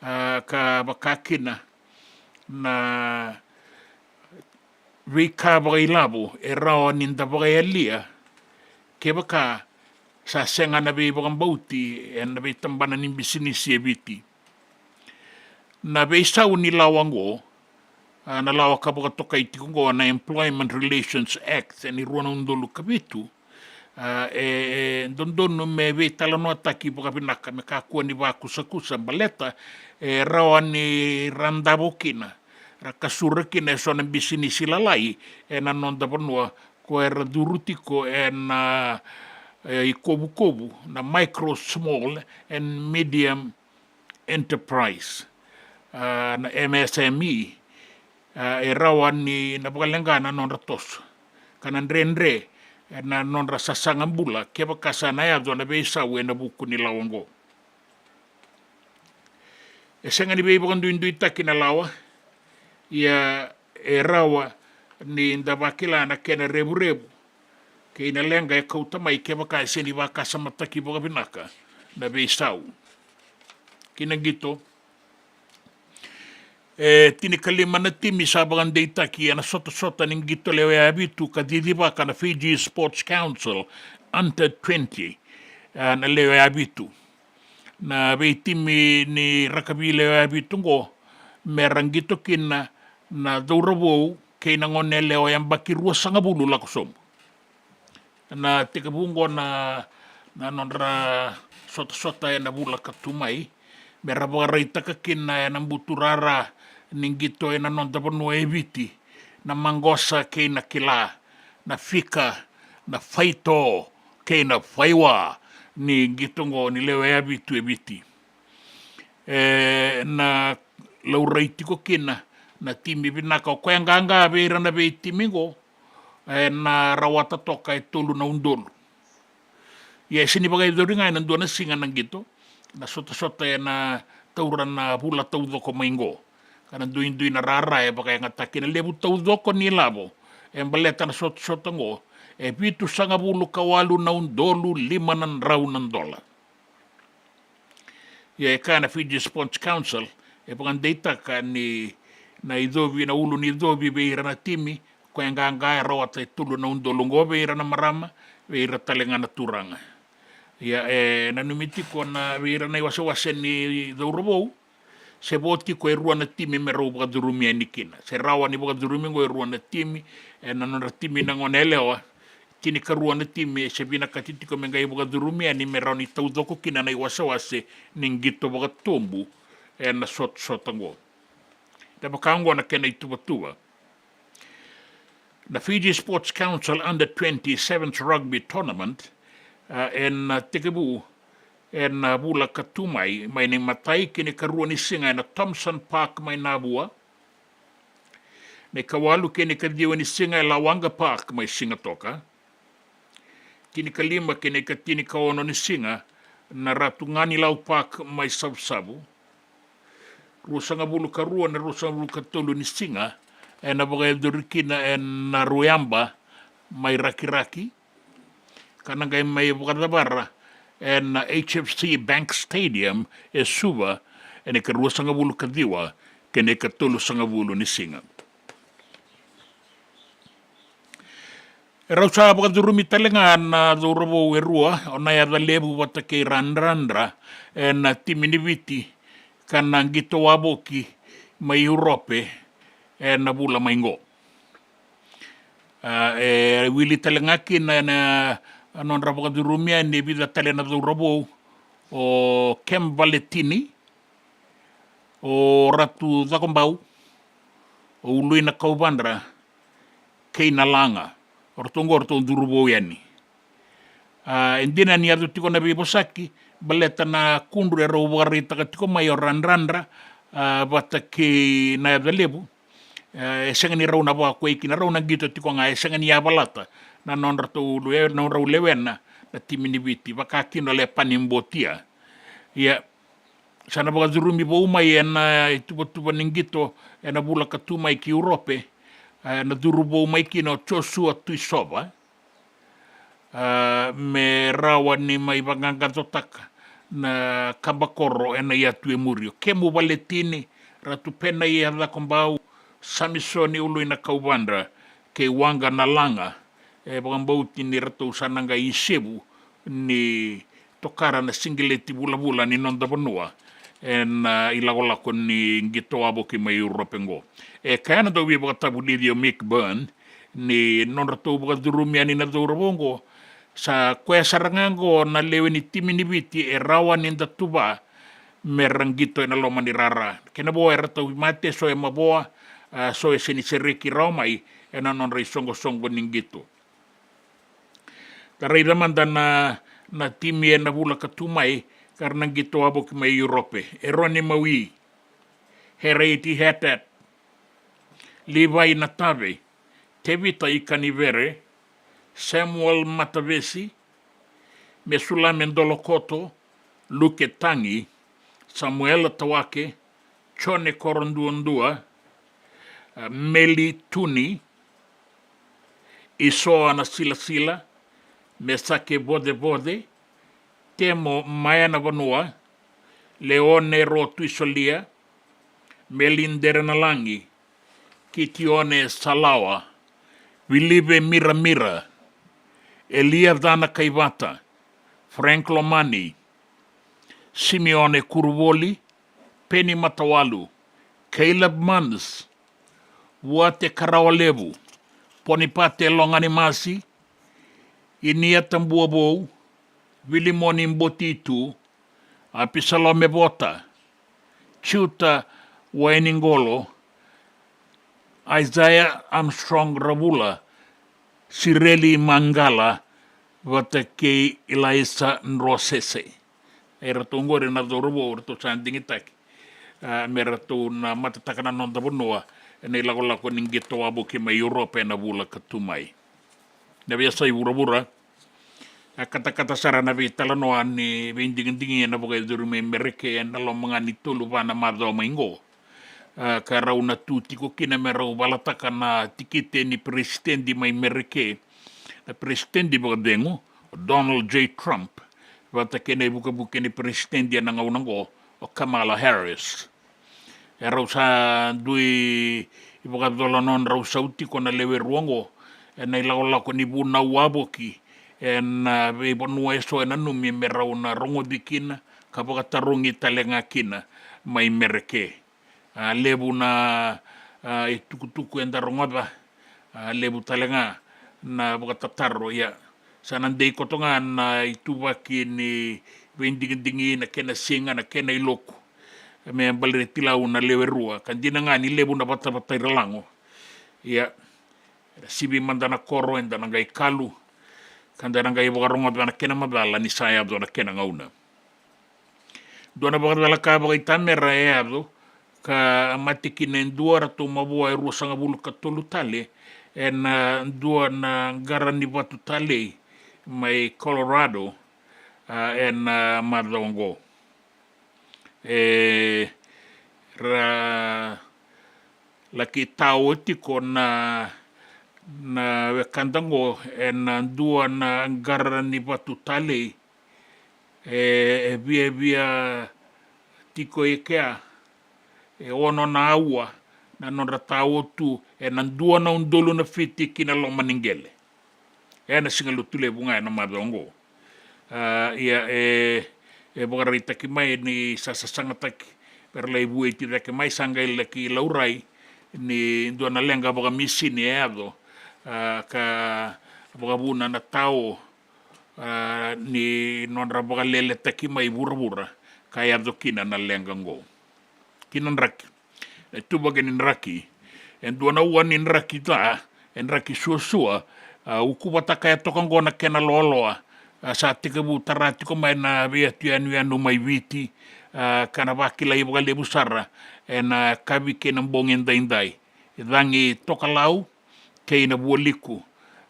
a, ka vaka kina na veika vakailavo e rawa ni da vakayalia kevaka sa sega na veivakabauti ena veitabana ni bisinisi e Viti. Na veisau ni lawa oqo, a, na lawa ka vakatokai tiko oqo na Employment Relations Act e ni rua na udolu ka vitu, a, e, e dodonu me veitalanoataki vakavinaka me kakua ni vakusakusa baleta e rawa ni ra davo kina, ra kasura kina e so na bisinisi lalai e na noda vanua ko era curu tiko e na, e, i kovukovu na micro, small and medium enterprise, a, na M S M E, a, e rawa ni na vakaleqa na nodra toso ka na dredre e na nodra sasaga bula kevaka sa na yaco na veisau e na vuku ni lawa oqo. E sega ni veivakaduiduitaki na lawa, ia e rawa ni da vakila na kena revurevu kei na leqa e kauta mai kevaka e sega ni vakasamataki vakavinaka na veisau. Ki na qito, e tinikalima na timi sa vakadeitaki e na sotasota ni qito lewe ya vitu ka cicivaka na Fiji Sports Council Under twenty, a, na lewe ya vitu. Na veitimi ni rakavi lewe ya vitu oqo me ra qito kina na cauravou kei na gone yalewa yabaki ruasagavulu lako sobu. Na tekivu oqo na, na nodra sotasota e na vula ka tu mai me ra vakaraitaka kina e na buturara ni qito e na noda vanua e Viti na maqosa kei na kila, na fika, na faito kei na faiwa ni qito oqo ni lewe ya vitu e Viti. E na laurai tiko kina na timi vinaka o koya qaqa vei ira na veitimi oqo e na rawata toka e tolu na udolu. Ia e sega ni vakayacori ga e na dua na siga na qito, na sotasota e na taura na vula taucoko mai oqo. Ka na duidui na rara e vakayagataki na levu taucoko ni lavo e baleta na sotasota oqo e vitusagavulu ka walu na udolu lima na drau na dola. Ia e kaya na Fiji Sports Council e vakadeitaka ni na icovi, na ulu ni covi vei ira na timi o koya qaqa e rawata e tolu na udolu oqo vei ira na marama, vei ira tale ga na turaga. Ia e nanumi tiko na vei ira na iwasewase ni cauravou se vo tiko e rua na timi me rau vakacurumi yani kina. Se rawa ni vakacurumi oqo e rua na timi, e na nodra timi na gone yalewa, tinikarua na timi e se vinakati tiko me qai vakacurumi yani me rawa ni taucoko kina na iwasewase ni qito vakatobu e na sotasota oqo. Da vaka oqo na kena ituvatuva. Na Fiji Sports Council Under twenty Sevens Rugby Tournament, a, e na tekivu e na vula ka tu mai, mai na imatai ki na ikarua ni siga e na Thomson Park mai Navua. Na ikawalu ki na ikaciwa ni siga e Lawaqa Park mai Sigatoka. Tinikalima ki na ikatinikaono ni siga na Ratu Ganilau Park mai Savusavu. Ruasagavulu ka rua na ruasagavulu ka tolu ni siga e na vakayacori kina e na Ruyaba mai Rakiraki. Ka na qai mai vakacavara e na H F C Bank Stadium e Suva e na ikaruasagavulu ka ciwa ki na ikatolusagavulu ni siga. E rau sa vakacurumi tale ga na cauravou e rua, o Nayacalevu vata kei Radradra, e na timi ni Viti, ka na qito wavoki mai Europe e na vula mai qo. A, e wili tale ga kina e na nodra vakacurumi yani e vica tale na cauravou, o Kem Valetini, o Ratu Cakobau, o Ului Nakauvadra kei na Laga. O ratou oqo o ratou curu vou yani. A, e dina ni yaco tiko na veivosaki baleta na kudru e rau vakaraitaka tiko mai o Radradra, a, vata kei Nayacalevu. E, e sega ni rau na vakakuai kina, rau na qito tiko ga, e sega ni yavalata na nodratou lewe-, nodrau lewena na timi ni Viti, vaka kina o Lepani Botia. Ia, sa na vakacurumi vou mai e na ituvatuva ni qito e na vula ka tu mai ki Europe, e na curu vou mai kina o Joshua Tuisova, a, me rawa ni mai vaqaqacotaka na kabakoro e na iyatu e muri. O Kemu Valetini, Ratu Penaia Cakobau, Samisoni Ului Nakauvadra kei Waqa na Laga, e vakabauti ni ratou sa na qai isevu ni tokara na sigileti vulavula ni noda vanua ena, ah, ilakolako ni qito wavoki mai Europe qo. E kaya na dauveivakatavulici o Mick Byrne ni nodratou vakacurumi yani na cauravou qo, sa koya sara ga qo na lewe ni timi ni Viti e rawa ni da tuva me ra qito ena loma ni rara. Kena vo era tauvimate, so e mavoa, ah, so e sega ni sereki rawa mai ena nodra isoqosoqo ni qito. Da raica mada na, na timi ena vula ka tu mai, ka ra na qito wavoki mai Europe. Eroni Maui, Heraiti Hetet, Livai Natave, Tevita Ikanivere, Samuel Matavesi, Mesulame Dolokoto, Luke Tagi, Samuela Tawake, Jone Koroduadua, ah, Meli Tuni, Isoa Nasilasila, Mesake Vocevoce, Temo Maena Vanua, Leone Rotuisolia, Meli Derenalagi, Kitione Salawa, Vilive Miramira, Eliacana Kaivata, Frank Lomani, Simeone Kuruvoli, Peni Matawalu, Caleb Mans, Vuate Karawalevu, Ponipate Loganimasi, Inia Tabuavou, Vilimoni Botitu, Apisalome Vota, Juta Wainiqolo, Isaiah Armstrong Ravula, Sireli Maqala, vata kei Ilaisa Drosese. E ratou qori na cauravou ratou sa digitaki, ah, me ratou na matataka na noda vanua ena ilakolako ni qito wavoki mai Europe ena vula ka tu mai. Na veiyasai vuravura, a katakata sara na veitalanoa ni veidigidigi ena vakayacori mai Mereke ena loma ga ni tolu va na macawa mai qo. Ah, ka rau na tu tiko kina me rau valataka na tikite ni peresitedi mai Mereke, na peresitedi vakacegu, o Donald J Trump, vata kei na ivukevuke ni peresitedi ena gauna qo, o Kamala Harris. E rau sa dui vakacola nodrau sau tiko na lewe rua oqo ena ilakolako ni vunau wavoki ena veivanua eso e nanumi me rau na rogoci kina ka vakatarogi tale ga kina mai Mereke. A levu na, a, itukutuku eda rogoca, a levu tale ga na vakatataro. Ia, sa na dei koto ga na ituvaki ni veidigidigi, na kena siga, na kena iloku me baleti Lau na lewe rua, ka dina ga ni levu na vatavata iralago. Ia, eda sivi mada na koro, eda na qai kalu ka da na qai vakarogoca na kena macala ni sa yaco na kena gauna. Dua na vakacalaka vakaitamera e yaco ka mate kina e dua, ratou mavoa e ruasagavulu ka tolu tale ena dua na qara ni vatu talei mai Colorado, a, ena macawa oqo. E ra laki tao tiko na, na wekada oqo ena dua na qara ni vatu talei. E, e viavia tiko e kea e ono na aua na nodra tao tu ena dua na udolu na fiti ki na loma ni qele. Ena Siga Lotulevu ga ena macawa oqo. A, ia, e, e vakaraitaki mai ni sa sasagataki me ra lai vueti cake mai, sa qai laki laurai ni dua na leqa vakamisini e yaco, a, ka vakavuna na tao, a, ni nodra vakaleletaki mai vuravura ka yaco kina na leqa oqo. Ki na draki. E tuvaki ni draki. E dua na ua ni draki ca, e draki suasua, a, ukuvataka e toka oqo na kena loaloa, a, sa tekivu tara tiko mai na veiyatu yanuyanu mai Viti, a, ka na vakilai vakalevu sara ena yakavi kei na bogi edaidai. E cagi tokalau kei na vualiku,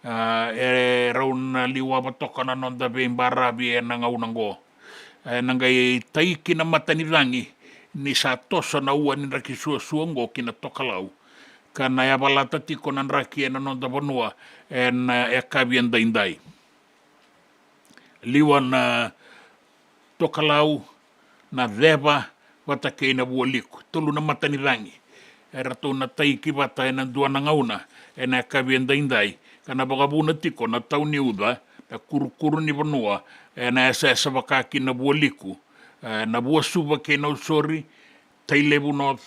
a, e rau na liwava toka na noda veibaravi ena gauna oqo. Ena qai tai ki na matanicagi ni sa toso na ua ni draki suasua oqo ki na tokalau, ka na yavalata tiko na draki ena noda vanua ena yakavi edaidai. Liwa na tokalau, na ceva, vata kei na vualiku, tolu na matanicagi. E ratou na taiki vata ena dua na gauna ena yakavi edaidai, ka na vakavuna tiko na tau ni uca, na kurukuru ni vanua, ena yasayasa vaka ki na vualiku, E, Navuasuva kei Nausori, Tailevu North,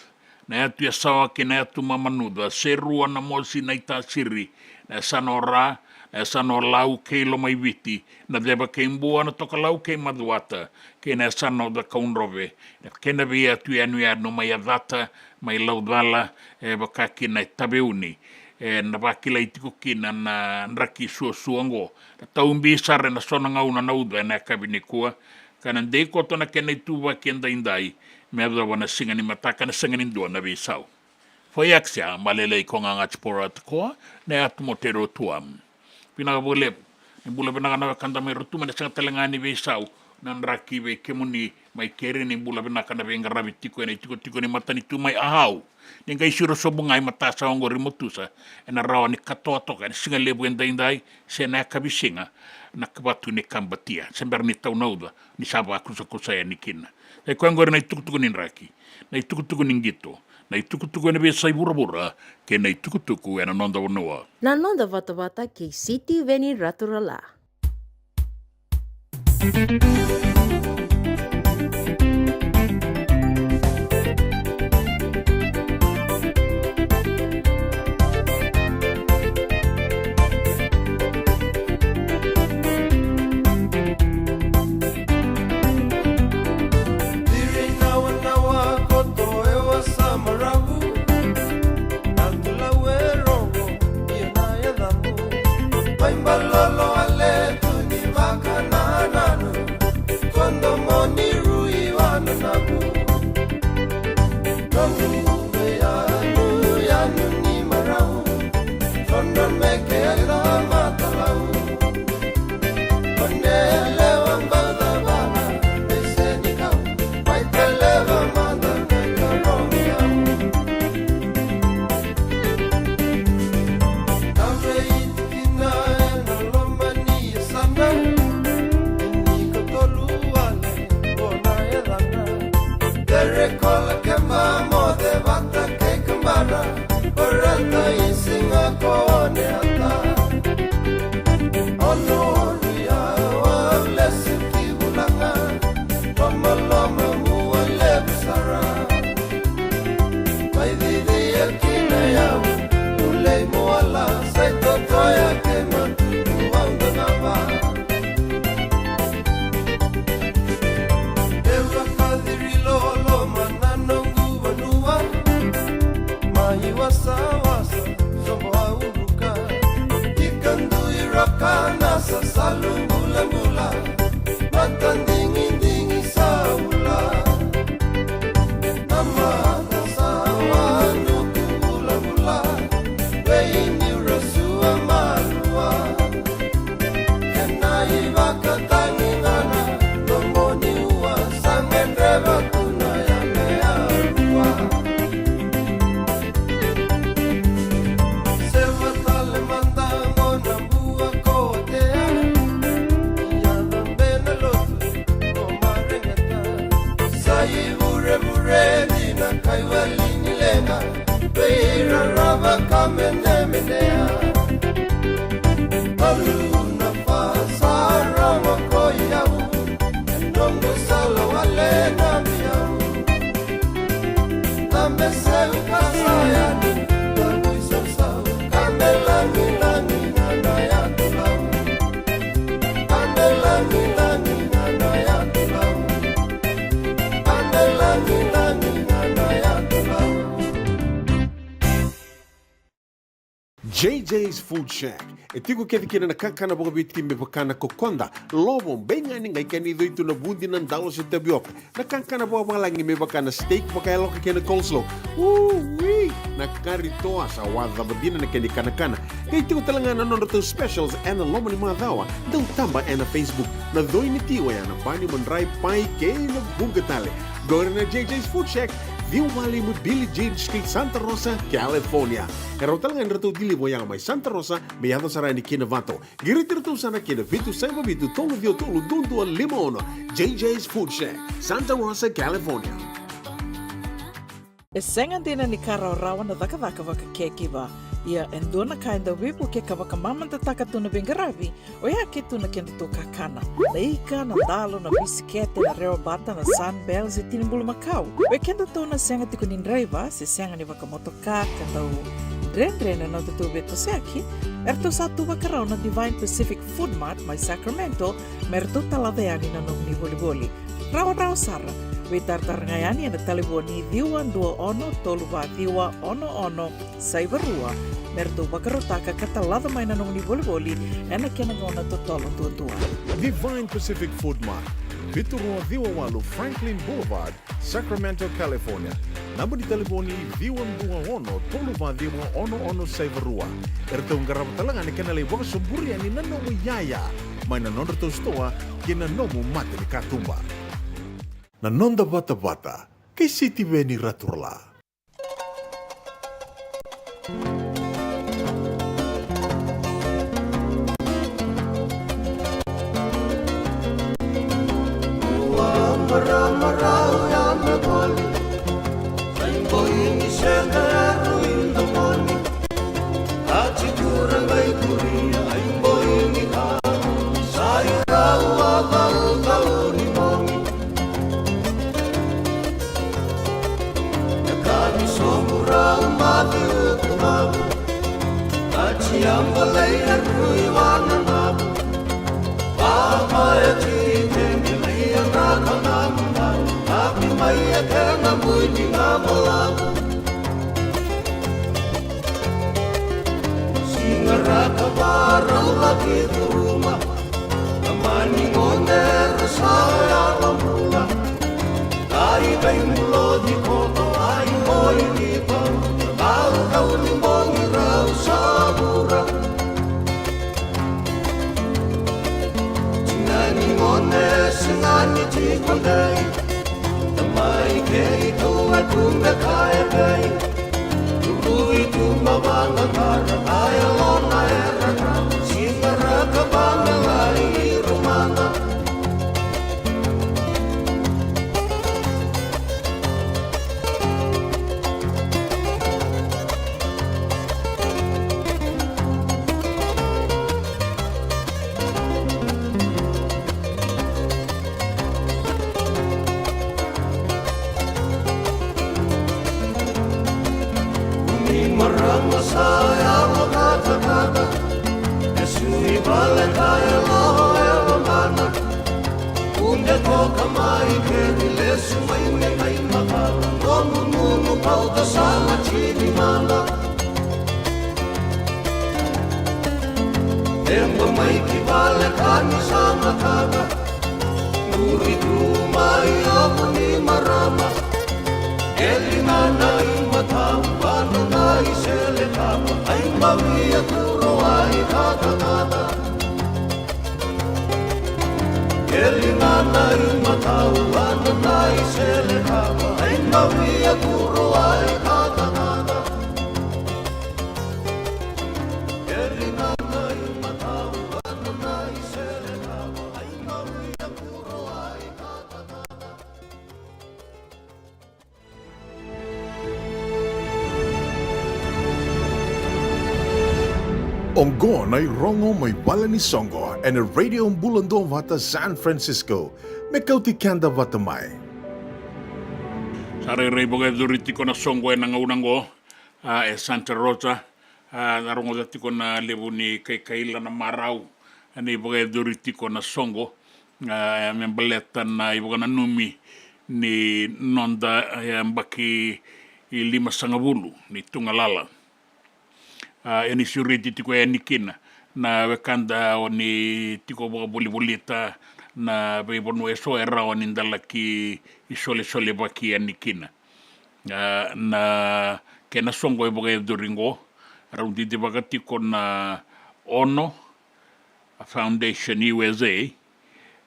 na yatu Yasawa kei na yatu Mamanuca, Serua, Namosi, Naitasiri, na yasana o Ra, na yasana o Lau kei Lomaiviti, Naceva kei Bua, Natokalau kei Macuata, kei na yasana o Cakaudrove, na kena veiyatu yanuyanu mai Yacata, mai Laucala, e vaka kina e Taveuni, e na vakilai tiko kina na draki suasua oqo. Na taubi sara ena so na gauna na uca ena yakavi nikua, ka na dei koto na kena ituvaki edaidai, me yacova na siga ni mataka na sega ni dua na veisau. Foyaksi a malelei ko ga gati pora tokoa, na yatu Moterotua. Vinaka vakalevu. Ni bula vinaka na wekada mai Rotuma, ni sega tale ga ni veisau na draki vei kemuni mai keri, ni bula vinaka na veiqaravi tiko ena itikotiko ni matanitu mai Ahau. Ni qai siro sobu ga i matasawa oqori Motusa, ena rawa ni katoa toka ena siga levu edaidai, se na yakavi siga, na vatu ni kabatia, se bera ni tau na uca, ni sa vakusakusa yani kina. Sa i koya oqori na itukutuku ni draki, na itukutuku ni qito, na itukutuku ena veiyasai vuravura, kei na itukutuku ena noda vanua. Na noda vatavata kei Sitiveni Raturala. Viri nawanawa koto e wasa maravu, na tulau e rogo ia na yacamu. Mai balolo ale tu ni vakanananu, kodo moni rui vananavu. Nomu veyanu yanu ni marau, kodo meke ai la matalau. Tere kola kema moce vata kei kemara, o reta i siga ko one ata. Ono olu ia o au lesu ki vulaga, lomaloma mua levu sara. Mai cici e kina yau, ulei muala, sai totoya kei matutu au dagava. Eura kaciri loloma na noqu vanua, mai wasawasa sobo au ruka. Ika dui roka na sasalu bulabula, mata digidigi sa ula. Na mata sa wanuku bulabula, vei niu rasua malua. Kena ivakatagicana, nomuni ua sa gedreva tu na yame arua. Seva tale mada qo na bua ko Otea, ia cabe na lotu ko Mareqeta. Sa ivurevure dina kai wali ni leqa, vei ira rava ka menemenea. Alu na fa sa rogo ko i au, e noqu sala wale na biau. Cabe seu ka sa yani, cabe sausau, cabe lagilagi na na yatu lau. Cabe lagilagi na na yatu lau. Cabe lagilagi na na yatu lau. J J's Food Shack. E tiko kece kina na kakana vakaviti me vaka na kokoda, lovo, beigani, qai kena icoi tu na vudi, na dalo se tavioka. Na kakana vakavalagi me vaka na steak vakayaloka kei na coleslaw. Ui! Na kari toa sa wacava dina na kena ikanakana. Qai tiko tale ga na nodratou specials ena loma ni macawa. Dau taba ena Facebook. Na coi ni ti oya na pani, madrai, pai kei na vuqa tale. Qori na J J's Food Shack, ciwa walu lima Billie Jean Street, Santa Rosa, California. E rawa tale ga ni ratou deliver oya mai Santa Rosa me yaco sara yani ki Novato. Qiriti iratou sara ki na vitu saiva vitu tolu ciwa tolu dua dua lima ono. J J's Food Shack, Santa Rosa, California. E sega dina ni ka rawarawa na cakacaka vaka caregiver. Ia e dua na ka e dau veivuke ka vakamamadataka tu na veiqaravi, oya ke tu na kedatou kakana. Na ika, na dalo, na bisikete, na rewabata, na Sunbell se tinibulu makau. Vei kedatou na sega tiko ni draiva se sega ni vakamotoka ka dau dredre na nodatou veitosoyaki, eratou sa tu vakarau na Divine Pacific Food Mart mai Sacramento me ratou talaca yani na nomuni volivoli. Rawarawa sara, veitaratara ga yani ena talevoni ciwa dua ono tolu va ciwa ono ono saiva rua me ratou vakarautaka ka talaca mai na nomuni volivoli ena kena gauna totolo duadua. Divine Pacific Food Mart, vitu rua ciwa walu Franklin Boulevard, Sacramento, California. Naba ni talevoni ciwa dua ono tolu va ciwa ono ono saiva rua. Eratou qarava tale ga na kena lai vakasoburi yani na nomu iyaya mai na nodratou sitoa kei na nomu mata ni katuba. Na noda vatavata kei Sitiveni Raturala. Siga ra ka varau laki curuma, na mani gone ra sa yala bula. Ai vei muloci koto, ai boi ni pau, kau kau ni bogi rau sa vura. Tina ni gone, siga ni tiko dei, tamai kei tou a tu me kaya vei. Tului tu ma vanga kara, kaya lona era kara, siga ra ka vanga lai i rumana. Ni marama sa yalo katakata, e sui vale ka yalo e lomana. Kunde toka mai keri lesu mai me kai makala, nomu nunu pauta sa matini mana. Temba mai ki vale ka ni sa mataka. Muri tu mai ovu ni marama. Eli na nai matau, vanu nai sele kapa. Ai mavia kuro ai katakata. Eli na nai matau, vanu nai sele kapa. Ai mavia kuro ai katakata. Oqo na irogo mai vale ni soqo ena Radio Bula Duavata San Francisco, me kauti keda vata mai. Sa rairai vakayacori tiko na soqo ena gauna oqo, a, e Santa Rosa, a, na rogoca tiko na levu ni kaikaila, na marau, a, ni vakayacori tiko na soqo, a, me baleta na ivakananumi ni noda, a, yabaki limasagavulu ni tugalala. A, e ni sureti tiko yani kina na wekada o ni tiko vakavolivolita na veivanua eso e rawa ni da laki isolesolevaki yani kina. A, na kena soqo e vakayacori oqo, rau didivaka tiko na Ono Foundation U S A,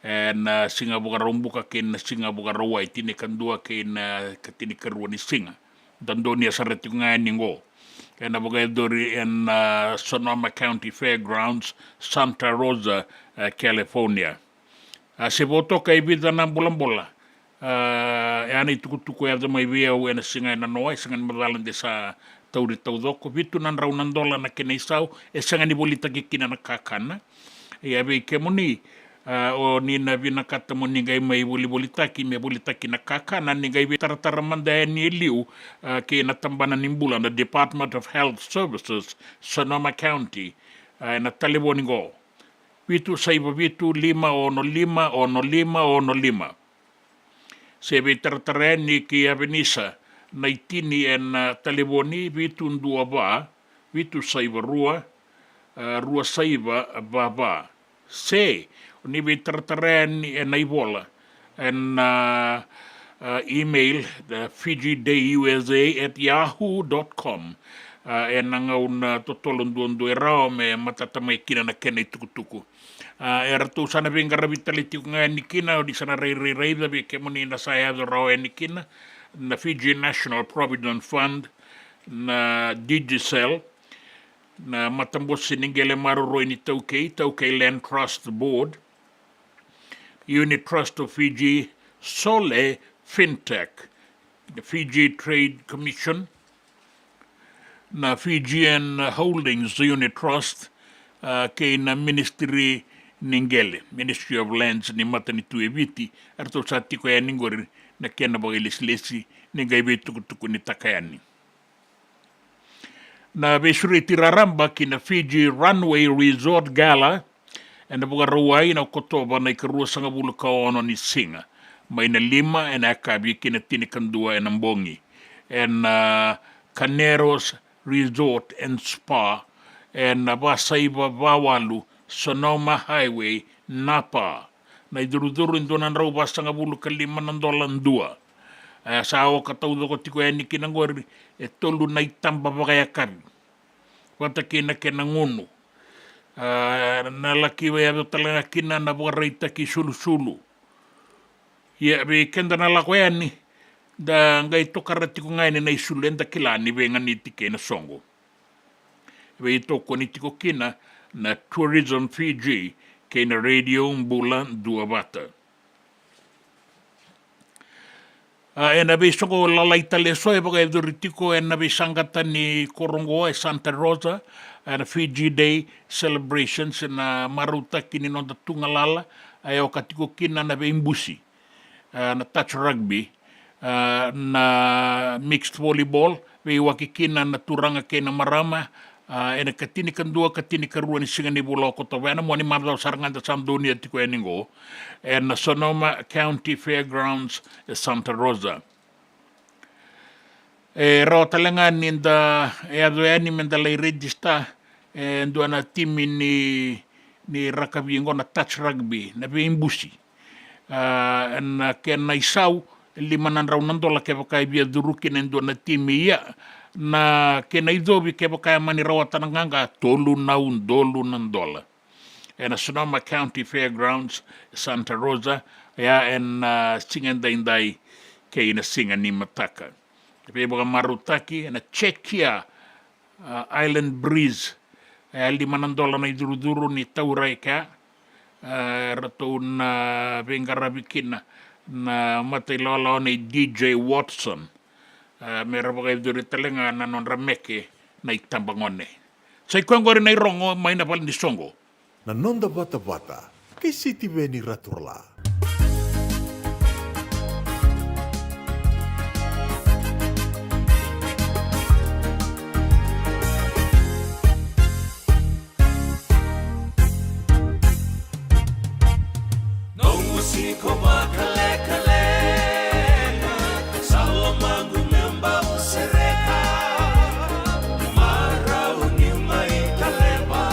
e, na siga Vakaraubuka kei na siga Vakarauwai, tinikadua kei na ka tinikarua ni siga. Dodonia sara tiko ga yani oqo. Ena vakayacori ena, a, Sonoma County Fairgrounds, Santa Rosa, e, California. A, se vo toka e vica na bolabola. A, e a na itukutuku e yaco mai vei au ena siga e nanoa, e sega ni macala de sa tauri taucoko, vitu na drau na dola na kena isau, e sega ni volitaki kina na kakana. Ia vei kemuni, a, o ni na vinakata mo ni qai mai volivolitaki, me volitaki na kakana, ni qai veitaratara mada yani e liu, a, kei na tabana ni bula na Department of Health Services, Sonoma County, a, ena talevoni qo, vitu saiva vitu, lima ono lima, ono lima, ono lima. Se veitaratara yani kei Avenisa Naitini ena talevoni vitu dua va, vitu saiva rua, a, rua saiva va va. Se o ni veitaratara yani ena ivola ena, a, a, email, the Fiji Day U S A at yahoo dot com. A, ena gauna totolo duadua e rawa me matata mai kina na kena itukutuku. A, eratou sa na veiqaravi tale tiko ga yani kina, o ni sa na rairai raica vei kemuni na sa yaco rawa yani kina, na Fiji National Provident Fund, na Digicel, na Matabose ni Qele Maroroi ni Taukei, Taukei Land Trust Board, Unit Trust of Fiji, Sole Fintech, the Fiji Trade Commission, na Fijian Holdings Unit Trust, a, kei na Ministry ni Qele, Ministry of Lands ni matanitu e Viti, eratou sa tiko yani qori na kena vakailesilesi ni qai veitukutukunitaka yani. Na veisureti raraba ki na Fiji Runway Resort Gala, ena Vakarauwai na Okotova na ikaruasagavulu ka ono ni siga, mai na lima ena yakavi ki na tinikadua ena bogi, ena Carneiros Resort and Spa, ena vasaiva vawalu Sonoma Highway, Napa. Na icurucuru e dua na drau vasagavulu ka lima na dola dua. E sa oka taucoko tiko yani kina qori e tolu na itaba vakayakavi, vata kei na kena gunu. A, na laki veiyaco tale ga kina na vakaraitaki sulusulu. Ia vei keda na lako yani, da qai tokara tiko ga yani na isulu eda kila ni veiganiti kei na soqo. Veitokoni tiko kina na Tourism Fiji kei na Radio Bula Duavata. A, ena veisoqo lalai tale eso e vakayacori tiko ena veisaqata ni koro oqo e Santa Rosa, ena Fiji Day celebrations, ena marautaki ni noda tugalala, a, e oka tiko kina na veibusi, a, na touch rugby, a, na mixed volleyball, veiwaki kina na turaga kei na marama, a, ena katinikadua, katinikarua ni siga ni vula o Okotova, ena mua ni macawa sara ga da sa donuya tiko yani qo, ena Sonoma County Fairgrounds e Santa Rosa. E rawa tale ga ni da yaco yani me da lai register e dua na timi ni, ni rakavi qo na touch rugby, na veibusi. A, na kena isau, lima na drau na dola kevaka e via curu kina e dua na timi, ia na kena icovi kevaka e mani rawata na qaqa, tolu na udolu na dola. Ena Sonoma County Fairgrounds, Santa Rosa, ia ena, a, siga edaidai kei na siga ni mataka. Veivakamarautaki ena Chekia, a, Island Breeze. E lima na dola na icurucuru ni taura e kea. A, eratou na veiqaravi kina na matailawalawa nei D J Watson, a, me ra vakayacori tale ga na nodra meke na itabagone. Sa i koya qori na irogo mai na vale ni soqo. Na noda vatavata kei Sitiveni Raturala. Noqu siko vakalekaleka, sa lomaqu me bau sereka. Marau ni mai Kaleva,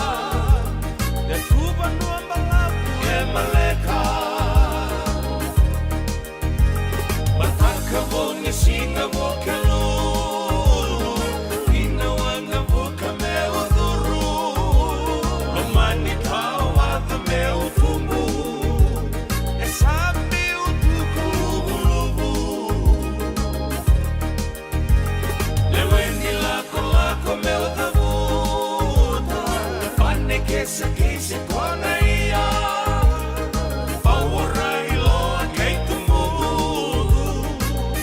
e tu vanua balavu e Maleka. Mataka vou ni siga Vukelulu, ina waqavuka meu curu. Lomani tawaca meu tubu, e sa biu tuku luvuluvu. Lewe ni lakolako meu cavuta, pane kesekese kona ia. Paura i loa kei tumudu,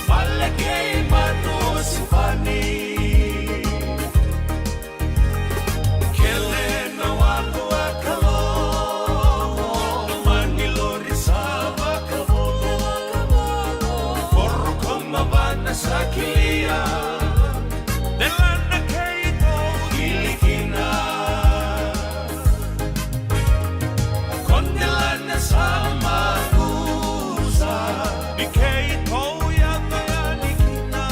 vale kei matu o Sifani. Sa kilia, delana keitou kili kina. Ko delana sa makusa, ni keitou yaco yani kina.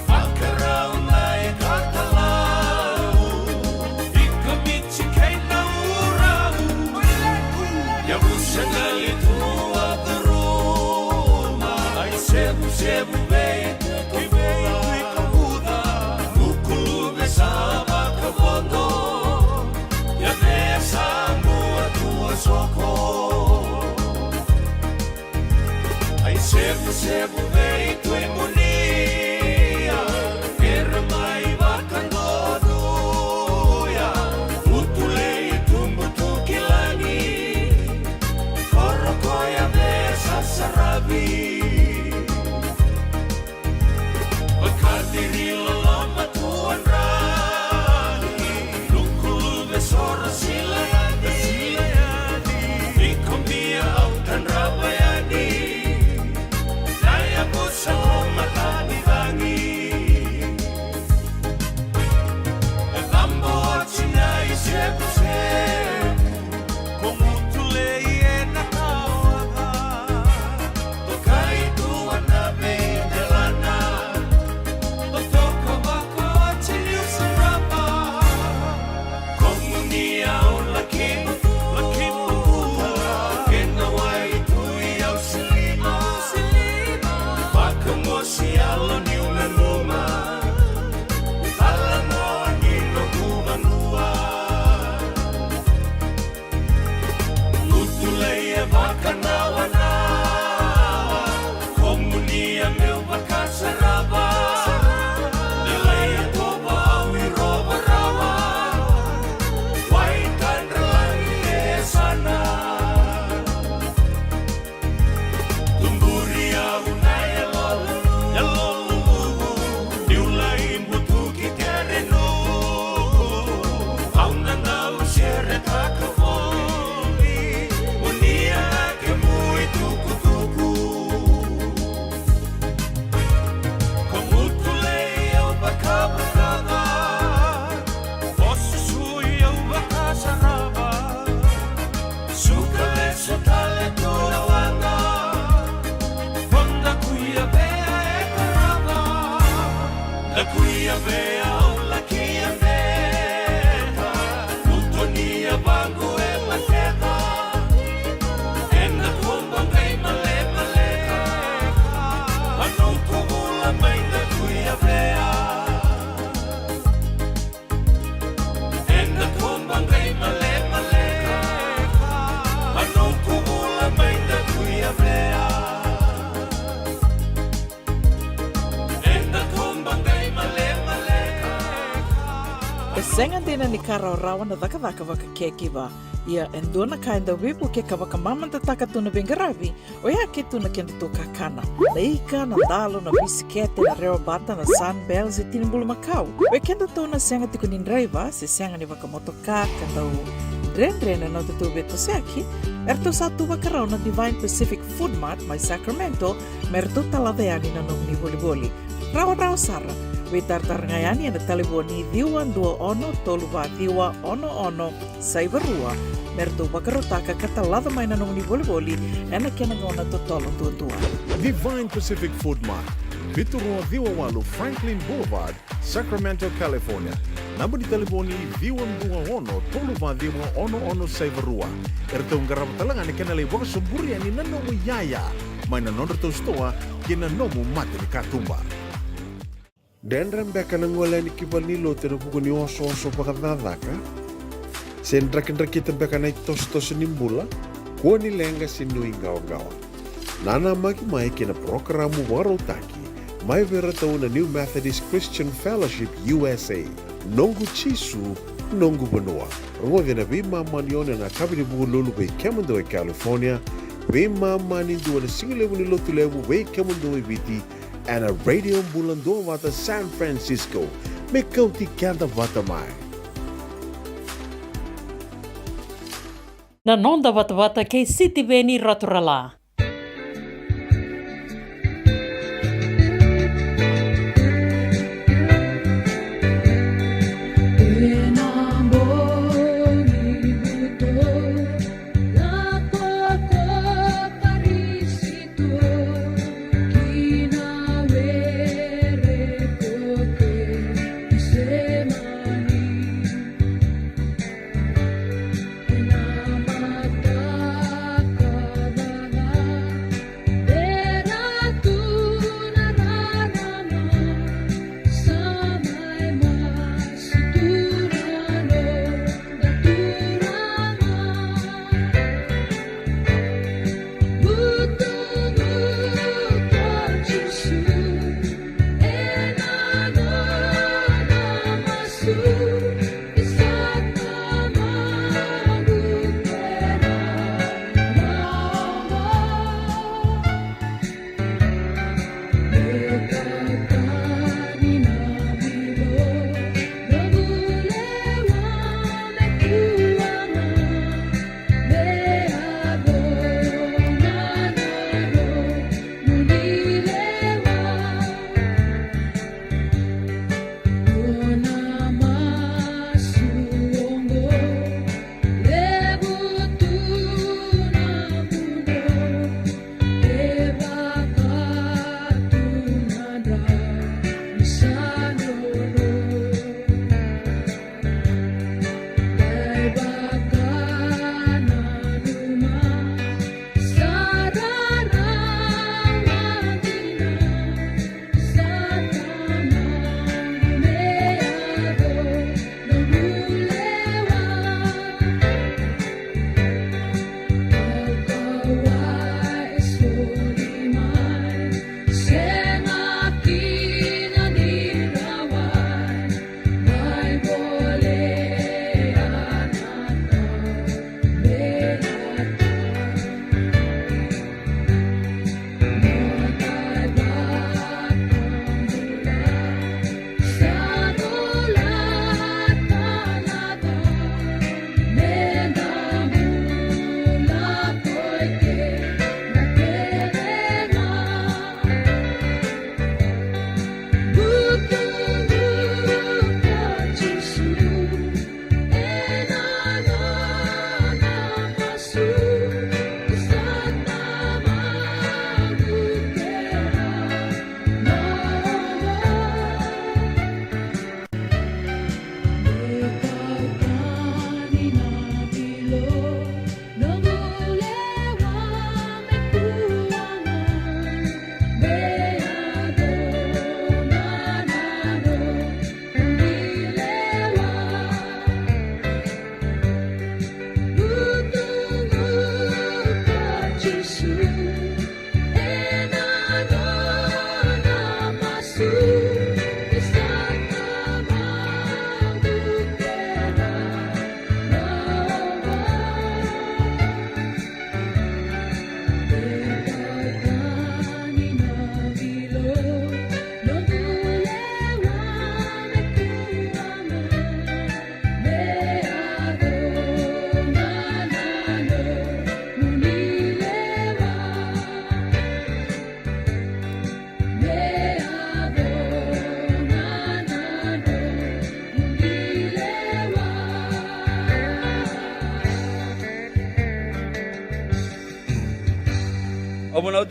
Vakarau na ikatalau, ika Miti kei Naurau. Yavusa na litu a curuma, ai sevusevu vei Tutuka Vuca. Lukuluve sa vakavodo, Yavea sa mua tu a soko. Ai sevusevu vei Tui Munia, kere mai vakadonuya. Utulei e tubu tu ki lagi, koro ko Yavea sa saravi. Vakaciri loloma tu a draki, lukuluve soro sila yani, sila yani. Iko bia au tadrava yani, na yavusa ko matani cagi. E cabo oti na isevusevu, ko gutu lei ena tawaca. Tokai tu ana veidelana, totoka vakaoti niu sarava. Ko Munia au laki, laki muta, kena wai tui au silima, silima. Vakamosi yalo niu nanuma, ala mo ni noqu vanua. Utulei e vakanawanawa, ko Munia meu vakasarava. Delai e tova au i Rovarawa, wai tadra lagi e sana. Tuburi au na yaloluluvu, yaloluluvu, niu lai butuki Kerenu. Au na dau seretaka voli, Munia na kemu itukutuku. Ko gutu lei au vakavakaca, o susui au vakasarava. Suka lesu tale tu na waqa, ko Dakuiyavea e qarava. Dakuiyavea au laki yaveta, lutonia vaqu e mateta. Ena kuba qai malemaleka, a noqu bula mai Dakuiyavea. Ena kuba qai malemaleka, a noqu bula mai Dakuiyavea. Ena kuba qai malemaleka. E sega dina ni ka rawarawa na cakacaka vaka caregiver. Ia e dua na ka e dau veivukei ka vakamamadataka tu na veiqaravi, oya ke tu na kedatou kakana. Na ika, na dalo, na bisikete, na rewabata, na Sunbell se tini bulumakau. Vei kedatou na sega tiko ni draiva se sega ni vakamotoka ka dau dredre na nodatou veitosoyaki, eratou sa tu vakarau na Divine Pacific Food Mart mai Sacramento me ratou talaca yani na nomuni volivoli. Rawarawa sara. Veitaratara ga yani ena talevoni ciwa dua ono tolu va ciwa ono ono saiva rua me ratou vakarautaka ka talaca mai na nomuni volivoli ena kena gauna totolo duadua. Divine Pacific Food Mart, vitu rua ciwa walu Franklin Boulevard, Sacramento, California. Naba ni talevoni ciwa dua ono tolu va ciwa ono ono saiva rua. Eratou qarava tale ga na kena lai vakasoburi yani na nomu iyaya mai na nodratou sitoa kei na nomu mata ni katuba. Dredre beka na gole yani ki valenilotu ena vuku ni osooso vakacakacaka? Se drakidrakita beka na itosotoso ni bula? Kua ni leqa se nuiqawaqawa. Nanamaki mai kei na parokaramu vakarautaki mai vei iratou na New Methodist Christian Fellowship U S A. Noqu Jisu, noqu vanua. Rogoci ena veimama ni ono ena yakavi ni Vukelulu vei kemudou e California, veimama ni dua na sigalevu ni Lotulevu vei kemudou e Viti, ena Radio Bula Duavata San Francisco. Me kauti keda vata mai. Na noda vatavata kei Sitiveni Raturala.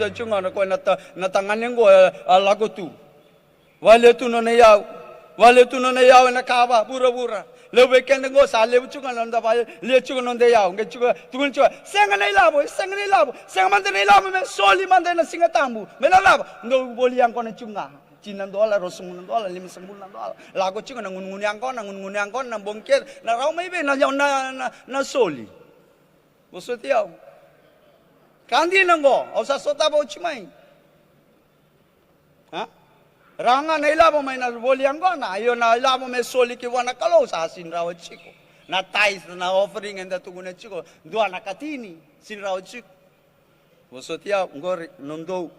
Sa tiko ga na koya na ta-, na tagane qo, e, a lako tu. Vale tu nona iyau. Vale tu nona iyau ena kava vuravura. Levu vei keda qo sa levu tiko ga na noda vale, lia tiko na noda iyau. Qai tiko, tukuna tiko, sega na ilavo, sega na ilavo. Sega mada na ilavo, me soli mada ena Siga Tabu. Me na cava? Dou voli yaqona tiko ga. Tini na dola, ruasagavulu na dola, limasagavulu na dola. Lako tiko na gunugunu yaqona, gunugunu yaqona, na bogi kece, na rawa mai vei na, na, na, na soli. Vosoti au. Ka dina qo, au sa sotava oti mai. A? Rawa ga na ilavo mai na voli yaqona, io na ilavo me soli ki vua na Kalou sa sini rawa tiko. Na tithe, na offering eda tukuna tiko, dua na katini, sini rawa tiko. Vosoti au, qori, nodou.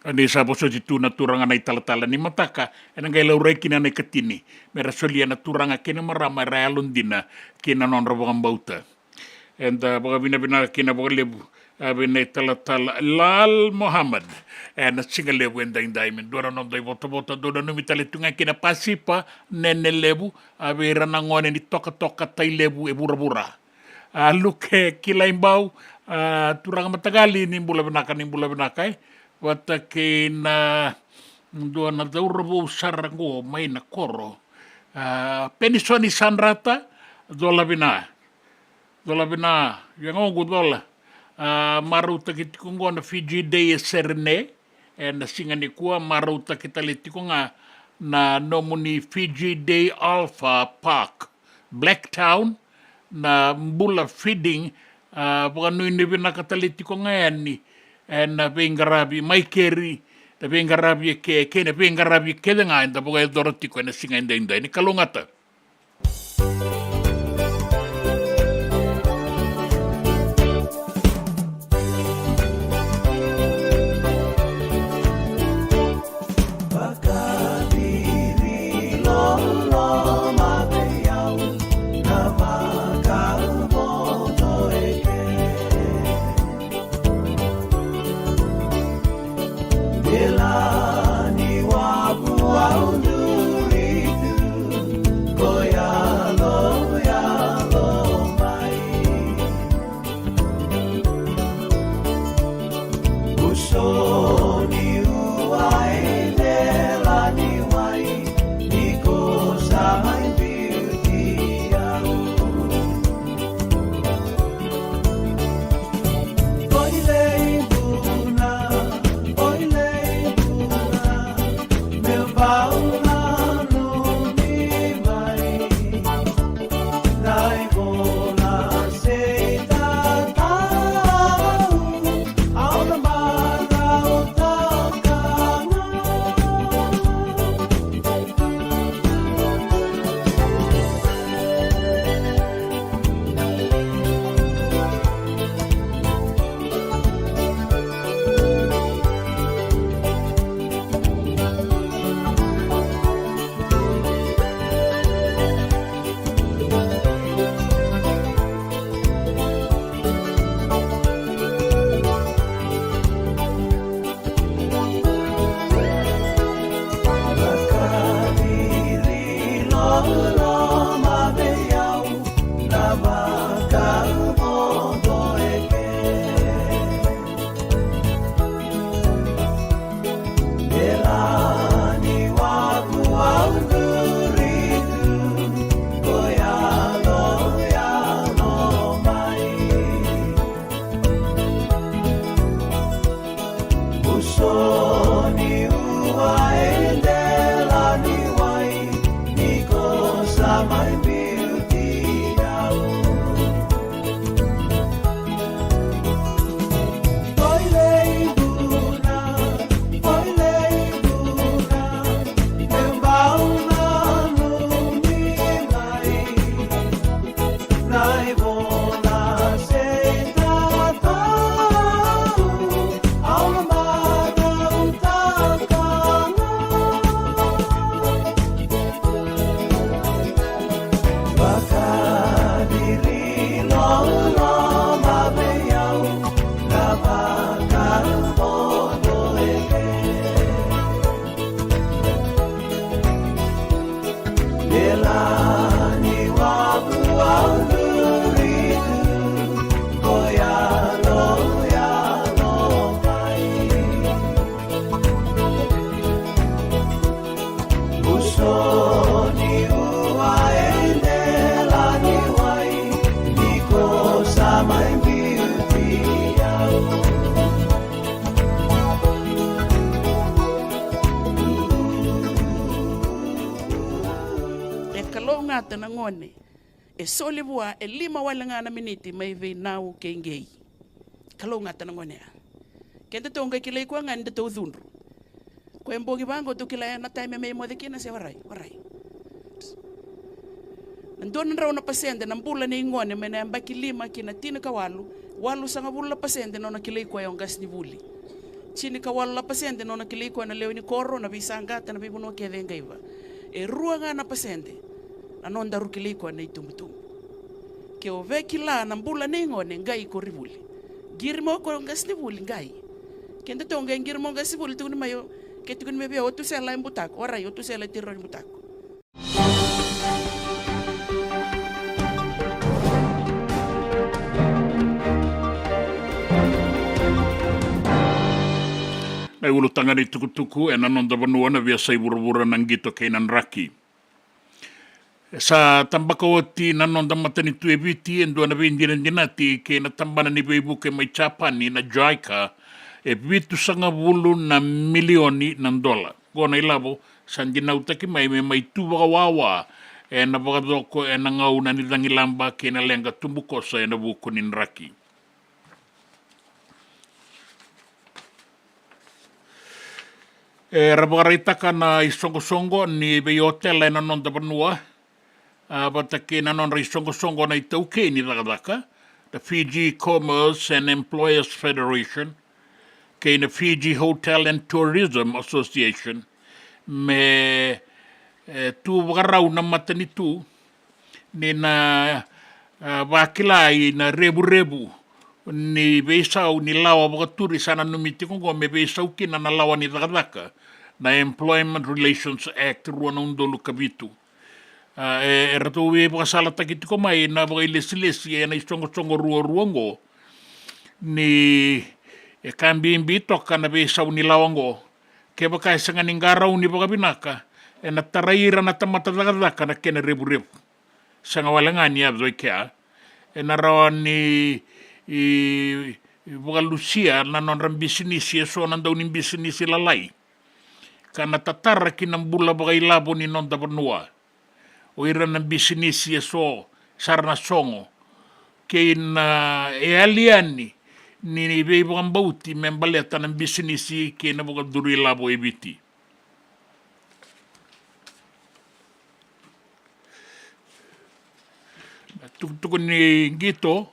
A ni sa vosoti tu na turaga na italatala ni mataka, ena qai laurai kina na ikatini, me ra solia na turaga kei na marama era yalodina ki na nodra vakabauta. Eda vakavinavinaka kina vakalevu, a, vei na italatala Lal Mohammed, ena siga levu edaidai, me dua na noda ivotavota, dou nanumi tale tu ga kina Pasipa, Nene Levu, a, vei ira na gone ni tokatoka Tailevu e vuravura. A, Luke Kilaibau, a, turaga mataqali, ni bula vinaka, ni bula vinaka, e. Vata kei na dua na cauravou sara qo mai na koro. A, Penisoni Sadrata, cola vina. Cola vina, via ga oqo cola. A, marautaki tiko qo na Fiji Day e Serene. Ena siga nikua, marautaki tale tiko ga na nomuni Fiji Day Alpha Park. Blacktown, na bula feeding, a, vakanuinui vinaka tale tiko ga yani, e, na veiqaravi mai keri, na veiqaravi eke, kei na veiqaravi kece ga eda vakayacora tiko ena siga edaidai. Ni kalougata. Kalougata na gone e soli vua e lima wale ga na miniti mai vei Nau kei Qei. Kalougata na gone ya. Kedatou qai kilai koya ga ni datou cudru. Koya e bogi vaqo tou kila ya na taimi me moce kina se warai, warai. Na dua na drau na pasede na bula nei gone mai na yabaki lima ki na tinikawalu, walusagavulu na pasede na nona kilai koya o qasenivuli. Tinikawalu na pasede na nona kilai koya na lewe ni koro, na veisaqata, na veivanua kece e qaiva. E rua ga na pasede na nodaru kilai koya na itubutubu. Ke o via kila na bula nei gone, qai ko Rivuli. Qiri mo ko qasenivuli, qai. Kedatou qai qiri mo qasenivuli, tukuni mai o, ke tukuni mai vei au o Tusela e butako, warai o Tusela e tiro ni butako. Na iulutaga ni tukutuku ena noda vanua, na veiyasai vuravura, na qito kei na draki. E sa tabaka oti na noda matanitu e Viti e dua na veidinadinati kei na tabana ni veivuke mai Japani, na JICA, e vitusagavulu na milioni na dola. Qo na ilavo sa dinautaki mai me mai tu vakawawa ena vakacoko ena gauna ni cagilaba kei na leqa tubukoso ena vuku ni draki. Era vakaraitaka na isoqosoqo ni veiotela ena noda vanua, a, vata kei na nodra isoqosoqo na itaukei ni cakacaka, the Fiji Commerce and Employers Federation, kei na Fiji Hotel and Tourism Association, me, e, tu vakarau na matanitu ni na, a, vakila i na revurevu ni veisau ni lawa vakaturi sa nanumi tiko oqo me veisau kina na lawa ni cakacaka, na Employment Relations Act rua na udolu ka vitu. A, e, e ratou veivakasalataki tiko mai na vakailesilesi ena isoqosoqo ruarua oqo ni e ka bibi toka na veisau ni lawa oqo. Kevaka e sega ni qarauni vakavinaka, ena tarai ira na tamata cakacaka na kena revurevu. Sega wale ga ni yaco i kea, ena rawa ni, i, vakalusia na nodra bisinisi eso na dau ni bisinisi lalai, ka na tatara ki na bula vakailavo ni noda vanua. O ira na bisinisi eso, sara na sogo, kei na, e yali yani ni, ni veivakabauti me baleta na bisinisi kei na vakacuru ilavo e Viti. Tukutuku ni qito,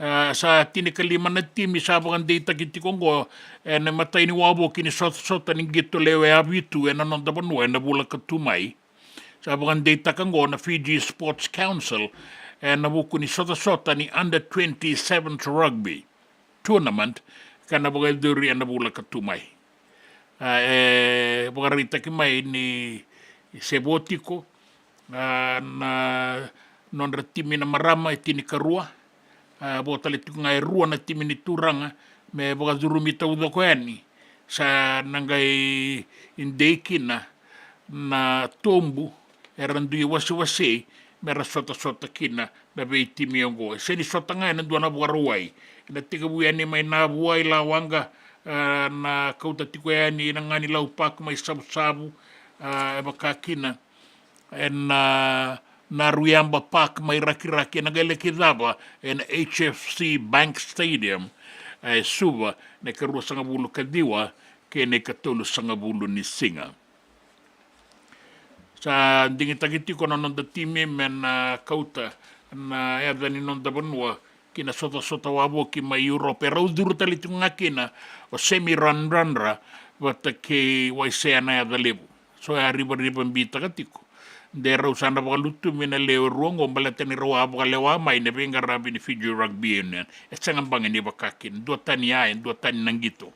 a, sa tinikalima na timi sa vakadeitaki tiko oqo ena imatai ni wavoki ni sotasota ni qito lewe a vitu ena noda vanua ena vula ka tu mai. Sa vakadeitaka oqo na Fiji Sports Council ena vuku ni sotasota ni under twenty sevens rugby tournament ka na vakayacori ena vula ka tu mai. A, e vakaraitaki mai ni se vo tiko, a, na nodra timi na marama e tinikarua, a, vo tale tiko ga e rua na timi ni turaga me vakacurumi taucoko yani. Sa na qai dei kina na tobu era dui wasewasei me ra sotasota kina na veitimi oqo. E sega ni sota ga ena dua na Vakarauwai, ena tekivu yani mai Navua i Lawaqa, e, na kauta tiko yani na Ganilau Park mai Savusavu, e, e vaka kina ena, e, Naruyaba Park mai Rakiraki, ena qai laki cava ena H F C Bank Stadium, e, Suva, na ikaruasagavulu ka ciwa kei na ikatolusagavulu ni siga. Sa digitaki tiko na noda timi me na kauta na yaca ni noda vanua ki na sotasota wavoki mai Europe. E rau curu tale tiko ga kina o Semi Radradra vata kei Waisea Nayacalevu. So ya rivariva bitaka tiko de rau sa na vakalutumi na lewe rua oqo baleta ni rau a vakalewa mai na veiqaravi ni Fiji Rugby Union. E sega beka ni vaka kina, duatani ya, e duatani na qito.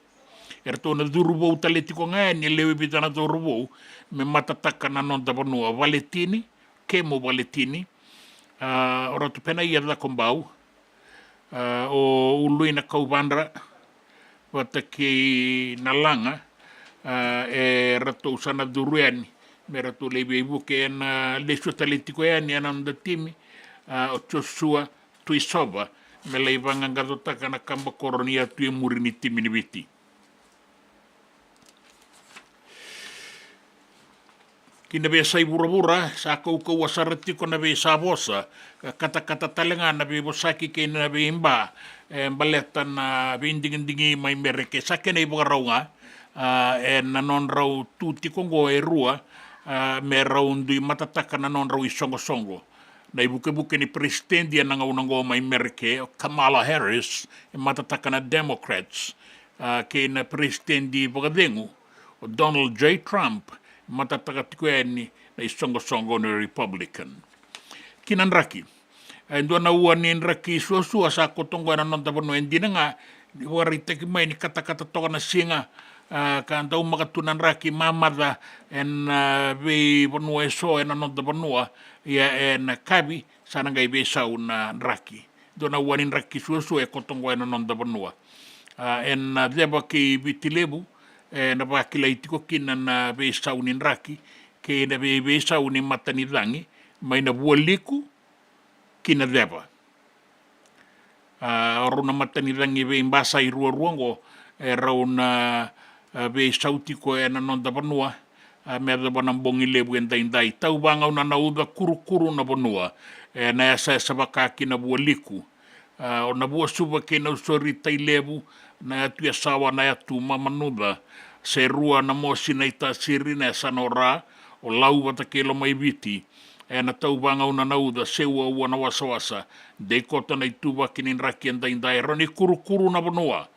Eratou na curu vou tale tiko ga yani e lewe vica na cauravou me matataka na noda vanua. Valetini, kemu Valetini, a, o Ratu Penaia Cakobau, a, o Ului na Kauvadra vata kei Nalaga, a, eratou sa na curu yani me ratou lai veivuke. Ena lesu tale tiko yani ena noda timi, a, o Joshua Tuisova me lai vaqaqacotaka na kaba koro ni yatu e muri ni timi ni Viti. Ena veiyasai vuravura sa kaukauwa sara tiko na veisavosa, ka katakata tale ga na veivosaki kei na veiba e baleta na veidigidigi mai Merika. Sa kena ivakarau ga, a, ena nodrau tu tiko oqo e rua, a, me rau dui matataka na nodrau isoqosoqo. Na ivukevuke ni peresitedi ena gauna oqo mai Merika, o Kamala Harris, e matataka na Democrats, a, kei na peresitedi vakacegu, o Donald J Trump, e matataka tiko yani na isoqosoqo ni Republican. Ki na draki. E dua na ua ni draki suasua sa koto oqo ena noda vanua, e dina ga ni vakaraitaki mai ni katakata toka na siga, a, ka daumaka tu na draki mamaca ena, a, veivanua eso ena noda vanua, ia ena yakavi sa na qai veisau na draki. Dua na ua ni draki suasua e koto oqo ena noda vanua. A, ena, a, ceva kei Viti Levu, e, na vakilai tiko kina na veisau ni draki kei na vei, veisau ni matanicagi mai na Vualiku ki na ceva. A, o rau na matanicagi veibasai ruarua oqo e rau na, a, veisau tiko ena noda vanua, a, me yacova na bogi levu edaidai. Tau vagauna na uca, kurukuru na vanua ena yasayasa vaka ki na Vualiku. A, o Navuasuva kei Nausori, Tailevu, na yatu Yasawa, na yatu Mamanuca, Serua, Namosi, Naitasiri, na yasana o Ra, o Lau vata kei Lomaiviti, ena tau vagauna na uca, Seuaua, na wasawasa, dei koto na ituvaki ni draki edaidai, e rawa ni kurukuru na vanua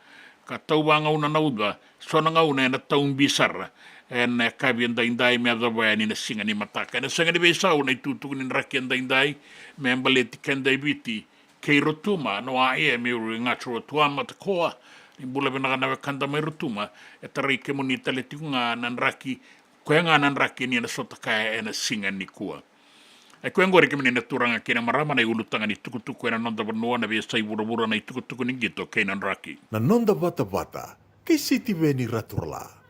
ka tau vagauna na uca, so na gauna ena tau bi sara ena yakavi edaidai me yacova yani na siga ni mataka. Ena sega ni veisau na itukutuku ni draki edaidai me baleti keda e Viti kei Rotuma, no a e me uri gacho Rotuma matakoa. Ni bula vinaka na wekada mai Rotuma, e tarai kemuni tale tiko ga na draki, koya ga na draki ni na sota kaya ena siga nikua. E koya oqori kemuni na turaga kei na marama na iulutaga ni tukutuku ena noda vanua, na veiyasai vuravura, na itukutuku ni qito kei na draki. Na noda vatavata kei Sitiveni Raturala.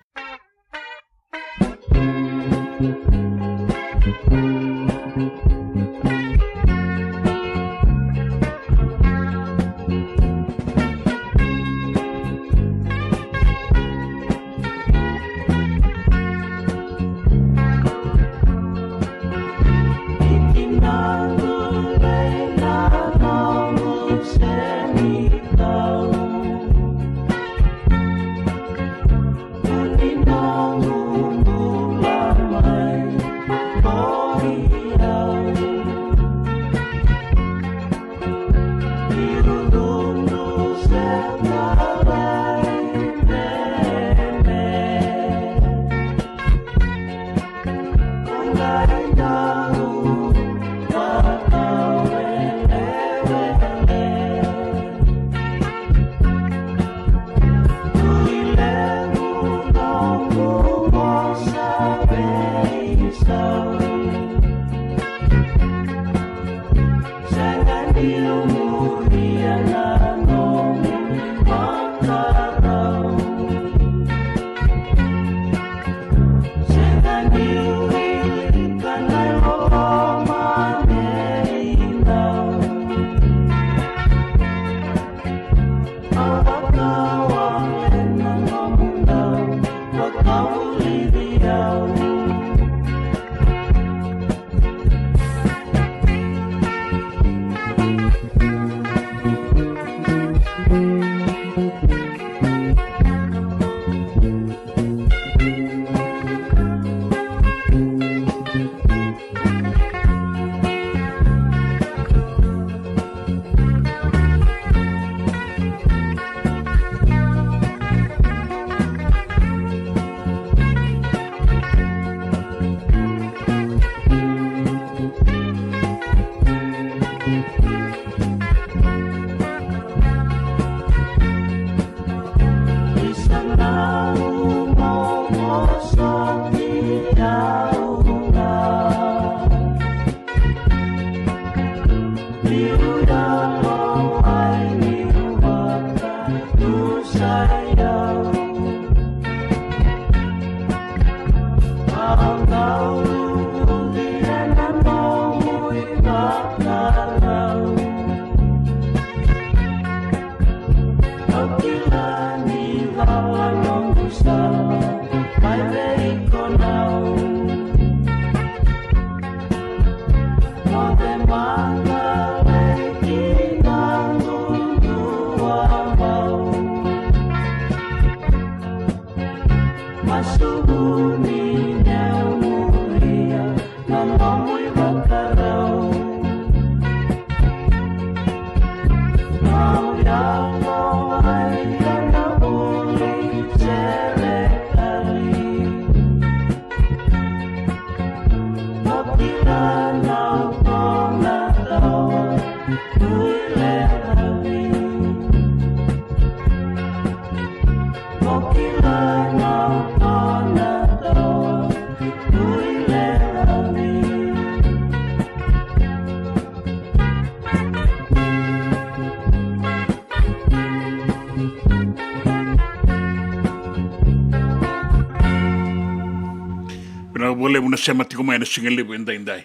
Vinaka vakalevu na sema tiko mai ena siga levu edaidai.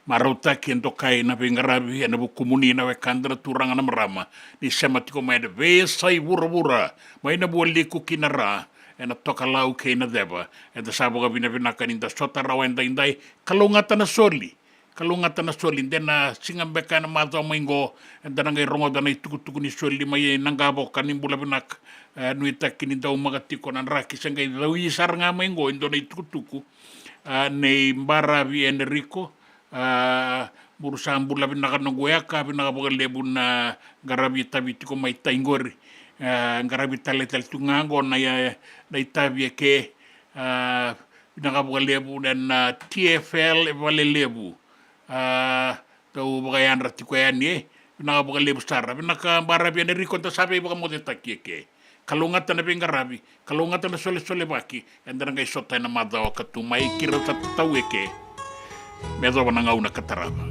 Marautaki e dokai na veiqaravi ena vukumuni na wekada na turaga na marama, ni sema tiko mai ena veiyasai vuravura, mai na vualiku ki na ra, ena tokalau kei na ceva. Eda sa vakavinavinaka ni da sota rawa edaidai. Kalougata na soli. Kalougata na soli. De na siga beka ena macawa mai qo, eda na qai rogoca na itukutuku ni soli mai Naqavoka. Ni bula vinaka. E, nuitaki ni daumaka tiko na draki, se qai cau sara ga mai qo e dua na itukutuku. A, nei Baravi Enrico, a, buru sa bula vinaka noqu weka, vinaka vakalevu na qaravi itavi tiko mai tai qori. A, qaravi tale tale tu ga qo na, na itavi eke. A, vinaka vakalevu na, na T F L e Valelevu. A, dau vakayadra tiko yani, e. Vinaka vakalevu sara. Vinaka Baravi Enrico, da sa veivakamocetaki eke. Kalougata na veiqaravi, kalougata na solesolevaki, eda na qai sota ena macawa ka tu mai, keirau sa tatau eke. Me yacova na gauna ka tarava.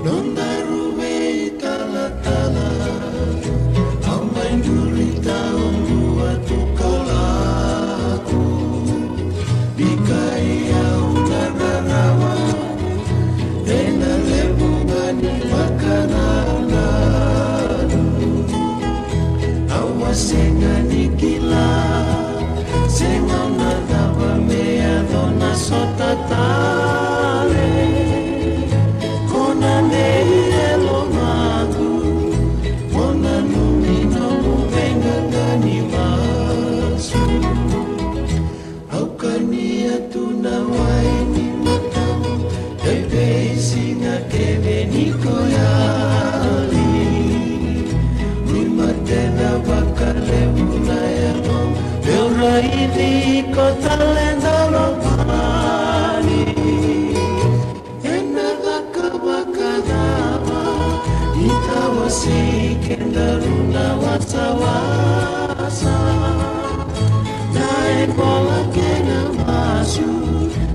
Nodaru veitalatala, au mai duri taudua tu ko lako. Bikai au na rarawa ena levu ga ni vakanananu. Au a sega ni kila, sega na cava me yaco na sota tale. Ko na nei e lomaqu, ko na numi nomu veiqaqani masu. Au kania tu na wai ni matamu, e veisiga kece ni ko yali. Ni matena vakalevu na yago, meu raici iko tale da lomani. Ena caka vakacava, ni tawasei kedaru na wasawasa. Na e bola kei na masu,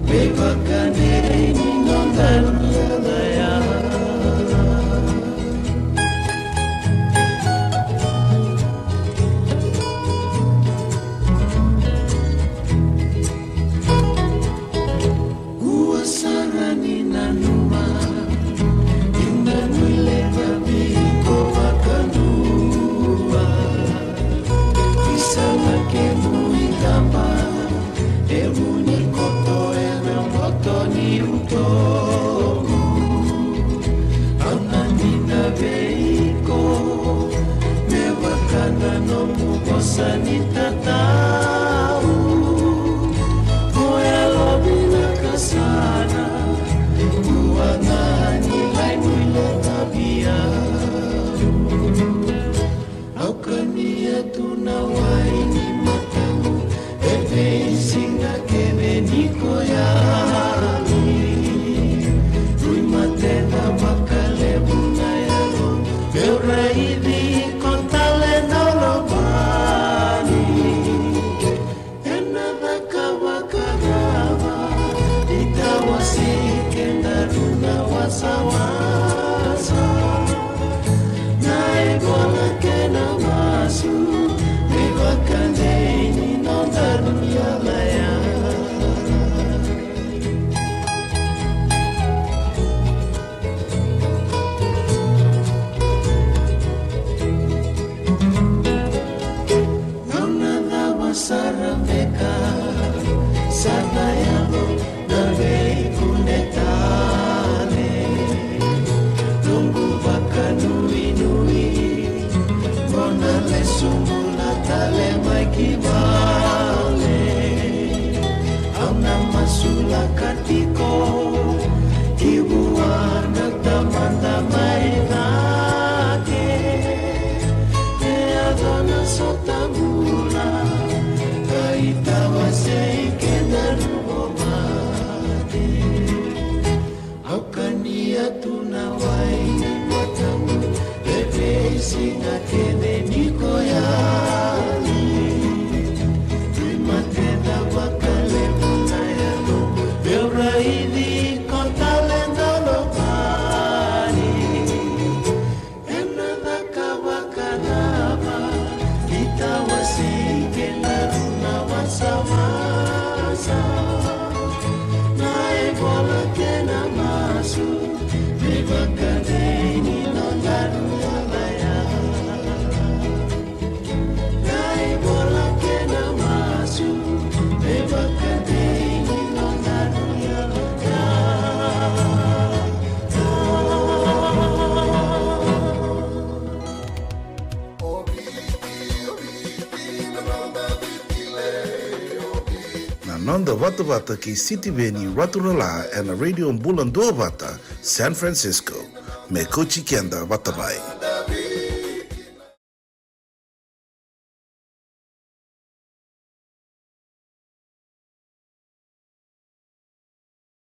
me vakadei ni nodaru yalayala. Ua sara ni nanuma, ni nanui lewa vei iko vakadua. Isa na kemu itaba, Beka sa na yaco na veikune tale. Noqu vakanuinui mo na lesu bula tale mai ki vale. Au na masulaka tiko ki vua na Tamada mai cake. E yaco na sota bula ka itawasei keda ruo mate. Au kania tu na wai ni matamu e veisiga kece ni ko yali. Ni mate da vakalevu na yalo meu raici ko tale da lomani. Ena caka vakacava ni tawasei keda rua na wasawasa? Na ivola kei na masu me vakadei ni nodaru yalaya. Na ivola kei na masu me vakadei ni nodaru yalaya. Na noda vatavata kei Sitiveni Raturala ena Radio Bula Duavata, San Francisco. Me kauti keda vata mai.